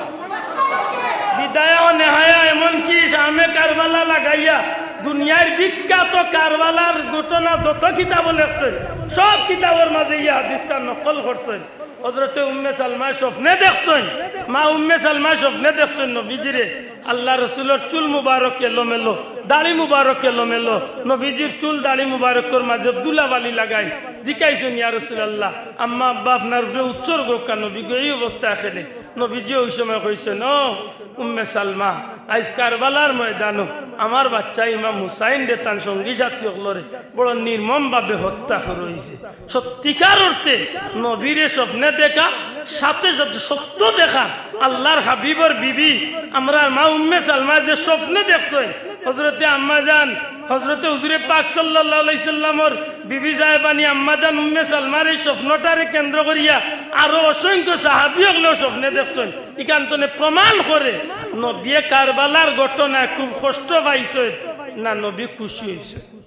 বিদায়া ও নেহায়া, এমনকি শামে কারবালা লাগাইয়া দুনিয়ার বিখ্যাত কারবালার ঘটনা যত কিতাবো লেখছইন, সব কিতাবর মাঝে ই হাদিসটা নকল করছইন। হজরতে উম্মে সালমায় স্বপ্নে দেখছইন, মা উম্মে সালমায় স্বপ্নে দেখছইন নবীজিরে, আল্লার রসুলর চুল মুবারক এলোমেলো, দাড়ি মুবারক এলোমেলো, নবীজির চুল দাড়ি মুবারকর মাঝে ধুলাবালি লাগাইন। জিকাইছইন, "ইয়া রাসুলাল্লাহ, আম্মা আব্বা আপনার উপরে উৎসর্গ অউক্কা নবী গো, এই অবস্থা কেনে?" নবীজি অউ সময় কইছইন, "ও উম্মে সালমা, আইজ কারবালার ময়দানো আমার বাচ্চা ইমাম হুসাইনরে তান সঙ্গী সাথী অকলরে বড় নির্মমভাবে হত্যা করা অইছে।" সত্যিকার অর্থে নবীরে স্বপ্নে দেখা, সাথে সাথে সত্য দেখা, আল্লার হাবিবর বিবি, আমরার মা উম্মে সালমায় যে স্বপ্নে দেখছইন, হজরতে আম্মাজান, হজরতে হুজুরে পাক সাল্লাল্লাহু আলাইহি সাল্লামর বিবি সাহেবানি আম্মাজান উম্মে সালমার এই স্বপ্নটারে কেন্দ্র করিয়া আরো অসংখ্য সাহাবী অকলেও স্বপ্নে দেখছইন। ইখান তনে প্রমাণ করে নবীয়ে কারবালার ঘটনায় খুব কষ্ট পাইছইন না নবী খুশি অইছইন?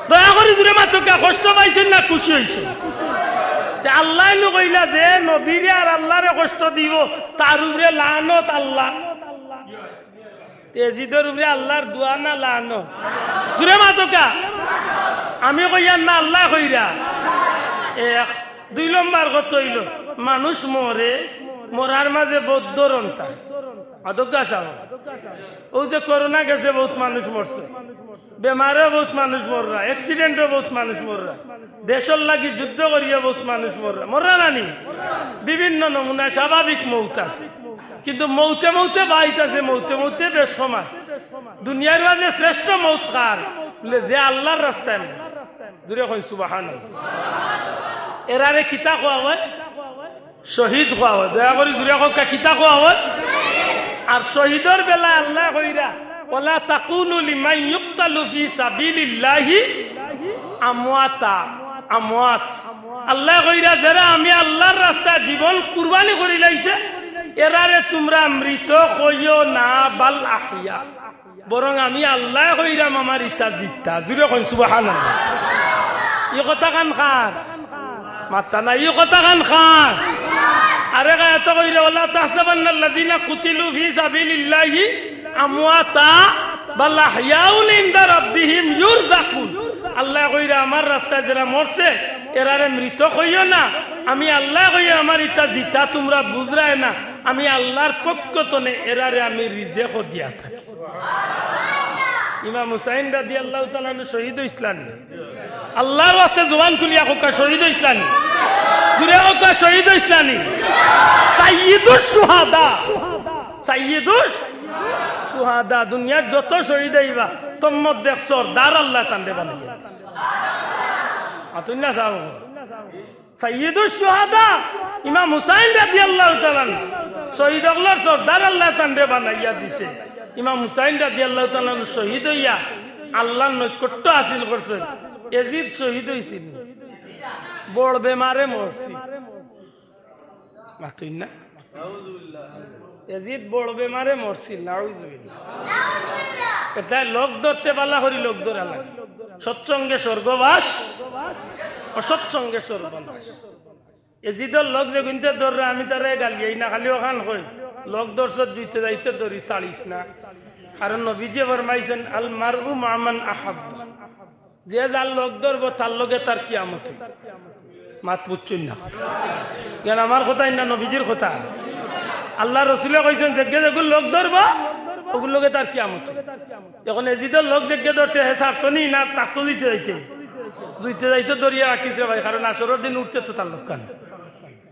দয়া করি জুরে মাতউক্কা, কষ্ট পাইছইন না খুশি অইছইন? তে আল্লায় নু কইলা যে নবীরে আর আল্লারে কষ্ট দিবো, তার উপরে লানত আল্লার। তে এজিদর উপরে আল্লার দোয়া না লানত? জুরে মাতউক্কা। আমি কইয়ার না আল্লায় কইরা? এক। দুই নম্বর কথা অইলো, মানুষ মরে, মরার মাঝে বউত ধরন থাকে। মাতউক্কা চাও। অউ যে করোনা গেছে, বউত মানুষ মরছে, বেমারে বউত মানুষ মররা, accident-ও বউত মানুষ মররা, দেশর লাগি যুদ্ধ করিয়া বউত মানুষ মররা, মররা না নি? বিভিন্ন নমুনা স্বাভাবিক মউত আছে, কিন্তু মউতে মউতে বাইত আছে, মউতে মউতে বেশ কম আছে। দুনিয়ার মাঝে শ্রেষ্ঠ মউত কার? বুলে, যে আল্লার রাস্তায় মরে। জুরে কইন সুবহানাল্লাহ। এরারে কিতা কওয়া অয়? শহীদ কওয়া অয়। দয়া করি জুরে কউক্কা, কিতা কওয়া অয়? আর শহীদর বেলায় আল্লায় কইরা, "ওয়ালা তাকুলু লিমান ইউকতালু ফি সাবিলিল্লাহি আমওয়াতা", আমওয়াত। আল্লায় কইরা, "যেরা আমি আল্লার রাস্তায় জীবন কুরবানি করিলাইছে, এরারে তুমরা মৃত কইও না, বাল আহইয়া।" বরং আমি আল্লায় কইরাম আমার ইতা জিতা। জুরে কইন সুবহানাল্লাহ। ই কথাখান কার? মাতরা না, ই কথাখান কার? আরেক আয়াতো কইরা, "ওয়ালা তাহসাবান্নাল্লাযিনা কুতিলু ফি সাবিলিল্লাহি আমওয়াতা বাল আহইয়াউন ইনদা রাব্বিহিম ইউরযাকুন।" আল্লায় কইরা, "আমার রাস্তায় যেরা মরছে, এরারে মৃত কইও না। আমি আল্লায় কইয়া আমার ইতা জিতা তুমরা বুঝরায় না। আমি আল্লার পক্ষ তনে এরারে আমি রিজেকও দিয়া থাকি।" ইমাম হুসাইন রাদিয়াল্লাহু তাআলা আনহু শহীদ অইছলা নি? আল্লার ওয়াস্তে জুবান খুলিয়া কউক্কা, শহীদ অইছলা নি? জুরে কউক্কা, শহীদ অইছলা নি? সাইয়্যিদুশ শুহাদা, সাইয়্যিদুশ শুহাদা, দুনিয়ার যত শহীদ অইবা, তন্মধ্যে এক সর্দার আল্লায় তানরে বানাইয়া দিছে। আতুন না সাব। সাইয়্যিদুশ শুহাদা ইমাম হুসাইন রাদিয়াল্লাহু তাআলা আনহু, শহীদ অকলর সর্দার আল্লায় তানরে বানাইয়া দিছে। ইমাম হুসাইন রাদিয়াল্লাহু তাআলা আনহু শহীদ অইয়া আল্লার নৈকট্য হাসিল করছইন। এজিদ শহীদ অইছিল, বড় বেমারে মরছিল। মাতইন না? এজিদ বড় বেমারে মরছিল, নাউজুবিল্লাহ। এটায় লগ ধরতে বালা করি লগ ধরা লাগে। সৎসঙ্গে স্বর্গবাস, অসৎসঙ্গে সর্বনাশ। এজিদর লগ যেগুইন্তে ধররা, আমি তারে গালিয়াই না, খালি অখান কই, লগ ধরছত জুইতে যাইতে ধরি, ছাড়িস না। কারণ নবীজিয়ে ফরমাইছইন, "আল মারউ মা'আ মান আহাব্বা।" যে যার লগ ধরবো, তার লগে তার কিয়ামত অইবো। মাত বুঝছইন না? কেন, আমার কথা না, নবীজির কথা। আল্লার রসুলে কইছইন, "যেগু যেগুর লগ ধরবো, অগুর লগে তার কিয়ামত অইবো।" এখন এজিদর লগ যেগু ধরছে, হে ছাড়তো নি না, থাকতো জুইতে যাইতে, জুইতে যাইতে ধরিয়া রাখিছে ভাই, কারণ হাশরর দিন উঠতে তো তার লগ কান।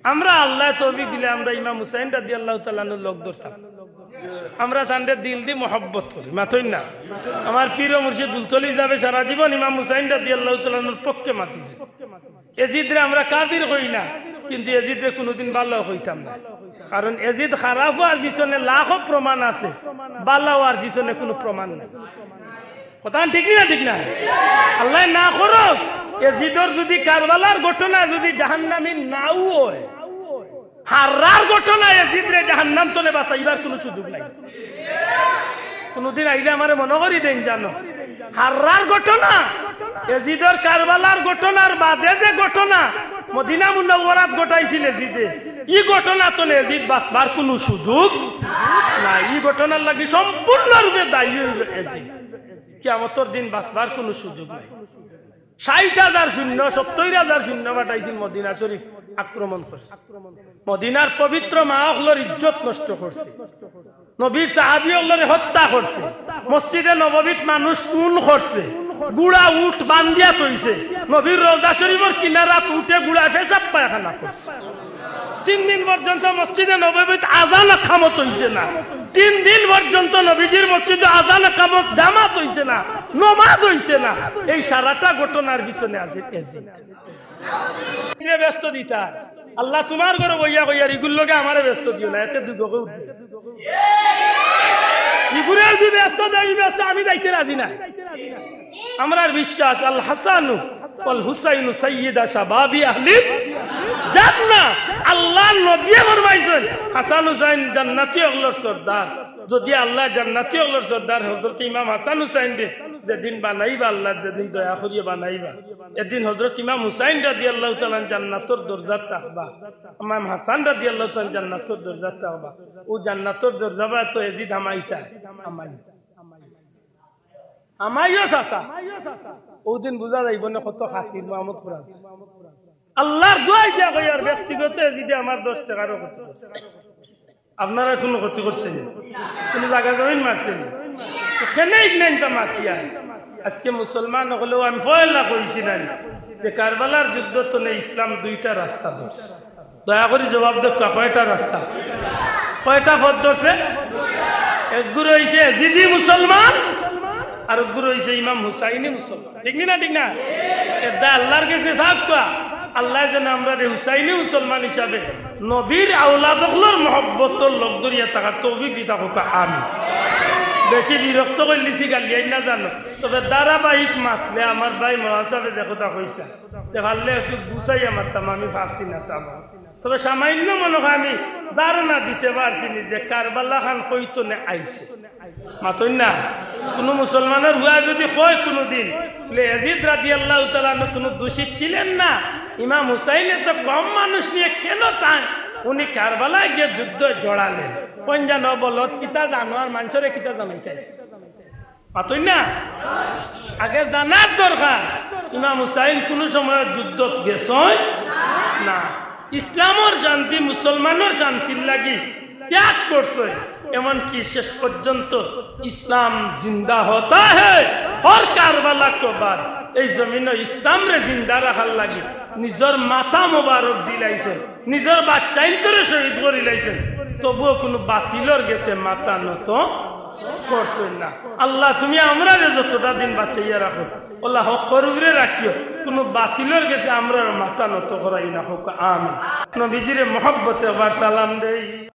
আমরা আল্লায় তৌফিক দিলে আমরা ইমাম হুসাইন রাদিয়াল্লাহু তাআলা আনহুর লগ ধরতাম। আমরা তানরে দিল দি মহব্বত করি, মাতইন না? আমার পীর ও মুর্শিদ দুলতলি যাবে সারা জীবন ইমাম হুসাইন রাদিয়াল্লাহু তাআলা আনহুর পক্ষে মাতিছে। এজিদরে আমরা কাফির কই না, কিন্তু এজিদরে কুনুদিন বালা কইতাম না। কারণ এজিদ খারাপ অওয়ার পিছনে লাখো প্রমাণ আছে, বালা অওয়ার পিছনে কুনু প্রমাণ নাই। কথা ঠিক নি না? ঠিক না? আল্লায় না করউক, এজিদর যুদি কারবালার ঘটনা যুদি জাহান্নামী নাও অয়, হাররার ঘটনা এজিদরে জাহান্নাম তনে বাঁচাইবার কুনু সুযোগ নাই। কুনুদিন আইলে আমারে মনো করি দেইন জানো, হাররার ঘটনা, এজিদর কারবালার ঘটনার বাদে যে ঘটনা মদিনা মুনাওয়ারাত ঘটাইছিল এজিদে, ই ঘটনা তনে এজিদ বাঁচবার কুনু সুযোগ নাই। ই ঘটনার লাগি সম্পূর্ণরূপে দায়ী অইলো এজিদ। কিয়ামতর দিন বাঁচবার কুনু সুযোগ নাই। ষাইট হাজার সৈন্য, সত্তইর হাজার সৈন্য পাঠাইছিল মদিনা শরীফ আক্রমণ করছে। মদিনার পবিত্র মা অকলর ইজ্জত নষ্ট করছে, নবীর সাহাবী অকলরে হত্যা করছে, মসজিদে নববীত মানুষ খুন করছে, ঘুড়া উট বান্ধিয়া থইছে, নবীর রওজা শরীফর কিনারাত উটে ঘুড়ায় পেশাব পায়খানা করছে। তিন দিন পর্যন্ত মসজিদে নববীত আজান একামত অইছে না। তিন দিন পর্যন্ত নবীজির মসজিদে আজান একামত জামাত অইছে না, নমাজ অইছে না। এই সারাটা ঘটনার পিছনে আছে এজিদ। ইগুরে বেহেস্ত দিতা। আল্লাহ তুমার ঘরো বইয়া কইয়ার, "ইগুর লগে আমারে বেহেস্ত দিও না, এতে দুজখে উঠবো।" ইগুরে যদি বেহেস্ত দেয়, ই বেহেস্ত আমি যাইতে রাজি না। আমরার বিশ্বাস, "আল হাসানু ওয়াল হুসাইনু সাইয়্যিদা শাবাবি আহলিল জান্নাহ।" আল্লাহর নবীয়ে ফরমাইছইন, "হাসান হুসাইন জান্নাতি অকলর সর্দার।" যদি আল্লাহ জান্নাতি অকলর সর্দার হযরত ইমাম হাসান হুসাইনরে যেদিন বানাইবা, আল্লাহ যেদিন দয়া করিয়া বানাইবা, এদিন হযরত ইমাম হুসাইন রাদিয়াল্লাহু তাআলা আনহু জান্নাতর দরজাত থাকবা, ইমাম হাসান রাদিয়াল্লাহু তাআলা আনহু জান্নাতর দরজাত থাকবা। অউ জান্নাতর দরজা বায় তো এজিদ হামাইতা, হামাই, হামাইও চাচা। অউ দিন বুঝা যাইবো না কত খাতির মহব্বত করা। আল্লাহর দোয়াই দিয়া কইয়ার, ব্যক্তিগত এজিদে আমার দশ টেকারও ক্ষতি করছে। আপনারা কুনু ক্ষতি করছইন নি? কুনু জাগা জমিন মারছইন নি? তো কেনে ইগনাইনতা মাতিয়া? আজকে মুসলমান অকলেও আমি পয়লা কইছি না নি যে কারবালার যুদ্ধ তনে ইসলাম দুইটা রাস্তা ধরছে। দয়া করি জবাব দেউক্কা, কয়টা রাস্তা? কয়টা পথ ধরছে? একগুরে অইছে এজিদি মুসলমান, আর অগুর অইছে ইমাম হুসাইনি মুসলমান। ঠিক নি না? ঠিক না? এরদায় আল্লার গেছে চাউক্কা, আল্লায় যেন আমরারে হুসাইনি মুসলমান হিসাবে নবীর আওলাদ অকলর মহব্বতর লগ ধরিয়া থাকার তৌফিক দিতা কউক্কা, আমিন। বেশি বিরক্ত করিলিছি, গালিয়াইন না জানো, তবে ধারাবাহিক মাতলে আমার ভাই মৌলানা সাবে যে কথা কইছলা, তে পারলে একটু গুছাইয়া মাততাম, আমি পারছি না সাব। তবে সামান্য মনো অয় আমি ধারণা দিতে পারছি নি যে কারবালা খান কই থনে আইছে। মাতইন না, কুনু মুসলমানর পুয়ায় যুদি কয় কুনুদিন, বুলে, ইয়াজিদ রাদিয়াল্লাহু তাআলা আনহু কুনু দোষী ছিলেন না, ইমাম হুসাইনে তো কম মানুষ নিয়া কেনে তাইন, উনি কারবালায় গিয়া যুদ্ধ জড়াইলেন। কইন জানো বলো, কিতা জানো আর মানষরে কিতা জানাইতায়? মাতইন না? আগে জানার দরকার, ইমাম হুসাইন কুনু সময় যুদ্ধত গেছইন না। ইসলামর শান্তি, মুসলমানর শান্তির লাগি ত্যাগ করছইন, এমনকি শেষ পর্যন্ত ইসলাম জিন্দা হতা হ্যায় হর কারবালা কে বাদ, এই জমিনো ইসলামরে জিন্দা রাখার লাগি নিজর মাথা মোবারক দিলাইছইন, নিজর বাচ্চাইন্তরে শহীদ করিলাইছইন, তবুও কুনু বাতিলর গেছে মাথা নত করছইন না। আল্লাহ, তুমি আমরারে যতটা দিন বাঁচাইয়া রাখো, আল্লাহ, হকর উপরে রাখিও, কুনু বাতিলর গেছে আমরার মাথা নত করাইও না, কউক্কা আমিন। নবীজিরে মহব্বতে একবার সালাম দেই।